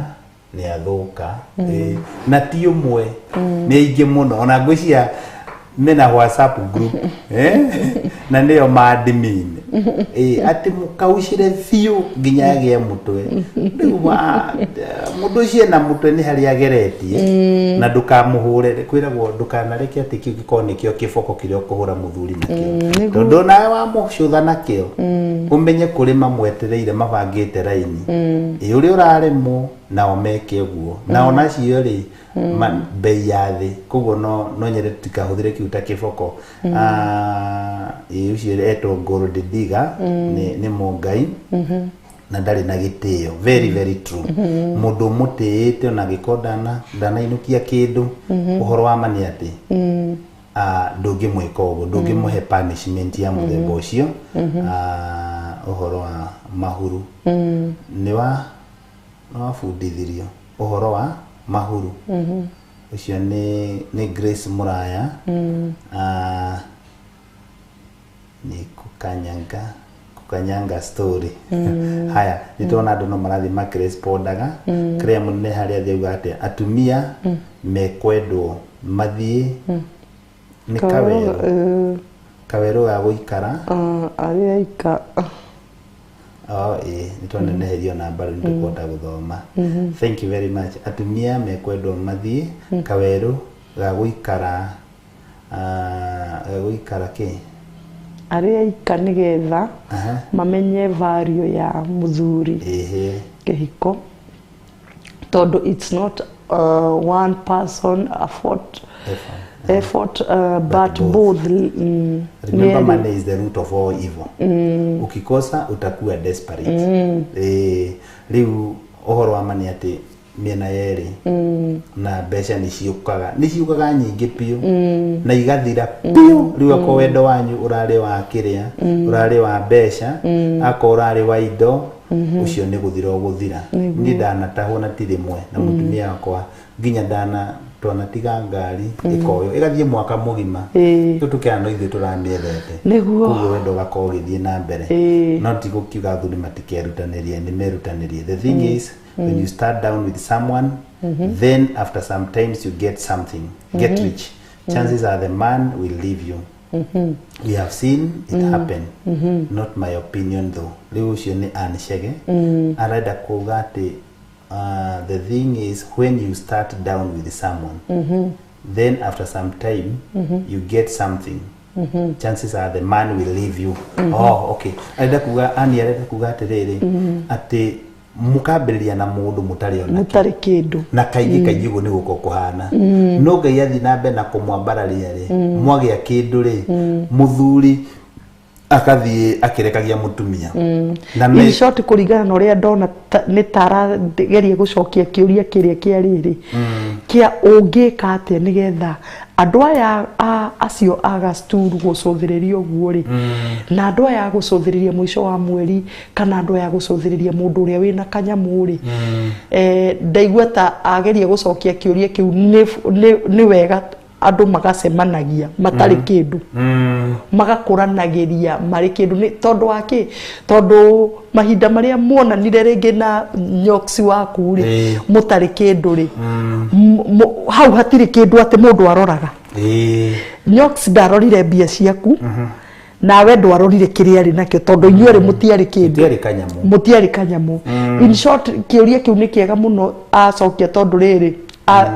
nĩ athũka. Ĩĩ, na ti ũmwe, nĩ aingĩ mũno, ona ngwĩciria mena WhatsApp group, eh? Na nĩyo maadmin. Ĩĩ, atĩ mũkaucire biũ nginya agĩe mũtwe. Rĩu mũndũ ũcio ena mũtwe nĩ harĩa ageretie, na ndũkamũhũre. Kwĩragwo ndũkanareke atĩ kĩu gĩkorwo nĩkĩo kĩboko kĩrĩa ũkũhũra mũthuri nakĩo, tondũ nawe wamũcũtha nakĩo, ũmenye kũrĩ mamwetereire mabangĩte raini. Ĩ ũrĩa ũraremwo nao meke ũguo, nao nacio rĩ bei ya thĩ. Koguo no nyende tũtikahũthĩre kĩu ta kĩboko. Ĩ ũcio etwo Gold Digger nĩ mũngai na ndarĩ na gĩtĩo. Very very true. Mũndũ ũmũtĩĩte ona angĩkorwo ndanainũkia kĩndũ, ũhoro wa ma nĩ atĩ ndũngĩmwĩka ũguo, ndũngĩmũhe punishment ya mũthemba ũcio. Ũhoro wa mahuru nĩ wabundithirio ũhoro wa mahuru ũcio nĩ Grace Muraya. Nĩ kukanyanga story. Haya, nĩ tuona andũ no marathiĩ makĩrespondaga. Kĩrĩa mũnene harĩa athiĩ auga atĩa, atumia mekwendwo mathiĩ nĩ kawerũ, kawerũ ga gũikara. Arĩa aika. Oh, ĩĩ nĩ twaneneherio na mbaru nĩ tũkũhota gũthoma. Thank you very much. Atumia mekwendwo mathiĩ kawerũ ga gũikara, ga gũikara kĩ? Arĩa aika nĩgetha mamenye value ya mũthuri. Kĩhiko, tondũ it's not one person effort, effort, but both. Remember, nĩ erĩ. Money is the root of all evil. Ukikosa utakuwa desperate. Rĩu ũhoro wa ma nĩ atĩ mĩena yerĩ na mbeca nĩ ciũkaga nyingĩ biũ na igathira biũ. Rĩu akorwo wendo wanyu ũrarĩ wa kĩrĩa, ũrarĩ wa mbeca, akorwo ũrarĩ wa indo, ũcio nĩ gũthira ũgũthira. Niĩ ndanatahwo na ti rĩmwe na mũtumia wakwa, nginya ndana twanatiga ngari ĩkoywo ĩgathiĩ mwaka mũgima. Rĩu tũkĩona no ithuĩ tũramĩendete. Koguo wendo ũgakorwo ũgĩthiĩ na mbere. No ti gũkiuga athuri matikerutanĩrie, nĩ merutanĩrie. The thing is, when you start down with someone, then after some times you get something, get rich, chances are the man will leave you. We have seen it happen. Not my opinion though. Rĩu ũcio nĩ Ann Chege arenda kuga atĩ the thing is, when you start down with someone, then after some time you get something, chances are the man will leave you. Oh, okay, arenda kuga, ani arenda kuga atĩrĩrĩ, atĩ mũkambĩrĩria na mũndũ mũtarĩ ona Mũtarĩ kĩndũ. Na kaingĩ kaingĩ ũguo nĩ gũkorwo kũhana, no Ngai athiĩ na mbere na kũmwambararia rĩ, mwagĩa kĩndũ rĩ, mũthuri akathiĩ akĩrekagia mũtumia na In short, kũringana na ũrĩa ndona nĩ ta arageria gũcokia kĩũria kĩrĩa kĩa rĩrĩ kĩa ũngĩka atĩa nĩgetha andũ aya acio a gasturu gũcũthĩrĩria ũguo rĩ, na andũ aya a gũcũthĩrĩria mũico wa mweri, kana andũ aya a gũcũthĩrĩria mũndũ ũrĩa wĩna kanyamũ rĩ, ndaigua ta ageria gũcokia kĩũria kĩu nĩ wega andũ magacemanagia matarĩ kĩndũ, magakũranagĩria marĩ kĩndũ. Nĩ tondũ wa kĩ? Tondũ mahinda marĩa muonanire rĩngĩ na nyoksi waku rĩ, mũtarĩ kĩndũ rĩ, hau hatirĩ kĩndũ atĩ mũndũ aroraga. Nyoks ndarorire mbia ciaku, nawe ndwarorire kĩrĩa arĩ nakĩo, tondũ inyuĩ erĩ mũtiarĩ kĩndũ. Mũtiarĩ kanyamũ. Mũtiarĩ kanyamũ. In short, kĩũria kĩu nĩ kĩega mũno acokia, tondũ rĩrĩ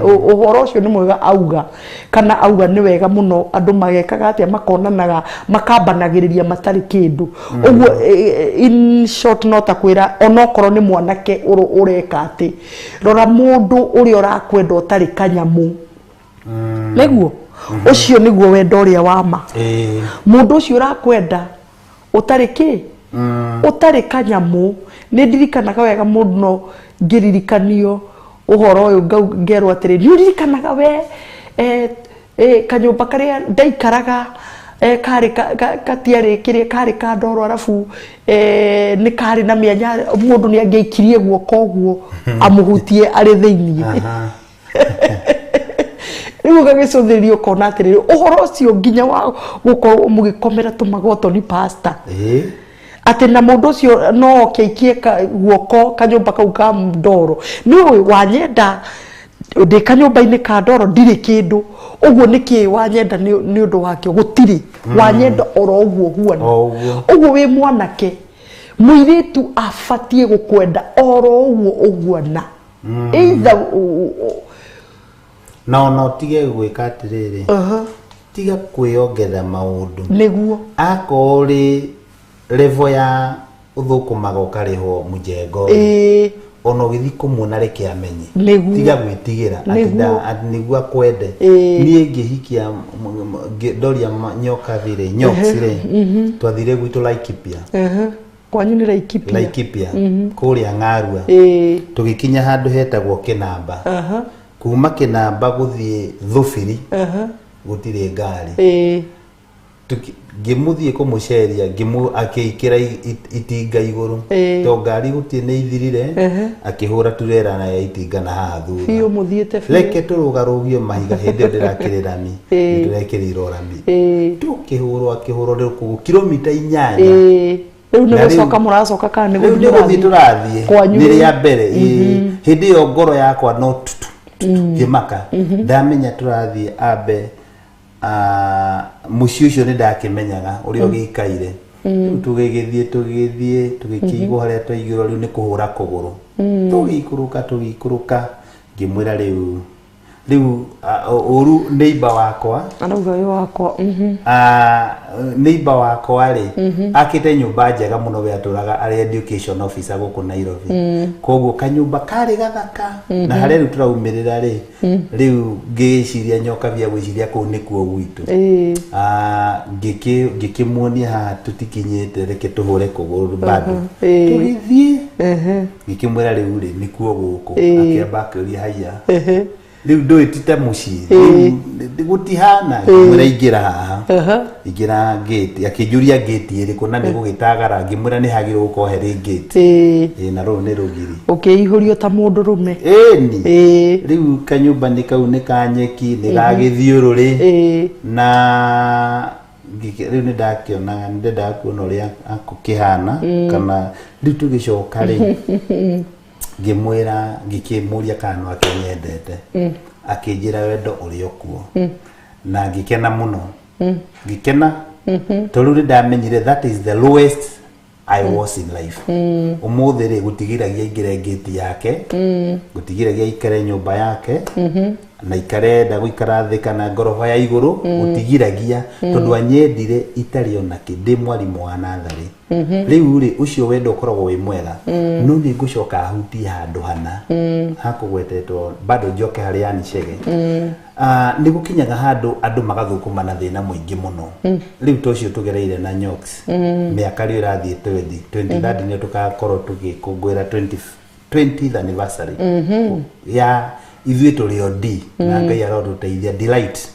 ũhoro ũcio nĩ mwega auga, kana auga nĩ wega mũno andũ magekaga atĩa, makonanaga makambanagĩrĩria matarĩ kĩndũ ũguo. In short, no ta kwĩra onokorwo nĩ mwanake ũreka atĩ rora mũndũ ũrĩa ũrakwenda ũtarĩ kanyamũ, nĩguo ũcio nĩguo wendo ũrĩa wa ma. Mũndũ ũcio ũrakwenda ũtarĩ kĩ, ũtarĩ kanyamũ. Nĩ ndirikanaga wega mũno ngĩririkanio ũhoro ũyũ, ngerwo atĩrĩ, nĩ ũririkanaga we kanyũmba karĩa ndaikaraga, karĩ gatiarĩ kĩrĩa, karĩ ka ndoro, arabu nĩ karĩ na mĩanya mũndũ nĩ angĩaikirie guoko ũguo amũhutie arĩ thĩiniĩ. Rĩu ũgagĩcũthĩrĩria ũkona atĩrĩrĩ, ũhoro ũcio nginya wa gũkorwo mũgĩkomera tũmagotoni, pastor, atĩ na mũndũ ũcio no oke aikie guoko kanyũmba kau ka ndoro, nĩ ũĩ wanyenda ndĩ kanyũmba-inĩ ka ndoro ndirĩ kĩndũ ũguo, nĩkĩ wanyenda nĩ ũndũ wakĩo? Gũtirĩ wanyenda oro ũguo huana. O ũguo. Ũguo wĩ mwanake, mũirĩtu abatiĩ gũkwenda oro ũguo ũguana, either Na ona ũtige gwĩka atĩrĩrĩ, tiga kwĩongerera maũndũ. Akorwo ũrĩ level ya ũthũkũmaga ũkarĩhwo mũjengo, ona ũgĩthiĩ kũmuona reke amenye. Tiga gwĩtigĩra atĩ atĩ nĩguo akwende. Niĩ ngĩhikia ndoria nyoka thirĩ nyoks rĩ, twathire gwitũ Laikipia. Kwanyu nĩ Laikipia? Laikipia kũrĩa Ng'arua. Tũgĩkinya handũ hetagwo Kĩnamba. Kuma Kĩnamba gũthiĩ Thũbiri gũtirĩ ngari. Ngĩmũthiĩ kũmũceria, akĩikĩra itinga igũrũ, to ngari gũtirĩ nĩ ithirire. Akĩhũra turera na ya itinga na haha thutha. Biũ mũthiĩte biũ. Reke tũrũgarũgio mahiga, hĩndĩ ĩyo ndĩrakĩrĩ rami. Nĩtũrekĩrĩirwo rami. Tũkĩhũrwo, akĩhũrwo rĩu kũu kilomita 8. Rĩu nĩ Na gũcoka mũracoka kana nĩ rĩu nĩ gũthiĩ tũrathiĩ? Kwanyu nĩ rĩ? Rĩa mbere, hĩndĩ ĩyo ngoro yakwa no tutu tutu, ngĩmaka ndamenya tũrathiĩ ambe, mũciĩ ũcio nĩ ndakĩmenyaga ũrĩa ũgĩikaire. Rĩu tũgĩgĩthiĩ tũgĩkĩigwo harĩa twaigĩrwo rĩu nĩ kũhũra kũgũrũ. Tũgĩikũrũka ngĩmwĩra rĩu ũru neighbor wakwa arauga ũyũ wakwa neighbor wakwa rĩ akĩte nyũmba njega mũno we atũraga arĩ education officer gũkũ Nairobi. Koguo kanyũmba karĩ gathaka na harĩa rĩu tũraumĩrĩra rĩ rĩu ngĩciria nyokabia gwĩciria kũu nĩkuo gwitũ. Ngĩkĩmuonia haha tũtikinyĩte reke tũhũre kũgũrũ bado tũgĩthiĩ ngĩkĩmwĩra rĩu rĩ nĩkuo gũkũ. Akĩamba akĩũria haiya rĩu ndũĩ ti ta mũciĩ gũtihana. Ngĩmwĩra ingĩra haha ingĩra gate akĩnjũria gate ĩrĩkũ na nĩ gũgĩtagara ngĩmwĩra nĩ hagĩrĩirwo gũkorwo harĩ gate na rũrũ nĩ rũgiri. Ũkĩihũrio ta mũndũrũme. Ĩni rĩu kanyũmba nĩ kau nĩ ka nyeki nĩ ga gĩthiũrũrĩ na rĩu nĩ ndakĩonaga nĩ ndendaga kuona ũrĩa akũkĩhana kana rĩu tũgĩcoka rĩ ngĩmwĩra ngĩkĩmũria kana no akĩnyendete akĩnjĩra wendo ũrĩ o kuo na ngĩkena mũno ngĩkena tondũ rĩu nĩndamenyire that is the lowest I was in life. Ũmũthĩ rĩ gũtigiragia aingĩre ngĩti yake gũtigiragia aikare nyũmba yake na ikare enda gũikara thĩ kana ngoroba ya igũrũ gũtigiragia tondũ anyendire itarĩ ona kĩ ndĩ mwarimũ wa natharĩ. Rĩu rĩ ũcio wendo ũkoragwo wĩ mwega no nĩ ngũcoka ahutie handũ hana hakũgwetetwo bado njoke harĩ Ann Chege. Nĩ gũkinyaga handũ andũ magathũkũma na thĩna mũingĩ mũno. Rĩu ta ũcio tũgereire na Nyox mĩaka rĩu ĩrathiĩ 2030 nĩ tũgakorwo tũgĩkũngũĩra 20th anniversary ya ithuĩ tũrĩ o D na Ngai arotũteithia delight.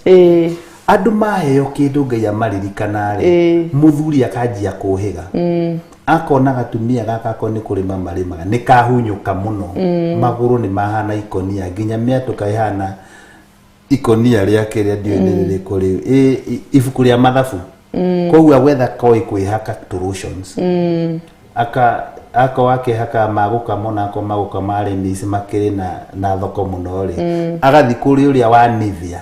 Andũ maheo kĩndũ Ngai amaririkana rĩ mũthuri akanjia kũhĩga akona gatumia gaka ko nĩ kũrĩma marĩmaga nĩ kahunyũka mũno magũrũ nĩ mahana ikonia nginya mĩatũka ĩhana ikonia rĩake rĩa ndiũĩ nĩ rĩrĩkũ rĩu ibuku rĩa mathabu. Koguo agwetha koi kwĩhaka solutions aka wakĩhaka magũkama onako magũkama arĩmi ici makĩrĩ na thoko mũno rĩ agathiĩ kũrĩ ũrĩa wa Nivea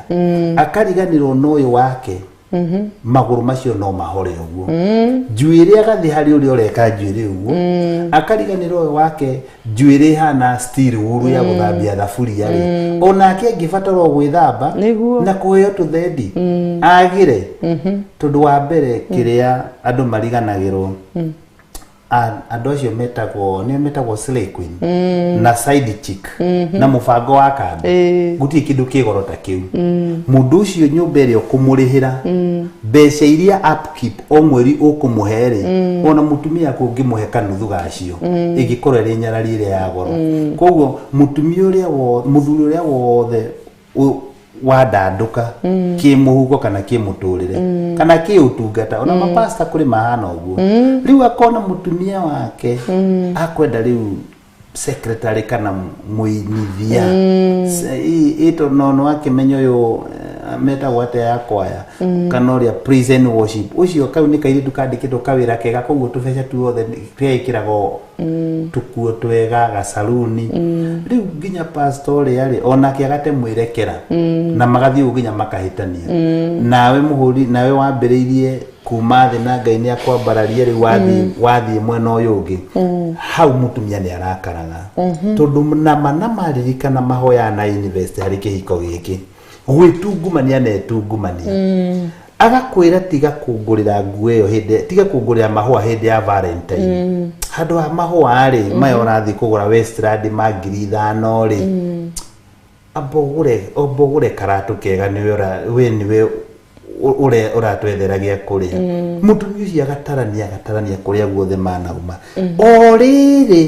akariganĩrwo na ũyũ wake magũrũ macio no mahore ũguo njuĩrĩ agathiĩ harĩ ũrĩa ũreka njuĩrĩ ũguo akariganĩrwo ũyũ wake njuĩrĩ ĩhana steel wool ya gũthambia thaburia rĩ onake angĩbatara o gwĩthamba na kũheo tũthendi agĩre tondũ wa mbere kĩrĩa andũ mariganagĩrwo andũ acio metagwo nĩo metagwo slay queen na side chick na mũbango wa kambi gũtirĩ kĩndũ kĩ goro ta kĩu. Mũndũ ũcio nyũmba ĩrĩa ũkũmũrĩhĩra mbeca iria upkeep o mweri ũkũmũhe rĩ ona mũtumia aku ũngĩmũhe kanuthu gacio ĩngĩkorwo ĩrĩ nyarari ĩrĩa ya goro. Koguo mũtumia ũrĩa mũthuri ũrĩa wothe wandandũka kĩmũhuko kana kĩmũtũrĩre kana kĩũtungata ona mapasta kũrĩ mahana ũguo rĩu akona mũtumia wake akwenda rĩu secretary kana mũinithia ĩto no akĩmenya ũyũ metagwo atĩa ya kwaya kana ũrĩa prison worship ũcio kau nĩ kairĩtu kandĩkĩtwo kawĩra kega koguo tũbeca tuothe twekĩragwo tũkuo twega gacaruni rĩu nginya pastor ũrĩa rĩ onake agate mwĩrekera na magathiĩ ũguo nginya makahĩtania nawe mũhũri nawe wambĩrĩirie kuma thĩ na Ngai nĩ akwambararia rĩu wathiĩ mwena ũyũ ũngĩ hau mũtumia nĩ arakaraga tondũ nama na maririkana mahoya na invest harĩ kĩhiko gĩkĩ gwĩtungumania na etungumania agakwĩra tiga kũngũrĩra nguo ĩyo hĩndĩ tiga kũngũrĩra mahũa hĩndĩ ya Valentine handũ ha mahũa rĩ maya ũrathiĩ kũgũra Westland ma 5,000 rĩ amba ũgũre karatũ kega nĩwe we nĩwe ũratwethera gĩa kũrĩa. Mũtumia ũcio agatarania kũrĩa guothe manauma o rĩrĩ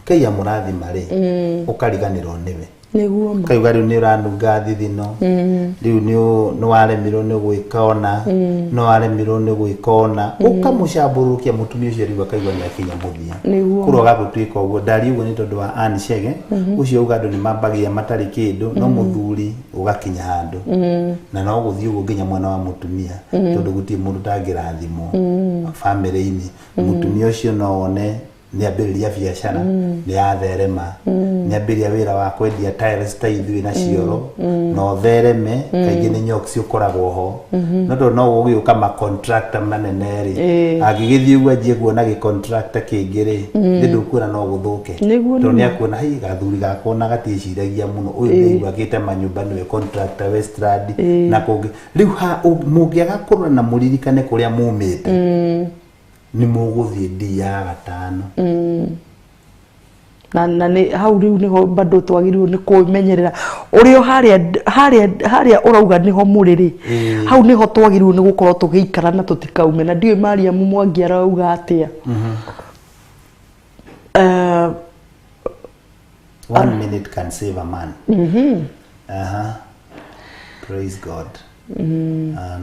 Ngai amũrathima rĩ ũkariganĩrwo nĩwe nĩguo ma kaiuga rĩu nĩ ũranunga thithino rĩu nĩ waremirwo nĩ gwĩka ona nĩ waremirwo nĩ gwĩka ona ũkamũcambũrũkia mũtumia ũcio rĩu akaigua nĩ akinya mũthia kũroga gũtuĩka ũguo ndari ũguo nĩ tondũ wa Ann Chege ũcio uga andũ nĩ mambagia matarĩ kĩndũ no mũthuri ũgakinya handũ na no gũthiĩ ũguo nginya mwena wa mũtumia tondũ gũtirĩ mũndũ ũtangĩrathimwo bamĩrĩ-inĩ mũtumia ũcio no one nĩ ambĩrĩria biacara nĩ yatherema Nĩambĩrĩria wĩra wa kwendia tiles ta ithuĩ na cioro na ũthereme kaingĩ nĩ nyoks ũkoragwo ho no tondũ no gũgĩũka ma-contractor manene rĩ angĩgĩthiĩ ũguo anjie kuona gĩ-contractor kĩngĩ rĩ nĩ ndũkuona no gũthũke Nĩguo tondũ nĩma. nĩakuona hei gathuri gakwa ona gatiĩciragia mũno ũyũ nĩaigua akĩte manyũmba nĩwe contractor Westland na kũngĩ rĩu ha mũngĩaga kũrora na mũririkane kũrĩa mumĩte nĩ mũgũthiĩ ndii ya gatano. Na nĩ hau rĩu nĩho bado twagĩrĩirwo nĩ kũmenyerera ũrĩa harĩa ũrauga nĩho mũrĩ rĩ, hau nĩho twagĩrĩirwo nĩ gũkorwo tũgĩikara na tũtikaume. Na ndiũĩ Mariamu Mwangi arauga atĩa. One minute can save a man. Aha. Praise God.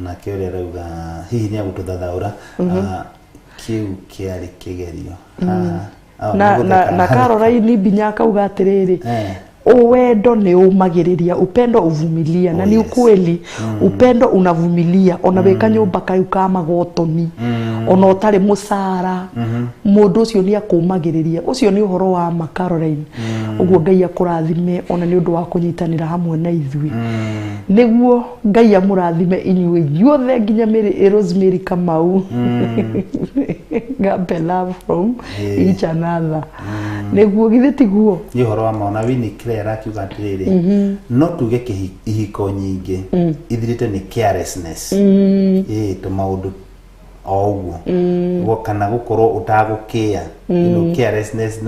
Nake ũrĩa arauga hihi nĩ agũtũthathaũra. Kĩu kĩarĩ kĩgerio. Na nĩ na gũtheka. na Caroline Binya akauga atĩrĩrĩ, wendo nĩ ũmagĩrĩria, upendo uvumilia. Na Oh, ni yes. ukweli, upendo unavumilia ona wĩ kanyũmba kau ka magotoni, ona ũtarĩ mũcara, mũndũ ũcio nĩ akũmagĩrĩria. Ũcio nĩ ũhoro wa ma, Caroline. Ũguo Ngai akũrathime ona nĩ ũndũ wa kũnyitanĩra hamwe na ithuĩ. Nĩguo Ngai amũrathime inyuĩ inyuothe nginya Mary, Rosemary Kamau. Gape love from each another. Nĩguo githĩ tiguo? Nĩ ũhoro wa ma. Ona Winnie Claire akiuga atĩrĩrĩ, no tuge ihiko nyingĩ ithirĩte nĩ carelessness, ĩĩ tũmaũndũ o ũguo. Kana gũkorwo ũtagũkĩa. Carelessness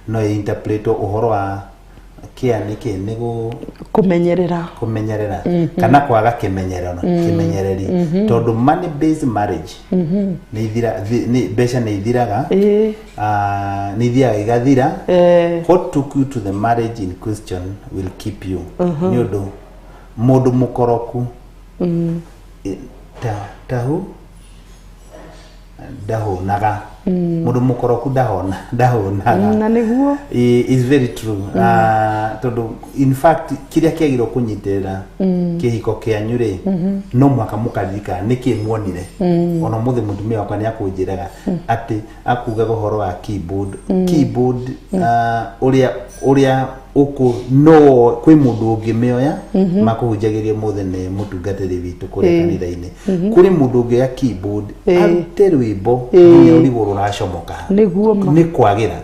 no ĩ interpret ũhoro wa care nĩ kĩ nĩ gũ Kũmenyerera. Kũmenyerera kana kwaga kĩmenyerero kĩmenyereri, tondũ money based marriage nĩ ithira mbeca nĩ ithiraga. Nĩ ithiaga igathira. What took you to the marriage in question will keep you, nĩ ũndũ mũndũ mũkoroku tahu ndahũnaga, mũndũ mũkoroku ndahũnaga. Na nĩguo. Is very true. Tondũ in fact kĩrĩa kĩagĩrĩirwo kũnyitĩrĩra kĩhiko kĩanyu rĩ, no mũhaka mũkaririkana nĩkĩ muonire. Ona ũmũthĩ mũtumia wakwa nĩ akũnjĩraga atĩ akugaga ũhoro wa keyboard, keyboard ũrĩa ũkũ no kwĩ mũndũ ũngĩmĩoya makũhunjagĩria ũmũthĩ nĩ mũtungatĩri witũ kũrĩa kanitha-inĩ. Kũrĩ mũndũ ũngĩoya keyboard arute rwĩmbo nginya ũrigwo rũracomoka. Nĩguo ma. Nĩ kwagĩra,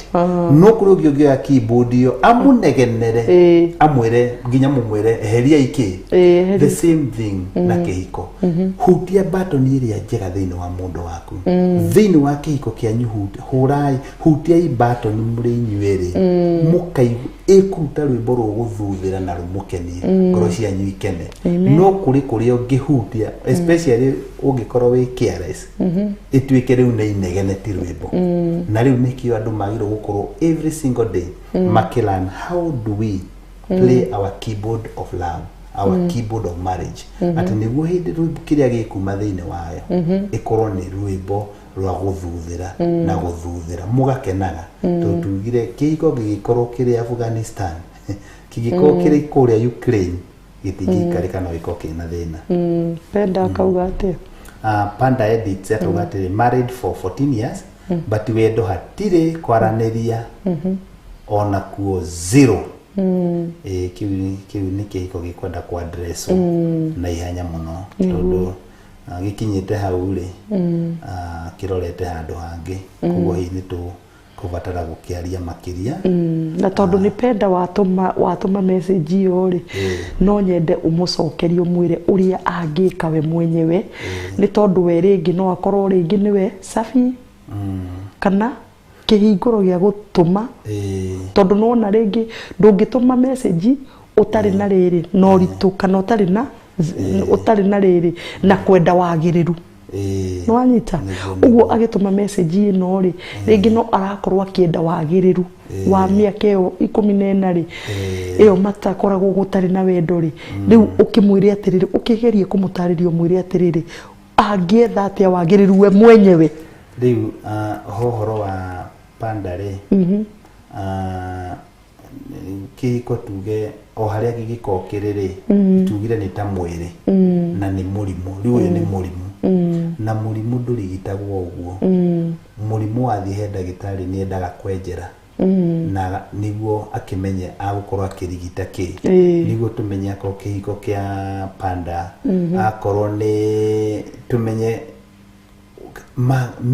no kũrĩ ũngĩ ũngĩoya keyboard ĩyo amũnegenere, amwĩre nginya mũmwĩre eheria ikĩ. Eheria. The same thing na kĩhiko, hutia button ĩrĩa njega thĩinĩ wa mũndũ waku, thĩinĩ wa kĩhiko kĩanyu. Hũrai, hutiai button mũrĩ inyuerĩ mũkaigua ĩkũruta rwĩmbo rũgũthuthĩra na rũmũkenie, ngoro cianyu ikene. No kũrĩ kũrĩa ũngĩhutia, especially ũngĩkorwo wĩ careless, ĩtuĩke rĩu nĩ inegene ti rwĩmbo. Na rĩu nĩkĩo andũ magĩrĩirwo gũkorwo every single day makĩlearn how do we play our keyboard of love, our keyboard of marriage, atĩ nĩguo hĩndĩ rwĩmbo kĩrĩa gĩkuma thĩinĩ wayo ĩkorwo nĩ rwĩmbo rwa gũthuthĩra na gũthuthĩra mũgakenaga. Tondũ tugire kĩhiko gĩgĩkorwo kĩrĩ Afghanistan, kĩngĩkorwo kĩrĩ kũrĩa Ukraine, gĩtingĩikarĩka, no gĩkorwo kĩna thĩna. Penda akauga atĩa? Panda Edits akauga atĩrĩ, married for 14 years but wendo hatirĩ, kwaranĩria ona kuo zero. Ĩĩ, kĩu nĩ kĩhiko gĩkwenda kwadresswo na ihenya mũno, tondũ gĩkinyĩte hau rĩ, kĩrorete handũ hangĩ, koguo hihi nĩ tũkũbatara gũkĩaria makĩria. Na tondũ nĩ Penda watũma message ĩyo rĩ, no nyende ũmũcokerie, ũmwĩre ũrĩa angĩka we mwenyewe, nĩ tondũ we rĩngĩ no akorwo rĩngĩ nĩwe cabi kana kĩhingũro gĩa gũtũma, tondũ nĩwona rĩngĩ ndũngĩtũma message ũtarĩ na rĩrĩ na ũritũ kana ũtarĩ na rĩrĩ na kwenda wagĩrĩru. Nĩwanyita? Ũguo agĩtũma message ĩno rĩ, rĩngĩ no arakorwo akĩenda wagĩrĩru wa mĩaka ĩyo 14 rĩ, ĩyo matakoragwo gũtarĩ na wendo rĩ. Rĩu ũkĩmwĩre atĩrĩrĩ, ũkĩgerie kũmũtarĩria, ũmwĩre atĩrĩrĩ, angĩetha atĩa wagĩrĩru we mwenyewe? Rĩu ho ũhoro wa Panda rĩ, kĩhiko tuge o harĩa gĩgĩkorwo kĩrĩ rĩ, tugire nĩ ta mwĩrĩ na nĩ mũrimũ. Rĩu ũyũ nĩ mũrimũ, na mũrimũ ndũrigitagwo ũguo. Mũrimũ wathiĩ he ndagĩtarĩ nĩ endaga kwenjera. Na nĩguo akĩmenye agũkorwo akĩrigita kĩ, nĩguo tũmenye akorwo kĩhiko kĩa panda, akorwo nĩ tũmenye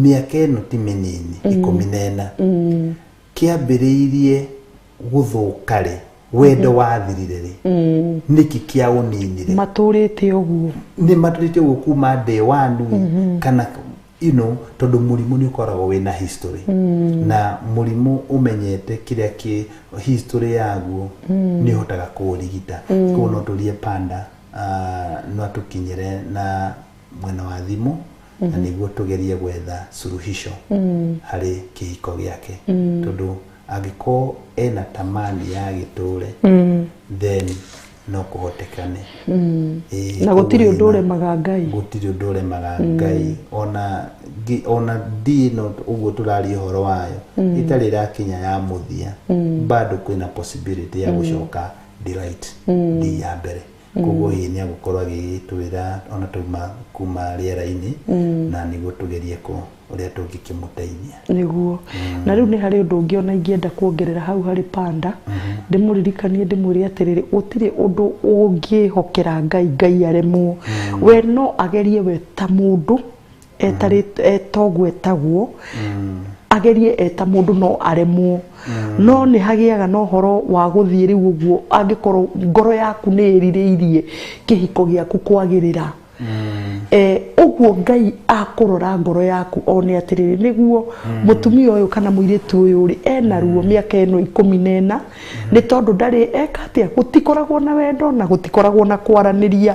mĩaka ĩno ti mĩnini, 14, kĩambĩrĩirie gũthũka rĩ, wendo wathirire rĩ, nĩkĩ kĩaũninire? Matũrĩte ũguo. Nĩ matũrĩte ũguo kuma day one kana tondũ mũrimũ nĩ ũkoragwo wĩna history, na mũrimũ ũmenyete kĩrĩa kĩ history yaguo nĩ ũhotaga kũũrigita. Koguo no tũrie panda, no atũkinyĩre na mwena wa thimũ, na nĩguo tũgerie gwetha suluhisho harĩ kĩhiko gĩake, tondũ angĩkorwo ena tamani ya gĩtũre, then no kũhotekane. Ĩĩ, Na gũtirĩ koguo ũndũ ũremaga Ngai. Gũtirĩ ũndũ ũremaga Ngai. Ona ndi ĩno ũguo tũraria ũhoro wayo ĩtarĩ ĩrakinya ya mũthia, bado kwĩna possibility ya gũcoka delight ndi ya mbere. Koguo hihi nĩ agũkorwo agĩtwĩra ona tuma kuma rĩera-inĩ, na nĩguo tũgerie kũ ũrĩa tũngĩkĩmũteithia. Nĩguo. Na rĩu nĩ harĩ ũndũ ũngĩ ona ingĩenda kuongerera hau harĩ panda, ndĩmũririkanie, ndĩmwĩre atĩrĩrĩ, gũtirĩ ũndũ ũngĩhokera Ngai, Ngai aremwo. We no agerie we ta mũndũ etarĩ etoguo etagwo, agerie eta mũndũ no aremwo, no nĩ hagĩaga na ũhoro wa gũthiĩ rĩu ũguo. Angĩkorwo ngoro yaku nĩ ĩrirĩirie kĩhiko gĩaku kwagĩrĩra, ũguo Ngai akũrora ngoro yaku one atĩrĩrĩ, nĩguo mũtumia ũyũ kana mũirĩtu ũyũ rĩ ena ruo mĩaka ĩno 14, nĩ tondũ ndarĩ eka atĩa, gũtikoragwo na wendo na gũtikoragwo na kwaranĩria.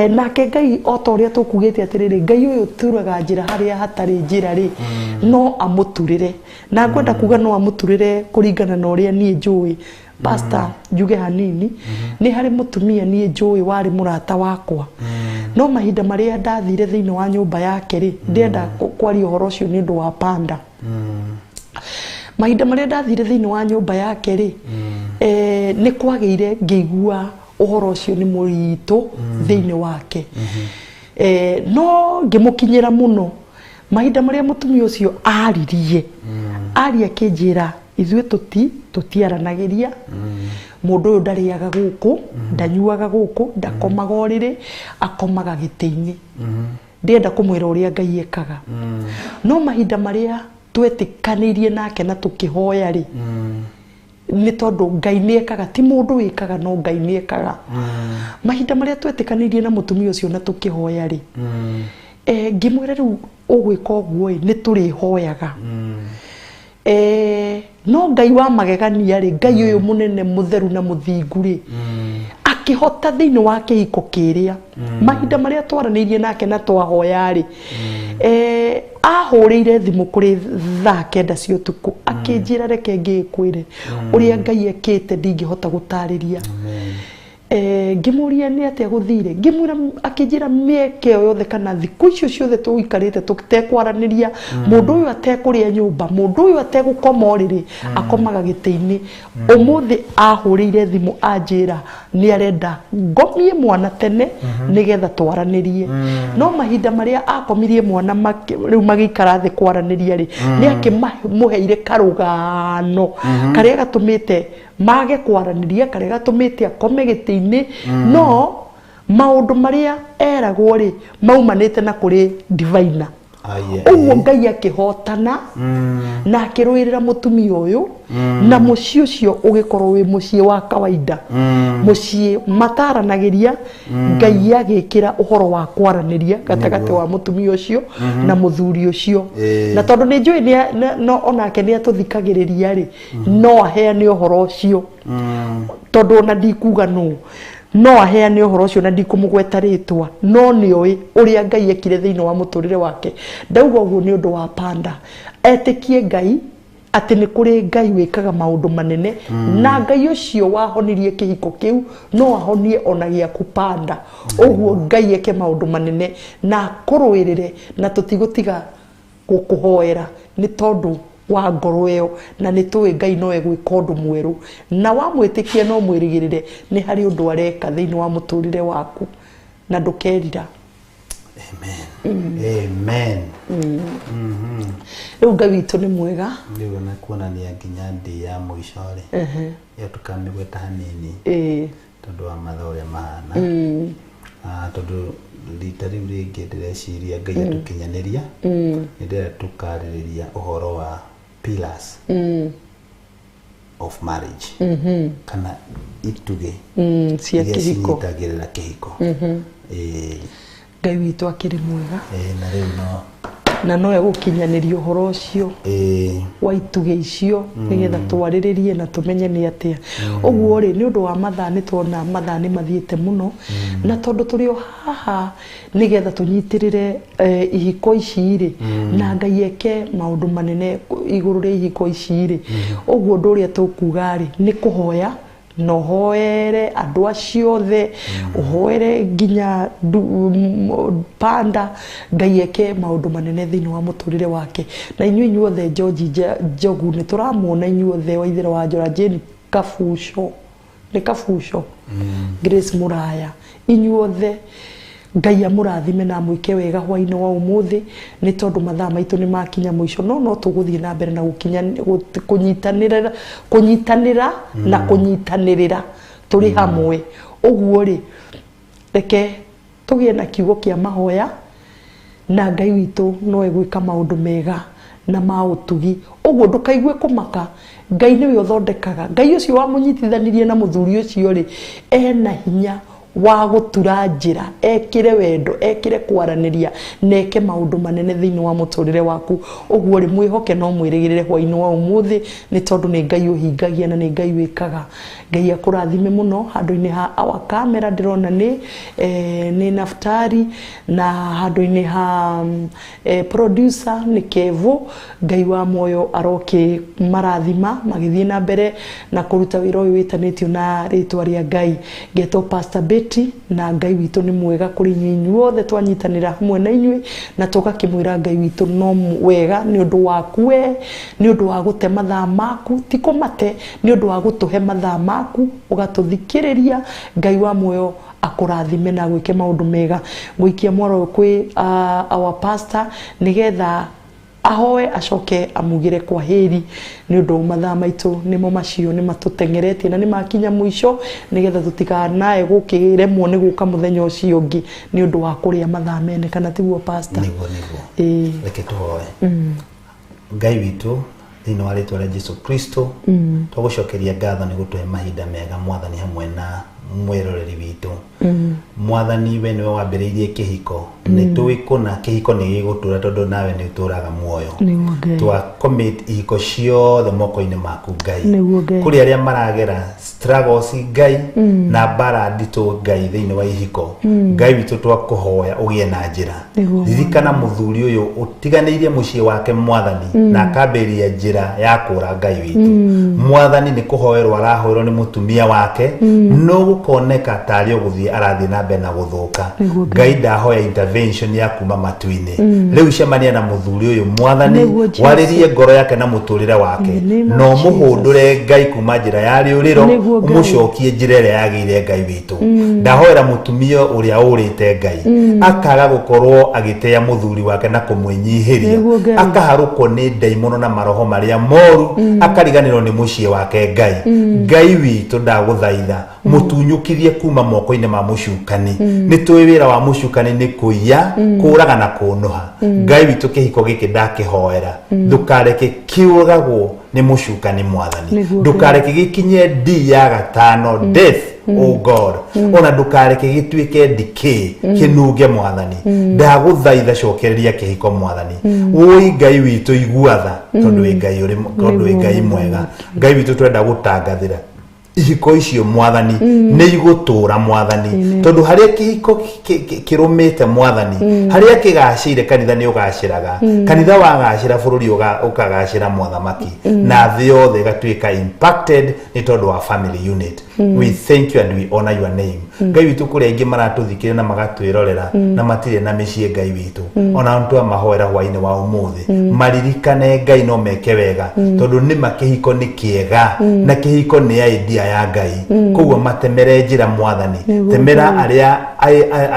Nake Ngai, o ta ũrĩa tũkugĩte atĩrĩrĩ, Ngai ũyũ turaga njĩra harĩa hatarĩ njĩra rĩ, no amũturĩre. Na ngwenda kuga no amũturĩre kũringana na ũrĩa niĩ njũĩ. Pastor, njuge hanini, nĩ harĩ mũtumia niĩ njũĩ warĩ mũrata wakwa, no mahinda marĩa ndathire thĩinĩ wa nyũmba yake rĩ, ndĩrenda kwaria ũhoro ũcio nĩ ũndũ wa panda. Mahinda marĩa ndathire thĩinĩ wa nyũmba yake rĩ, nĩ kwagĩire ngĩigua ũhoro ũcio nĩ mũritũ thĩinĩ wake. No ngĩmũkinyĩra mũno mahinda marĩa mũtumia ũcio aririe, aria akĩnjĩra, ithuĩ tũtiaranagĩria, mũndũ ũyũ ndarĩaga gũkũ, ndanyuaga gũkũ, ndakomaga ũrĩrĩ, akomaga gĩtĩ-inĩ. Ndĩrenda kũmwĩra ũrĩa Ngai ekaga. No mahinda marĩa twetĩkanĩirie nake na tũkĩhoya rĩ, nĩ tondũ Ngai nĩ ekaga, ti mũndũ wĩkaga, no Ngai nĩ ekaga. Mahinda marĩa twetĩkanĩirie na mũtumia ũcio na tũkĩhoya rĩ, ngĩmwĩra rĩu ũgwĩka ũguo ĩ, nĩ tũrĩhoyaga. No Ngai wa magegania rĩ, Ngai ũyũ mũnene, mũtheru na mũthingu rĩ, akĩhota thĩinĩ wa kĩhiko kĩrĩa. Mahinda marĩa twaranĩirie nake na twahoya rĩ, ahũrĩire thimũ kũrĩ thaa 9 cia ũtukũ, akĩnjĩra, reke ngĩkwĩre ũrĩa Ngai ekĩte, ndingĩhota gũtarĩria. Ngĩmũria nĩ atĩa gũthire, ngĩmwĩra, akĩnjĩra mĩeke ĩyo yothe kana thikũ icio ciothe tũikarĩte tũtekwaranĩria, mũndũ ũyũ atekũrĩa nyũmba, mũndũ ũyũ ategũkoma ũrĩrĩ, akomaga gĩtĩ-inĩ, ũmũthĩ ahũrĩire thimũ anjĩra nĩ arenda ngomie mwana tene nĩgetha twaranĩrie. No mahinda marĩa akomirie mwana, rĩu magĩikara thĩ kwaranĩria rĩ, nĩ akĩmũheire karũgano karĩa gatũmĩte mage kwaranĩria, karĩa gatũmĩte akome gĩtĩ-inĩ. No maũndũ marĩa eragwo rĩ, maumanĩte na kũrĩ divina. Ũguo Ngai akĩhotana na akĩrũĩrĩra mũtumia ũyũ, na mũciĩ ũcio ũgĩkorwo wĩ mũciĩ wa kawaida, mũciĩ mataranagĩria. Ngai agĩkĩra ũhoro wa kwaranĩria gatagatĩ wa mũtumia ũcio na mũthuri ũcio. Na tondũ nĩ njũĩ no onake nĩ atũthikagĩrĩria rĩ, no aheane ũhoro ũcio, tondũ ona ndikuga nũ, no aheane ũhoro ũcio na ndikũmũgweta rĩtwa, no nĩ oĩ ũrĩa Ngai ekire thĩinĩ wa mũtũrĩre wake. Ndauga ũguo nĩ ũndũ wa panda etĩkie Ngai atĩ nĩ kũrĩ Ngai wĩkaga maũndũ manene, na Ngai ũcio wahonirie kĩhiko kĩu no ahonie ona gĩaku panda. Ũguo Ngai eke maũndũ manene na akũrũĩrĩre, na tũtigũtiga gũkũhoera nĩ tondũ wa ngoro ĩyo, na nĩ tũĩ Ngai no egwĩka ũndũ mwerũ, na wamwĩtĩkia no mwĩrĩgĩrĩre nĩ harĩ ũndũ areka thĩinĩ wa mũtũrĩre waku na ndũkerira. Amen. Amen. Rĩu Ngai witũ nĩ mwega. Rĩu ona kuonania nginya ndĩ ya mũico rĩ, ĩyo tũkamĩgweta hanini tondũ wa mathaa ũrĩa mahana. Tondũ rita rĩu rĩngĩ ndĩreciria Ngai atũkinyanĩria, nĩ ndĩrenda tũkarĩrĩria ũhoro wa pillars of marriage kana itugĩ cia iria kĩhiko. Cinyitagĩrĩra kĩhiko. Ĩĩ. Ngai witũ akĩrĩ mwega. Ĩĩ, na rĩu no na no egũkinyanĩria ũhoro ũcio wa itugĩ icio nĩgetha twarĩrĩrie na tũmenye nĩ atĩa. Ũguo rĩ, nĩ ũndũ wa mathaa, nĩ tuona mathaa nĩ mathiĩte mũno, na tondũ tũrĩ o haha nĩgetha tũnyitĩrĩre ihiko ici rĩ, na Ngai eke maũndũ manene igũrũ rĩa ihiko ici rĩ, ũguo ũndũ ũrĩa tũkuga rĩ nĩ kũhoya, na ũhoere andũ acio othe, ũhoere nginya panda Ngai eke maũndũ manene thĩinĩ wa mũtũrĩre wake. Na inyuĩ inyuothe, George Njogu nĩ tũramuona, inyuothe, Waithĩra wa Njora, Jane Kabuco, nĩ Kabuco, Grace Muraya, inyuothe Ngai amũrathime na amwĩke wega hwainĩ wa ũmũthĩ, nĩ tondũ mathaa maitũ nĩ makinya mũico, no tũgũthiĩ na mbere na kũnyitanĩra kũnyitanĩra na kũnyitanĩrĩra tũrĩ hamwe. Ũguo rĩ, reke tũgĩe na kiugo kĩa mahoya, na Ngai witũ no egwĩka maũndũ mega na ma ũtugi. Ũguo ndũkaigue kũmaka, Ngai nĩwe ũthondekaga. Ngai ũcio wamũnyitithanirie na mũthuri ũcio rĩ, ena hinya wa gũtura njĩra, ekĩre wendo, ekĩre kwaranĩria, na eke maũndũ manene thĩinĩ wa mũtũrĩre waku. Ũguo rĩ, mwĩhoke no mwĩrĩgĩrĩre hwainĩ wa ũmũthĩ, nĩ tondũ nĩ Ngai ũhingagia na nĩ Ngai wĩkaga. Ngai akũrathime mũno. Handũ-inĩ ha our camera ndĩrona nĩ Naftari, na handũ-inĩ ha producer nĩ Kevo. Ngai wa muoyo aroke marathima magĩthiĩ na mbere na kũruta wĩra ũyũ wĩtanĩtio na rĩtwa rĩa Ngai. Ngetwo Pastor Betty, na Ngai witũ nĩ mwega kũrĩ inyuĩ inyuothe twanyitanĩra hamwe na inyuĩ na tũgakĩmwĩra Ngai witũ no wega nĩ ũndũ waku we, nĩ ũndũ wa gũte mathaa maku, ti kũmate, nĩ ũndũ wa gũtũhe mathaa maku ũgatũthikĩrĩria. Ngai wa muoyo akũrathime na gwĩke maũndũ mega. Ngũikia mwaro ũyũ kwĩ our pastor nĩgetha ahoe, acoke amugire kwa heri, nĩ ũndũ mathaa maitũ nĩmo macio, nĩ matũteng'eretie na nĩ makinya mũico, nĩgetha tũtikanae gũkĩremwo nĩ gũka mũthenya ũcio ũngĩ nĩ ũndũ wa kũrĩa mathaa mene, kana tiguo, pastor? Nĩguo, nĩguo. Ĩĩ. Reke tũhoe. Ngai witũ, thĩinĩ wa rĩtwa rĩa Jesu Kristo, twagũcokeria ngatho nĩ gũtũhe mahinda mega, Mwathani, hamwe na mwĩroreri witũ. Mwathani, we nĩwe wambĩrĩirie kĩhiko, nĩ tũĩ kũna kĩhiko nĩ gĩgũtũra tondũ nawe nĩ ũtũraga muoyo. Nĩguo Ngai. Twa commit ihiko ciothe moko-inĩ maku, Ngai. Nĩguo Ngai. Kũrĩ arĩa maragera struggles, Ngai, na mbara nditũ, Ngai, thĩinĩ wa ihiko, Ngai witũ, twakũhoya ũgĩe na njĩra. Nĩguo. Ririkana mũthuri ũyũ ũtiganĩirie mũciĩ wake, Mwathani, na akambĩrĩria njĩra ya kũra. Ngai witũ, Mwathani, nĩ kũhoerwo arahoerwo nĩ mũtumia wake, no gũkoneka tarĩ o gũthiĩ arathiĩ na mbere na gũthũka. Nĩguo. Ngai, ndahoya intervention ya kuma matu-inĩ. Rĩu cemania na mũthuri ũyũ, Mwathani, Nĩguo, Jesu. warĩrie ngoro yake na mũtũrĩre wake, In the name of na ũmũhũndũre, Ngai, kuma njĩra ya rĩũrĩro, Nĩguo, Ngai. ũmũcokie njĩra ĩrĩa yagĩrĩire. Ngai witũ, ndahoera mũtumia ũrĩa ũrĩte, Ngai, akaga gũkorwo agĩtĩa mũthuri wake na kũmwĩnyihĩria, Nĩguo, Ngai. akaharũkwo nĩ ndaimono na maroho marĩa moru, akariganĩrwo nĩ mũciĩ wake. Ngai, Ngai witũ, ndagũthaitha mũtunyũkithie kuma moko-inĩ ma mũcukani. Nĩ tũĩ wĩra wa mũcukani nĩ kũiya, kũraga na kũnũha. Ngai witũ, kĩhiko gĩkĩ ndakĩhoera, ndũkareke kĩũragwo nĩ mũcukani, Mwathani. Nĩguo. Ndũkareke gĩkinye D ya gatano, death, oh God, ona ndũkareke gĩtuĩke decay, kĩnunge. Mwathani, ndagũthaitha cokereria kĩhiko, Mwathani. Wũi Ngai witũ, igua tha, tondũ wĩ Ngai ũrĩ, tondũ wĩ Ngai mwega. Ngai witũ, twenda gũtangathĩra ihiko icio, Mwathani, nĩ igũtũra, Mwathani, tondũ harĩa kĩhiko kĩrũmĩte, Mwathani, harĩa kĩgacĩire, kanitha nĩ ũgacĩraga, kanitha wagacĩra, bũrũri ũkagacĩra, Mwathamaki, na thĩ yothe ĩgatuĩka impacted nĩ tondũ wa family unit. We thank you and we honor your name. Ngai witũ, kũrĩa aingĩ maratũthikĩrĩria na magatwĩrorera na matirĩ na mĩciĩ, Ngai witũ, ona twamahoera hwainĩ wa ũmũthĩ, maririkane, Ngai, no meke wega, tondũ nĩma kĩhiko nĩ kĩega na kĩhiko nĩ idea. ya Ngai koguo matemere njĩra mwathani temera arĩa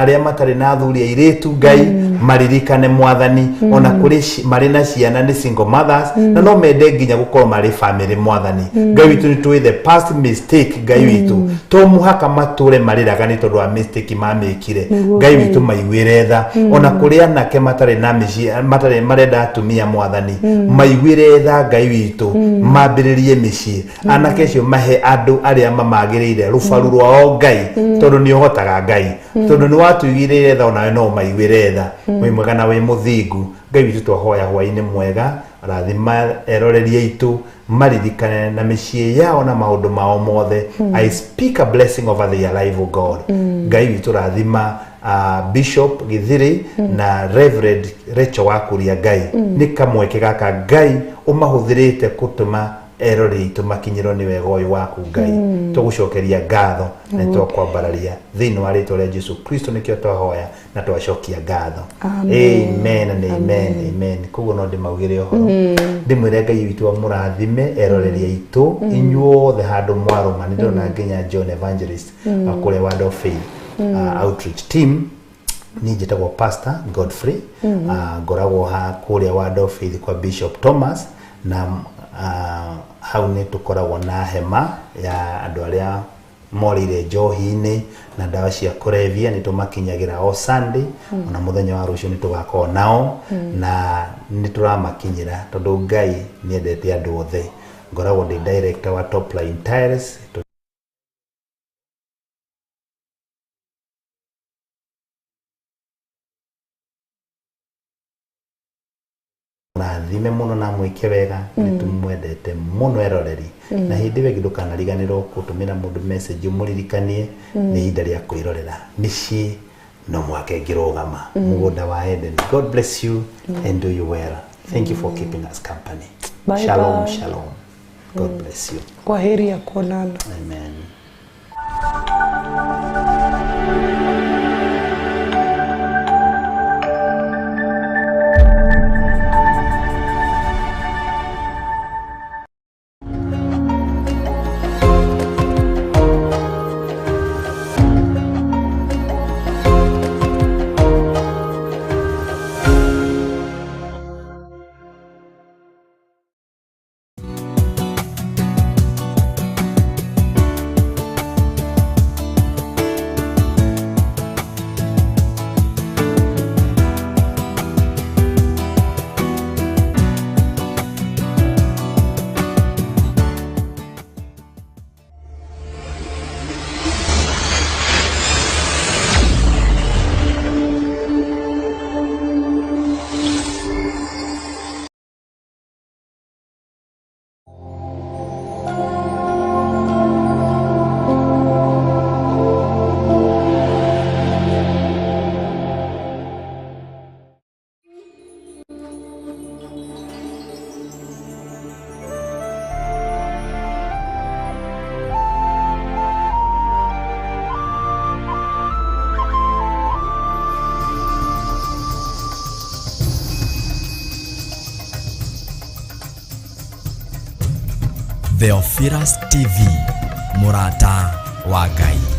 arĩa matarĩ na athuri airĩtu Ngai maririkane mwathani ona kũrĩ marĩ na ciana nĩ single mothers na no mende nginya gũkorwo marĩ family mwathani Ngai witũ nĩ tũĩ the past mistake Ngai witũ to mũhaka matũre marĩraga nĩ tondũ wa mistake mamĩkire Ngai witũ maiguĩre tha ona kũrĩ anake matarĩ na mĩciĩ matarĩ marenda atumia mwathani maiguĩre tha Ngai witũ mambĩrĩrie mĩciĩ anake acio mahe andũ arĩa mamagĩrĩire rũbaru rwao Ngai tondũ nĩ ũhotaga Ngai tondũ nĩ watuigĩrĩire tha onawe no ũmaiguĩre tha wĩ mwega na wĩ mũthingu Ngai witũ twahoya hwaĩ-inĩ mwega rathima eroreri aitũ maririkane na mĩciĩ yao na maũndũ mao mothe. I speak a blessing over their life, O God. Ngai witũ rathima Bishop Githiri na Reverend Rachel Wakuria Ngai nĩ kamweke gaka Ngai ũmahũthĩrĩte gũtũma eroreri aitũ makinyĩrwo nĩ wega ũyũ waku Ngai tũgũcokeria ngatho na twakwambararia thĩinĩ wa rĩtwa rĩa Jesu Kristo nĩkĩo twahoya na twacokia ngatho. Amen and amen amen. Koguo no ndĩmaugĩre ũhoro ndĩmwĩre Ngai witũ amũrathime eroreri aitũ inyuothe handũ mwarũma. Nĩ ndĩrona nginya John Evangelist wa kũrĩa Word of Faith outreach team. Niĩ njĩtagwo Pastor Godfrey, ngoragwo ha kũrĩa Word of Faith kwa Bishop Thomas na hau nĩ tũkoragwo na hema ya andũ arĩa morĩire njohi-inĩ na ndawa cia kũrebia nĩ tũmakinyagĩra o Sunday ona mũthenya wa rũciũ nĩ tũgakorwo nao na nĩ tũramakinyĩra tondũ Ngai nĩ endete andũ othe. Ngoragwo ndĩ director wa Top Line Tiles. Rathime muno na mwike wega nĩ tũmwendete mũno eroreri na hĩndĩ ĩyo ĩngĩ ndũkanariganĩrwo gũtũmĩra mũndũ message ũmũririkanie nĩ ihinda rĩa kwĩrorera mĩciĩ no mũhaka ĩngĩrũgama mũgũnda wa Eden. God bless you and do you well. Thank you for keeping us company. Bye. Shalom. Bye. Shalom. God bless you. Kwa heri ya kuonana. Amen. Theophilus TV, mũrata wa Ngai.